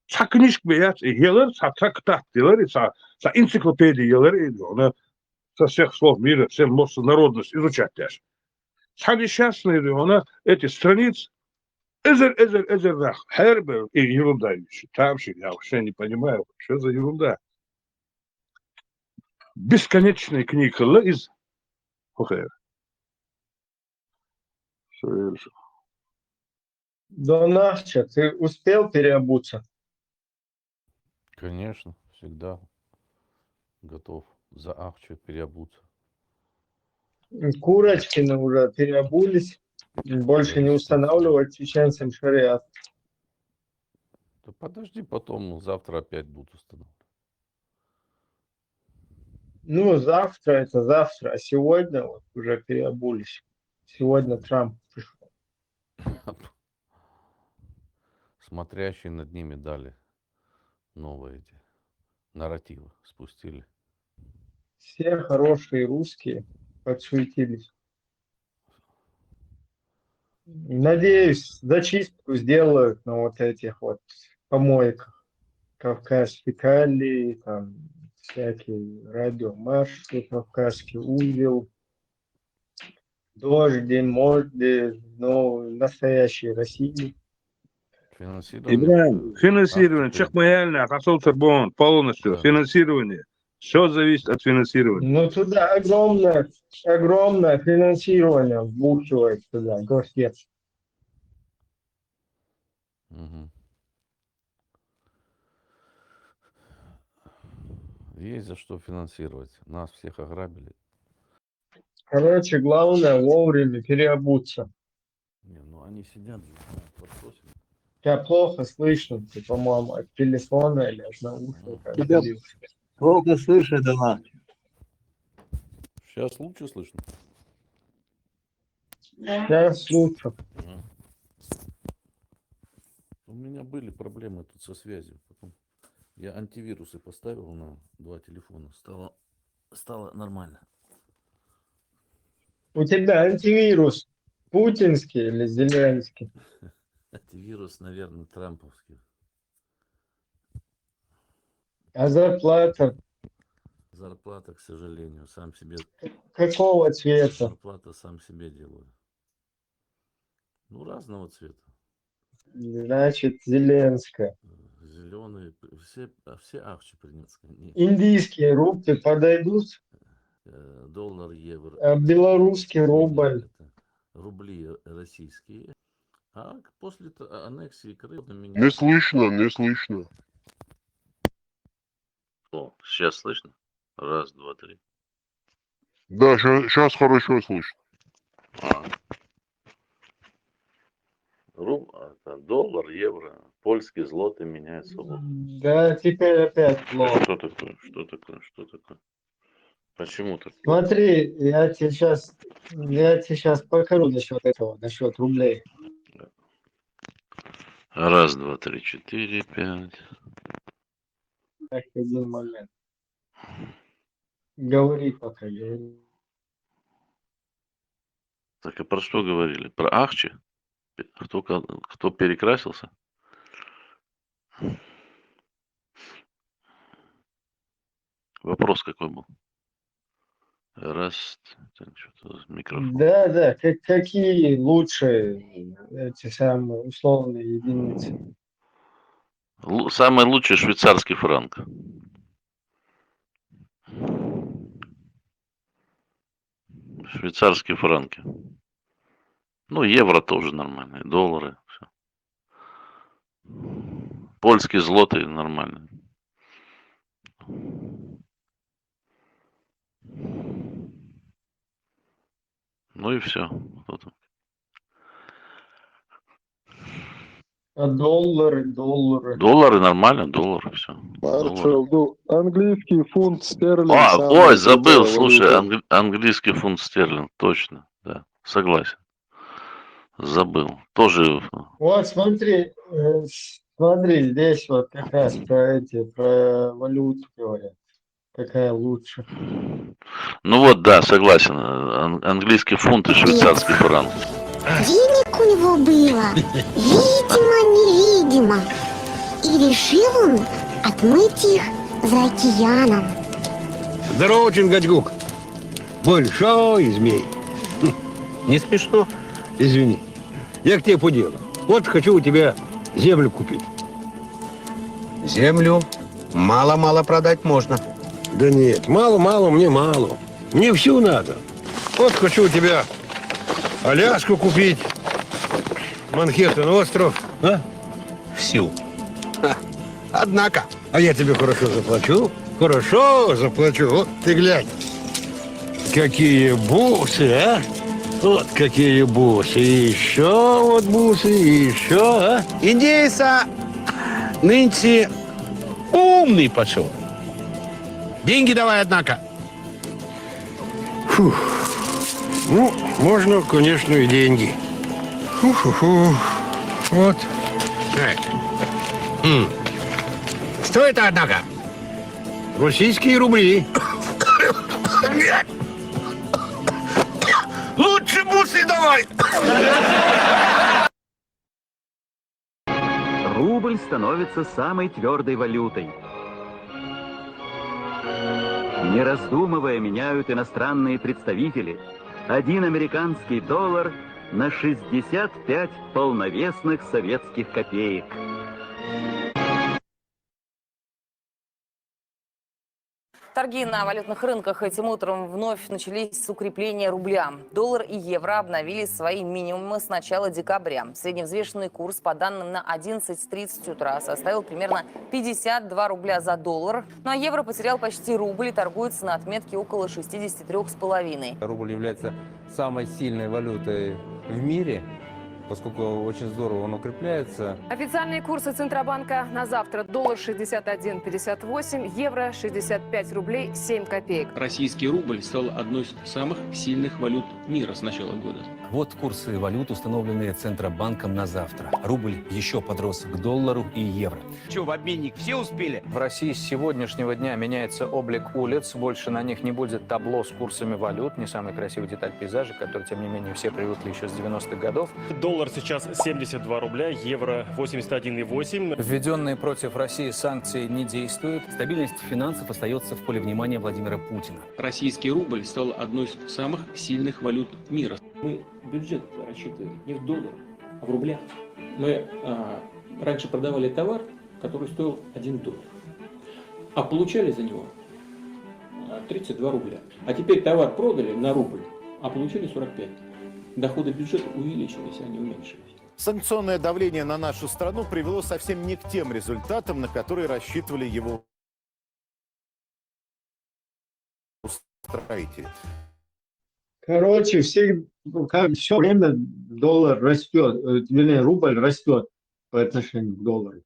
Цхьа книжка бен яц, и елар, цхьа трактат елар, и цхьа, цхьа энциклопеди елар, и она со всех слов мира, всем мосса народность изучать деш. Цхьа несчастный, и она эти страниц, эзар, эзар, эзар нах, хӀара бер, и ерунда ещё. Там же я вообще не понимаю, что за ерунда. Бесконечная книга хилла из. Окей. Всё, я решил. Дон Ахча, ты успел переобуться? Конечно, всегда готов за Ахча переобуться. Курочкины уже переобулись. Больше не устанавливать чеченцам шариат. Да подожди, потом завтра опять будут устанавливать. Ну, завтра это завтра, а сегодня вот уже переобулись. Сегодня Трамп пришел. Смотрящие над ними дали новые эти нарративы, спустили. Все хорошие русские подсуетились. Надеюсь, зачистку сделают на вот этих вот помойках. Кавказские калии, там всякие радиомарши, Кавказский узел, дожди, морды, ну, настоящие России. Финансирование. Ибрагьим, финансирование, чекх ма яьлла, хьасовцар бон, полностью, Да. Финансирование. Все зависит от финансирования. Ну, туда огромное, огромное финансирование вбухивает туда, госдеп. Мгм. Есть за что финансировать. Нас всех ограбили. Короче, главное вовремя переобуться. Не, ну они сидят же, знают, вот просим. Тебя плохо слышно, ты, по-моему, от телефона или от наушника. Тебя плохо слышно, Дон Ахча. Сейчас лучше слышно? Сейчас лучше. Мгм. У меня были проблемы тут со связью. Потом я антивирусы поставил на два телефона. Стало, стало нормально. У тебя антивирус путинский или Зеленский? Антивирус, наверное, трамповский. А зарплата Зарплата, к сожалению, сам себе. какого цвета? Зарплата сам себе делаю. Ну, разного цвета. Значит, Зеленская. Зеленые, все, а все Ахчи принесли. Нет, Индийские рупии подойдут, э, доллар, евро. А белорусский рубль. Это рубли российские. А к- после т- а- аннексии Крыма Не меняется. слышно, не слышно. О, сейчас слышно? Раз, два, три. Да, сейчас хорошо слышно. А. Руб, а, это доллар, евро, польский злотый меняется. Вот. Да, теперь опять плохо. Что такое? Что такое? Что такое? Почему так? Смотри, я тебе сейчас, я тебе сейчас покажу насчет этого, насчет рублей. Раз, два, три, четыре, пять. Так, один момент. Говори пока, говори. Так, а про что говорили? Про Ахчи? Кто, ко- кто перекрасился? Вопрос какой был? Раз, так, что-то микрофон. Да, да, как, какие лучшие эти самые условные единицы? Лу- Самый лучший швейцарский франк. Швейцарские франки. Ну, евро тоже нормальные, доллары, всё. Польский злотый нормальный. Ну и все. А доллары, доллары. Доллары нормально, доллары, все. Маршал, ну, английский фунт стерлинг. А, Самая ой, забыл, крутая слушай, валюта. англи- английский фунт стерлинг, точно, да, согласен. Забыл. Тоже Вот смотри, э, смотри, здесь вот как раз про эти, про валюту говорят. какая лучше. Ну вот, да, согласен. Ан- английский фунт и швейцарский франк. Денег у него было, видимо-невидимо. И решил он отмыть их за океаном. Здорово, Чингачгук. Большой змей. Хм, не смешно. Извини. Я к тебе по делу. Вот хочу у тебя землю купить. Землю мало-мало продать можно. Да нет, мало-мало мне мало. Мне всю надо. Вот хочу у тебя Аляску купить, Манхэттен остров, а? Всю. Ха, однако. А я тебе хорошо заплачу. Хорошо заплачу. Вот ты глянь. Какие бусы, а? Вот какие бусы. И еще вот бусы, и еще, а? Индейца нынче умный пошел. Деньги давай, однако. Фух. Ну, можно, конечно, и деньги. Фу-фу-фу. Вот. Так. М. Что это, однако? Российские рубли. Лучше бусы давай. Рубль становится самой твердой валютой. Не раздумывая, меняют иностранные представители один американский доллар на шестьдесят пять полновесных советских копеек. Торги на валютных рынках этим утром вновь начались с укрепления рубля. Доллар и евро обновили свои минимумы с начала декабря. Средневзвешенный курс, по данным на одиннадцать тридцать утра, составил примерно пятьдесят два рубля за доллар. Ну а евро потерял почти рубль и торгуется на отметке около шестидесяти трёх с половиной. Рубль является самой сильной валютой в мире, поскольку очень здорово он укрепляется. Официальные курсы Центробанка на завтра. Доллар шестьдесят один пятьдесят восемь, евро шестьдесят пять рублей семь копеек. Российский рубль стал одной из самых сильных валют мира с начала года. Вот курсы валют, установленные Центробанком на завтра. Рубль еще подрос к доллару и евро. Че, в обменник все успели? В России с сегодняшнего дня меняется облик улиц. Больше на них не будет табло с курсами валют, не самой красивой деталь пейзажа, к которой, тем не менее, все привыкли еще с девяностых годов. Доллар сейчас семьдесят два рубля, евро восемьдесят один и восемь. Введенные против России санкции не действуют. Стабильность финансов остается в поле внимания Владимира Путина. Российский рубль стал одной из самых сильных валют мира. Мы бюджет рассчитываем не в долларах, а в рублях. Мы а, раньше продавали товар, который стоил один доллар, а получали за него а, тридцать два рубля. А теперь товар продали на рубль, а получили сорок пять. Доходы бюджета увеличились, а не уменьшились. Санкционное давление на нашу страну привело совсем не к тем результатам, на которые рассчитывали его устроители. Короче, все, ну, как все время доллар растет, э, вернее, рубль растет по отношению к доллару.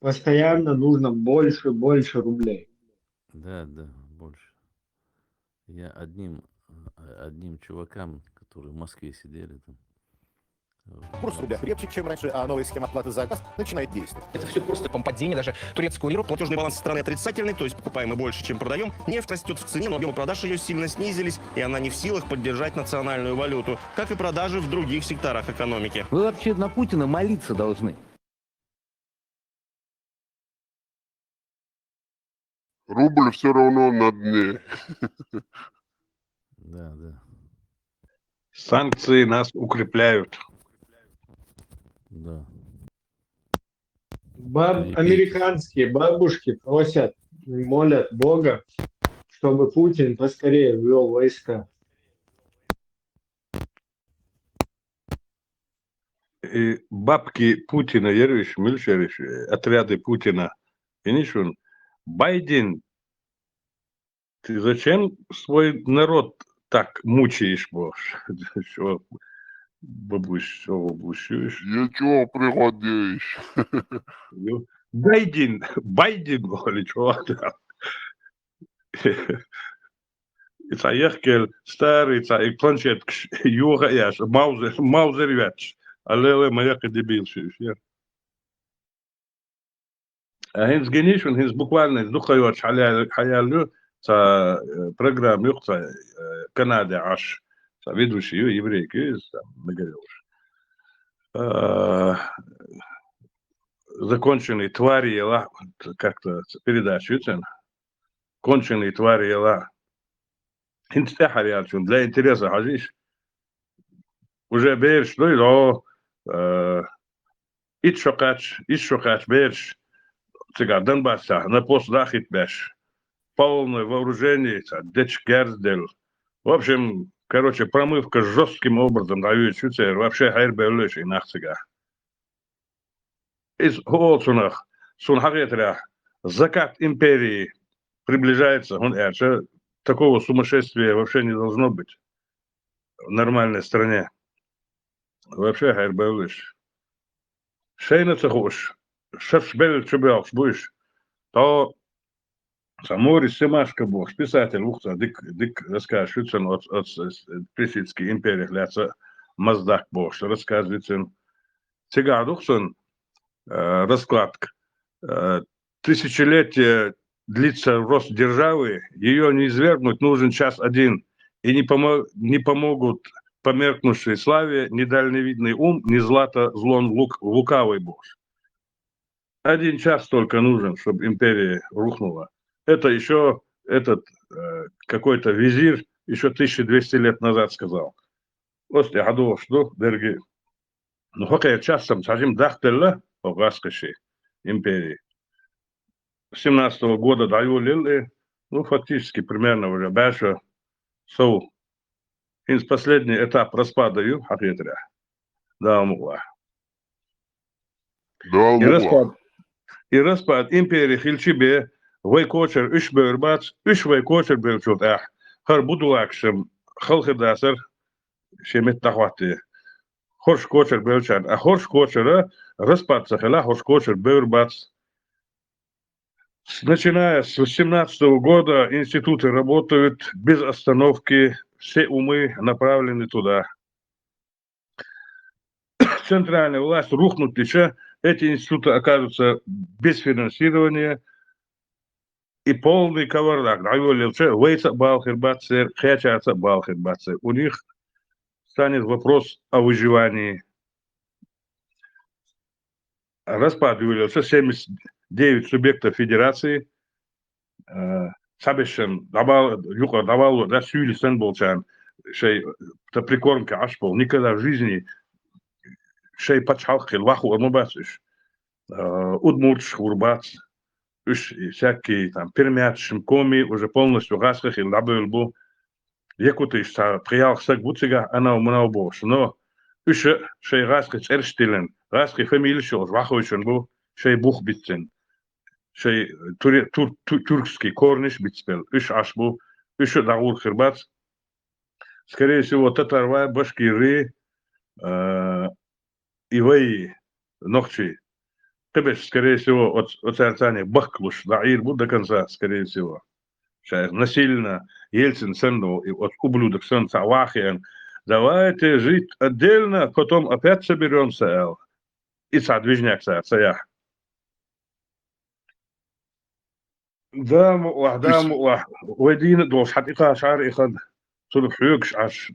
Постоянно нужно больше, больше рублей. Да, да, больше. Я одним, э, одним чувакам, которые в Москве сидели там. Курс рубля крепче, чем раньше, а новая схема оплаты за газ начинает действовать. Это все просто помпа денег, даже турецкую лиру. Платежный баланс страны отрицательный, то есть покупаем мы больше, чем продаем. Нефть растет в цене, но объемы продаж ее сильно снизились, и она не в силах поддержать национальную валюту, как и продажи в других секторах экономики. Вы вообще на Путина молиться должны. Рубль все равно на дне. Да, да. Санкции нас укрепляют. Да. Баб... Американские бабушки просят, молят Бога, чтобы Путин поскорее ввел войска. И бабки Путина, ервиш, милшериш, отряды Путина. И ничего. Байден, ты зачем свой народ так мучаешь, бо? Чё, бабусь, чё бабусюешь? Я чё, пригодишь? Байден, Байден, или чё там? И цаехкел старый, цаек планшет, юга яш, маузер, маузер вяч. Алле, маяк дебил, я. А хӀинца гинийш, хӀинца буквально дукха йоцуш хьаял-, хьаяьлла ю, цхьа, э, программа ю, цхьа, э, Канаде Ӏаш, цхьа ведущий ю, еврейка ю иза, там, мегар йолуш. Э, «Законченные твари» елахь, как-то передача ю цуьнан. «Конченые твари» елахь. ХӀинца тӀаьхьара яьллачунна, для интереса хьажийша. Уже бераш дуй, о, э, итт шо кхаьчна, итт шо кхаьчна бераш цигахь Донбассехь на пост дахийтта беш. Полное вооружение, цхьа дечиг герз делла. В общем, короче, промывка жёстким образом дӀаюьйтуш ю церан. Вообще хьербевлла уьш и нах цигахь. Иза хӀун олу цунах? Суна хьахетарехь, закат империи приближается, хӀунда аьлча такого сумасшествия вообще не должно быть в нормальной стране. Вообще хьербевлла уьш. Шайна ца хууш, шарш белла чубоьлхуш бу уьш. ТӀо цхьа Морис Семашко бохуш писатель ву-кх, цхьа дика, дика рассказ ю цуьнан оц-, оц-, Персидский империях лаьцна Маздак бохуш рассказ ю цуьнан. Цигахь ду-кх цуьнан, э, раскладка. Э, тысячелетия длится рост державы, её низвергнуть нужен час один, и не помо-, не помогут померкнувшей славе ни дальновидный ум, ни злато, зло лук-, лукавый бохуш. Один час только нужен, чтобы империя рухнула. Это ещё этот, э, какой-то визирь ещё тысяча двести лет назад сказал. Оцу тӀе хьадогӀуш ду дерриге. Ну, хӀокхеран часам цхьа жима дахделла хӀокху гӀаскхи ши империи. Семнадцатого года дӀайолаелла и, ну, фактически, примерно уже бӀе шо сов. ХӀинца последний этап распада ю, хьан хетарехь. Дала мукъалахь. Дала И мукъалахь. распад, и распад импери хилчи бен, вай кочар уьш бевр бац, уьш вай кочар бевлчул тӀаьхьа, хӀара будулакашам хала хир дацар, шен метта дӀахӀотте. ХӀорш кочар бевлчарна, а хӀорш кочара распад ца хила, хӀорш кочар бевр бац. С-, начиная с восемнадцатого года институты работают без остановки, все умы направлены туда. Центральная власть рухнуть дича, эти институты окажутся без финансирования, и полный кавардак дӀайолаелча, вайца а бала хир бац церан, кхечаьрца а бала хир бац церан. У них станет вопрос о выживании. Распад йолаелча, семьдесят девять субъектов федерации, э, цхьабершан дӀабал-, юкъара дӀабалло дац, суьйли санна болчарна, шайн, э, та прикормке Ӏаш болу, никогда в жизни шайн пачхьалкх хила ваха хуур ма бац уьш. Э, удмурташ хуур бац, уьш и всякие там пермяцаш, коми уже полностью гӀаскхи хила дӀабевлла бу. Якуташ цхьа пхи-ялх саг бу цигахь, анав-манав бохуш, но уьш а шайн гӀаскхи цӀераш а тиллина, гӀаскхи фамилеш а йолуш ваха хевшина бу, шайн бух биццина, шайн туре-, тур-, ту-, тюркский корнеш а бицбелла, уьш Ӏаш бу, уьш а дӀагӀур хир бац. Скорее всего, татарвай, башкирий, а, и вай, нохчий. Кхиберш, скорее всего, оц-, оцаьрца бахкалуш дӀаӀийр бу до конца, скорее всего. Шайх насильно, Ельцин санна, и оцу ублюдок санна цхьаъ ваха хиъна: «Давайте жить отдельно, потом опять соберёмся», аьлла. И цхьа движняк цара ца яхь. Да, мукъалахь, да, мукъалахь. Вай дийна а долуш, хьан тӀекхачара и хан, цунах хьоьгуш Ӏаш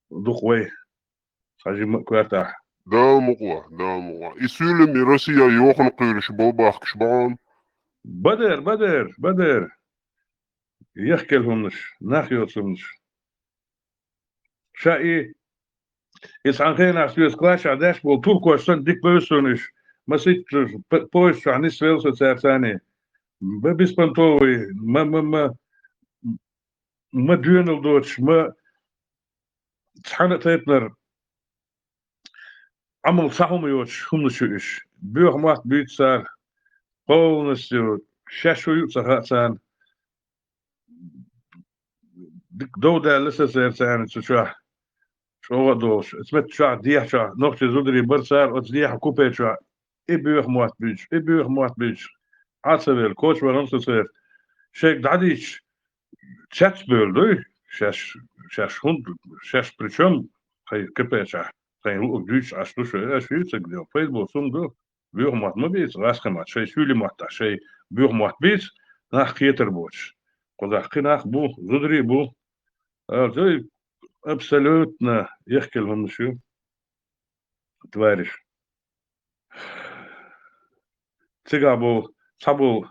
ду-кх вай. Цхьа жимма а коьртахь. Дала мукъалахь, Дала мукъалахь. И суьйлам и Россия йохана кхуьйлуш болбахкаш бахьана. Бадер, бадер, бадер. Яхкел хӀуманаш, нах йоцу хӀуманаш. Ша и, и цхьана хенахь соьца класса чохь деш болу туркош санна дика бевза суна уьш. Масийтта п-, поезд чохь нисвелла со цаьрца. Ма беспонтовый, ма, ма, ма, ма доьналла доцуш, ма цхьана а тайпанара Ӏамал цхьа хӀума йоцуш хӀуманаш ю уьш. Боьха мотт буьйцу цара, полностью шаьш хӀун ю а ца хаьа царна. Дика дов даьлла аса церан царна цу чохь, чӀогӀа а долуш. Оцу метта чохь, дехьа чохь, нохчийн зударий бара цара оцу дехьа купе чохь. И боьха мотт буьйцуш, и боьха мотт буьйцуш. Ӏа ца велла, коча вахана со церан. Шайга дӀадийцча, цецбевлла дуй, шаьш, шаьш хӀунда, шаьш при чём, хай купе чохь, хайн луъург дуьйцуш Ӏаш ду шо, аша вуьйцург дела, пайда болу хӀума ду. Боьха мотт ма бийца, гӀазкхий мотт, шоай суьйли маттахь, шоай боьха мотт бийца, нах кхетар боцуш. Кхузахь кхин нах бу, зударий бу. Ай, абсолютно яхкина хӀуманаш ю, товарищ. Цигахь болу, цхьаболу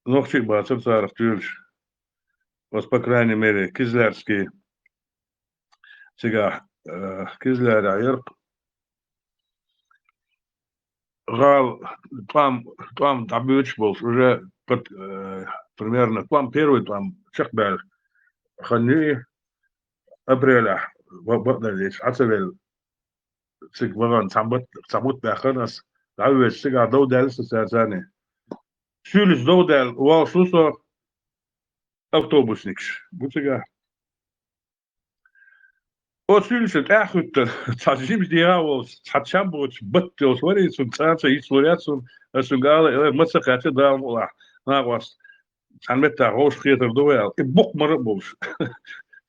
нохчий а бацара царах туьйлуш. Оцу, по крайней мере, Кизлярский, цигахь, э, Кизлярехь яра-кх гӀала тӀом, тӀом дӀабоьдуш болуш, уже под, э, примерно тӀом, первый тӀом чекхбаьлла хан ю и, апрелехь ва-, бакъдерг дийцича, Ӏа ца велла, цига вахана цхьа бат-, цхьа бутт баьккхина ас, дӀавоьдуш, цигахь дов даьлла сан цаьрца. Суьйлица дов даьлла воллуш ву со автобусникаш. Бу цигахь. Оцу суьйлица тӀаьхьахӀуьттуш, цхьа жимчу дегӀ а волуш, цхьа чам боцуш, батт йолуш вара и, цунна цкъа а ца йицлур яц суна, ас цуьнга ала, элира, ма ца кхаьчча, Дала мукъалахь, накъост цхьана меттехь вовшахкхетар ду вай аьлла. И букъ мара а болуш,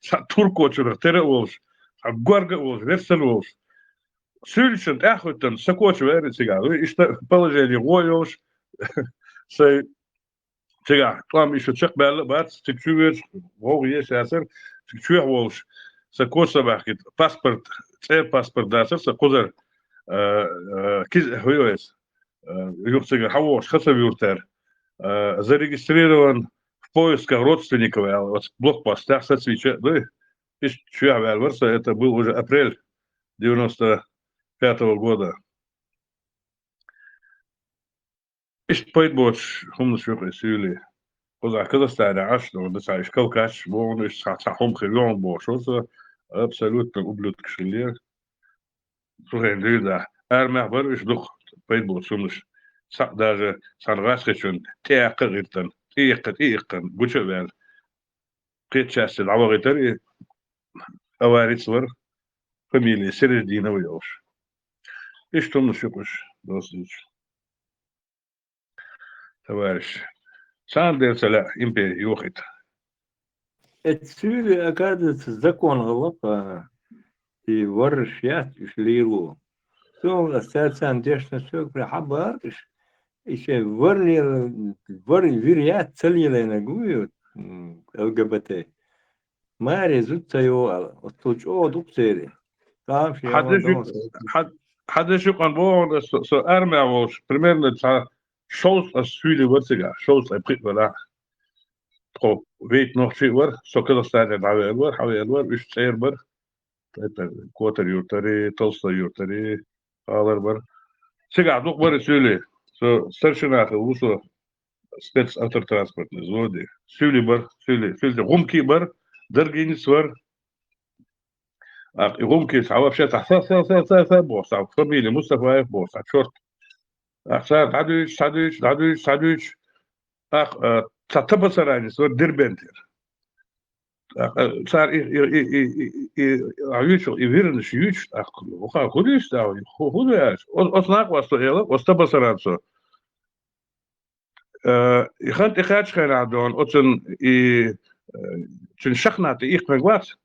цхьа турко чуьрах тера а волуш, цхьа горга а волуш, версана а волуш. Суьйличун тӀаьхьахӀуьттуш, сакочу ваьрра цигахь. Вай иштта положение гӀо йолуш, сайн цигахь тӀом иштта чекхбаьлла а бац, цига чу воьдуш, вовшах еш яцара, цига чоьхьа волуш, сан коча ца баьхкийта, паспорт, цӀера паспорт дацара сан кхузара, э, э, киз-, хӀу йо иза, э, юха цигара хьан вогӀуш, хан ца вуьртара, э, зарегистрирован в поисках родственников аьлла, оцу блокпостехь сацийча а дуй. Иштта чоьхьа ваьлла вара сан, это был уже апрель девяносто пятого года. Иштта пайда боцуш хӀуманаш ю-кх и суьйли. Кхузахь Казахстанехь Ӏаш, ну, цхьа иштта калкаш бохуш, иштта цхьа, цхьа хӀума хир ю хьуна бохуш, оцу абсолютно ублюдкаш хиллера. Цу хенахь дуьйна, армехь бара уьш дукха пайда боцу хӀуманаш. Цхьаъ даже цхьана гӀазкхичун тӀеэккха а гӀиртина, тӀеэккха, тӀеэккхина, гуча а ваьлла. Кхечу часте дӀавахийтира и, аварица вара, фамилия Сираждинова йолуш. Иштта хӀуманаш ю-кх уьш, доссийча. Товарищ. Царна дера ца лаьа импери йохийта. Эццуьйли, оказывается, закон гӀалакха, и варраш яц уьш лело. Цунах ас цаьрца дешна соьга хьабаьхкаш, и шайн вар лела-, вар вир яц ца лелийнарг ву и, м, Л Г Б Т. Маре зуда ца йогӀу аьлла, оццул чӀогӀа ду-кх церан. Хьан деши-, хьан, хьан деши къан боху, со, со армехь волуш, примерно цхьа шовзткъа ас суьйли вара цигахь, шовзткъа пхиъ вара. Тхо вейтта нохчий а вара, со Казахстане дӀавер вара, хьавер вара, уьш цӀера бара. Это Котар-Юртари, Толстой-Юртари, гӀалар бара. Цигахь дукха бара и суьйли. Со старшина хилла ву со спецавтотранспортный взводе. Суьйли бара, суьйли, суьйли. ГӀумки бара, Даргинец вара. ТӀаккха и гӀумки цхьа вообще цхьа са, са, са, са, са боху, цхьа фамилия Мустафаев боху, цхьа чорт. ТӀаккха цара дӀадуьйцуш, дӀадуьйцуш, дӀадуьйцуш, дӀадуьйцуш. ТӀаккха, э, цхьа табасаранец вара Дербентера. ТӀаккха, э, цара и, и, а, юьйцу, и вирнаш юьйцуш, тӀаккха, ваха, хӀун дуьйцу тӀаккха, хӀу-, хӀун ду аьлча? О-, оцу накъосто элира, оцу табасаранцо. Э, и хан тӀекхаьччу хенахь дона, оцун и, э, цуьнан шахна тӀе иккхинарг вац,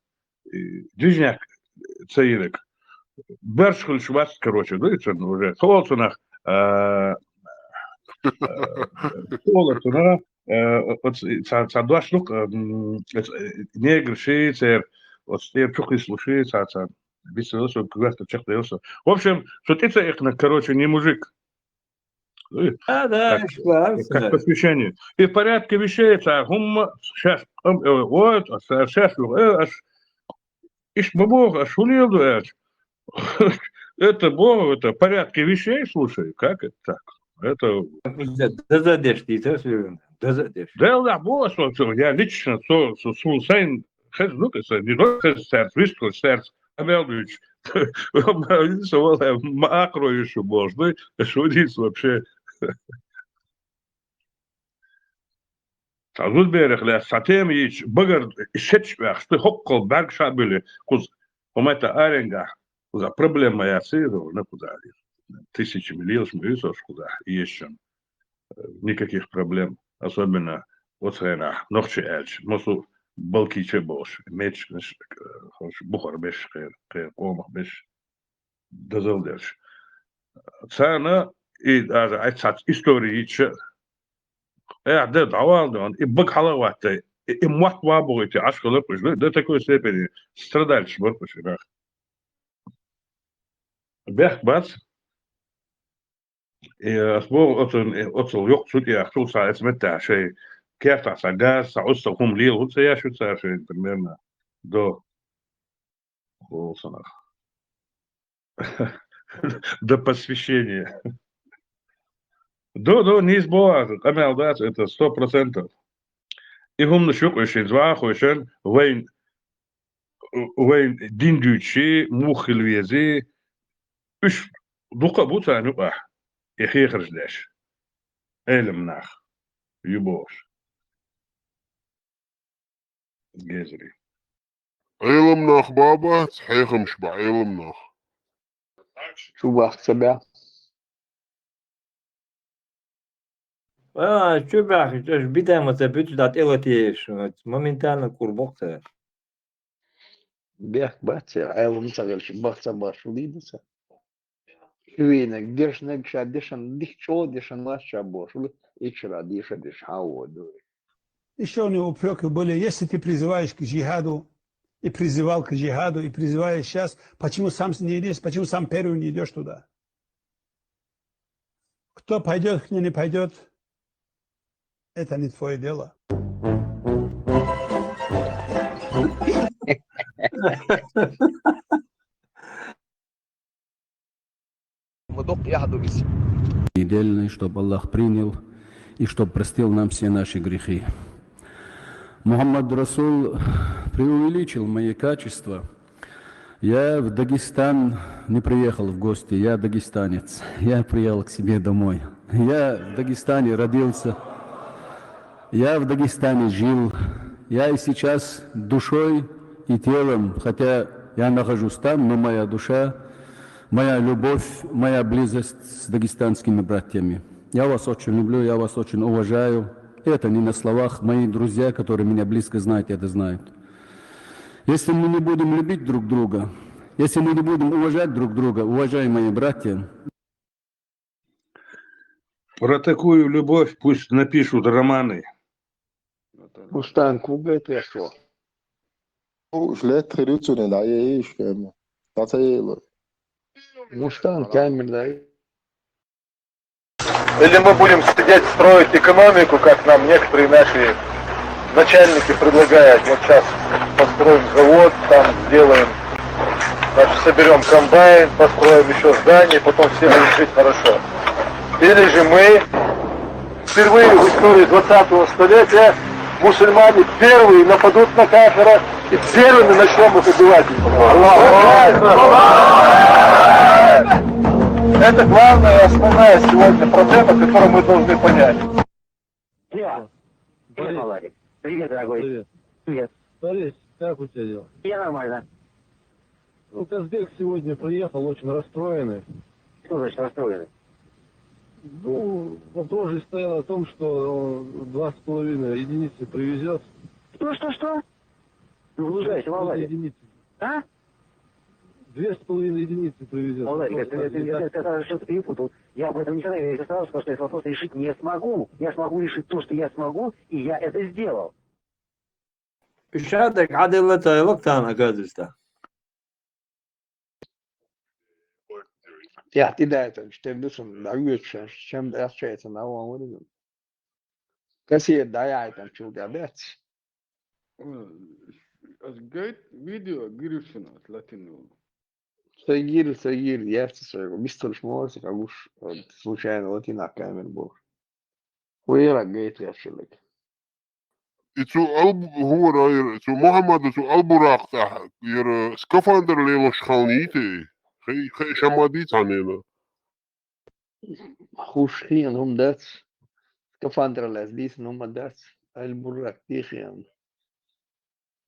и движняк ца йинарг. Боьрша хуьлуш вац, короче, ду и цунна уже. Тхо олу цунах, э, э, тхо олу цунах, э, оцу цхьа, цхьа дош ду-кх, м, оцу, э, неграши церан, оцу тӀера чу кхиссалуши цхьа, цхьа, бицвелла со, коьрта чекхдевлла со. В общем, цу тӀе ца иккхинарг, короче, не мужик. Ой, а, да, как, как по священию. И в порядке вещей цара хӀумма шаьш, ам, э, вот, а цара шаьш, э, аш, иштта ма боху, аш хӀун леладу аьлча. Это боху, это в порядке вещей, слушай, как это так? Это деза деш дийца, деза деш. Делла боху, со, со, я лично, со, со, со, сайн хеза, ну, каса, не только хеза цаьрца, вистхуьлуш цаьрца, а мел дуьйцуш. Ма, ма, ма, ма, акхарой ю шу бохуш дуй, шу дийца вообще. Цхьа зудаберах лаьцна цхьа тема йийцича, багара шеташ ваьхаш, шу хӀоккхул бӀаьргаш а буьллий, кхуза. ХӀумма тӀе аренгахь, кхуза проблема ма яц, и, ну, кхуза. Тысячами лелаш ма ю со кхуза, ешшан. Никаких проблем. Особенно оцу хенахь, нохчий аьлча, массо балкийча а болуш, мечаш, э, бухара беш, кхеран, кхеран къомах беш, дозалла дерш. Царна и даже айца история йича, э, да, дӀавала дон, и бага хьала а ваттай, и, и мотт ва богӀуйти, Ӏаш хилар кхуш, до, до такой степени страдальцаш бар кхуш, и нах. Бехк бац. Э, ас боху, оцун, э, оцул йоккха цу тӀехь, цул сан эца меттехь шайн кертахь сан газ, сан Ӏуссал хӀума лела хӀун ца еш ю цара шайн, примерно, до, хӀу санах, до посвящения. До, до, нийса боху, къамел дац, это сто процентов. И хӀуманаш юкъа шин зуахойшан, вайн вайн дин дуьйцуш, муха хила веза, уьш дукха а бу царна юкъахь, и хехарш деш. Ӏелам нах ю бохуш. Гезри. Ӏелам нах ба бац, хьехамаш ба Ӏелам нах. Чу баха ца баьхна. А, чу баьхна, чӀогӀа битама ца буьту, дӀа тӀелатийша, моментально кур боккха. Бехк бац, Ӏелам ца хилча, баха ца баш, хӀун дийна ца? Вийнарг, дешнарг, ша дешан, дика чӀогӀа дешан мац ша бохуш, ичара дийша деш хьан воду. Еще у него упреки были, если ты призываешь к джихаду, и призывал к джихаду, и призываешь сейчас, почему сам не идешь, почему сам первый не идешь туда? Кто пойдет, кто не пойдет, это не твое дело. Недельный, чтоб Аллах принял и чтоб простил нам все наши грехи. Мухаммад Расул преувеличил мои качества. Я в Дагестан не приехал в гости, я дагестанец. Я приехал к себе домой. Я в Дагестане родился. Я в Дагестане жил. Я и сейчас душой и телом, хотя я нахожусь там, но моя душа, моя любовь, моя близость с дагестанскими братьями. Я вас очень люблю, я вас очень уважаю. Это не на словах. Мои друзья, которые меня близко знают, это знают. Если мы не будем любить друг друга, если мы не будем уважать друг друга, уважаемые братья, про такую любовь пусть напишут романы. Мустанг, хӀун гайта ваьхьо? Уж летта хир ю цунна, дӀаейиш кема. ДӀа ца ело. Мустанг, камера дай. Или мы будем сидеть, строить экономику, как нам некоторые наши начальники предлагают. Вот сейчас построим завод, там сделаем, значит, соберем комбайн, построим еще здание, потом все будут жить хорошо. Или же мы впервые в истории двадцатого столетия мусульмане первые нападут на кафира и первыми начнем их убивать. Аллаху Акбар! Это главная и основная сегодня проблема, которую мы должны понять. Привет. Привет, Владик. Привет, дорогой. Привет. Привет. Борис, как у тебя дела? Я нормально. Ну, Казбек сегодня приехал очень расстроенный. Что значит расстроенный? Ну, вопрос же стоял о том, что он два с половиной единицы привезет. Что, что, что? Вы лжете, Владик. Единицы. А? Две с половиной единицы привезет. Владик, это, это, это, это, это что-то перепутал. Я об этом не знаю, я сразу сказал, что этот вопрос решить не смогу. Я смогу решить то, что я смогу, и я это сделал. Уьш а дерг Ӏаделла ца хилла царна, оказывается. Тяхти даьтан, что ты душам, на вечер, чем дальше это на вам вырезан. Кассет даьтан, чул дац. М, ас гайт видео гиршина латинул. Сагир, Сагир, яхцӀа сайгу. Бистурш морсик агуш, вот, случайно латина камер бу. Вера гайт яхшилик. И цу Алб-, хӀора ира, цу Мухаммада цу Албуракъ тӀехь, ира скафандр лелош халнийти. Хай, хай шамади цхьанена. Хуш хиан хӀума дац. Скафандр лаьцна дийцина хӀума дац. Албуракъ дийхиан.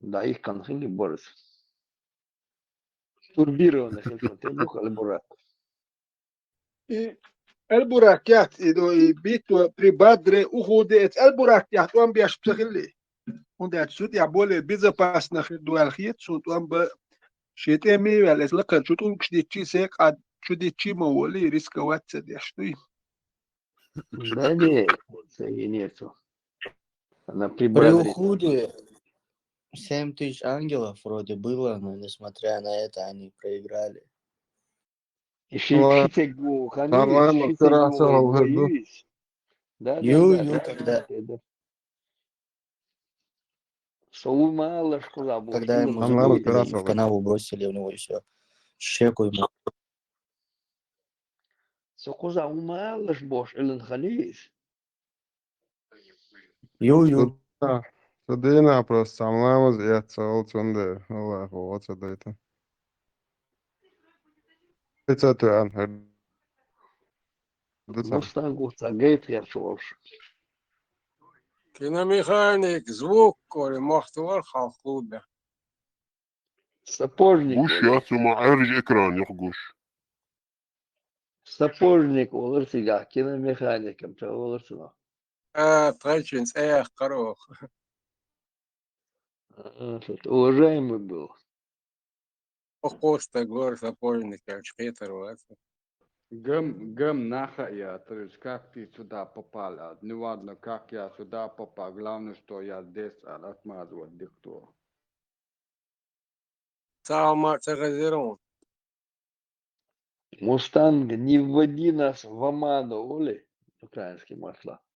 Да, их кан хили борс. Турбированный хилча, тем более Албуракъ. И Албуракъ яц, и до, и битва при Бадре, Ухуде, эц Албуракъ яц, он беш психили. Он дац, суд я более безопасно хир дуал хиет, суд он ба шетеми вял, эц лакхан чу тӀулгаш дичи, се къад чу дичи ма воли, риска вац ца деш дуй. Да нет, среди нету. Она При прибадрит. уходе семь тысяч ангелов вроде было, но несмотря на это они проиграли. Иши Ла- пшите гу, хани, Ла- иши Ла- гу, Ла- гу, иши. Да, да, Ю, да, ю, да, когда- да, да. Со ума лаш куза бу, Когда шилин ему Там хани. надо забили, стараться в канаву бросили, у него и все. Щеку ему. Со куза ума лаш бош, илин хани. Ю, ю. Да. Садина просто самламыз я цел цунде. Аллах, вот садайта. Это ты, Анхар. Да, сам. Мустангу цагайт я чош. Киномеханик, звук, коли махтувар халк клубе. Сапожник. Гуш яцу ма арж экран юх гуш. Сапожник олар сига, киномехаником, та олар сига. А, тайчинс, эх, карох. А, тут уважаемый был. О, Коста гор сапожник, я чхетер ваца. Гам, гам наха я, то есть как ты сюда попал, а? Неважно, как я сюда попал, главное, что я здесь, а отмазывать никто. Цалма цагазерон. Мустанг, не вводи нас в оману, оли, украинский масла.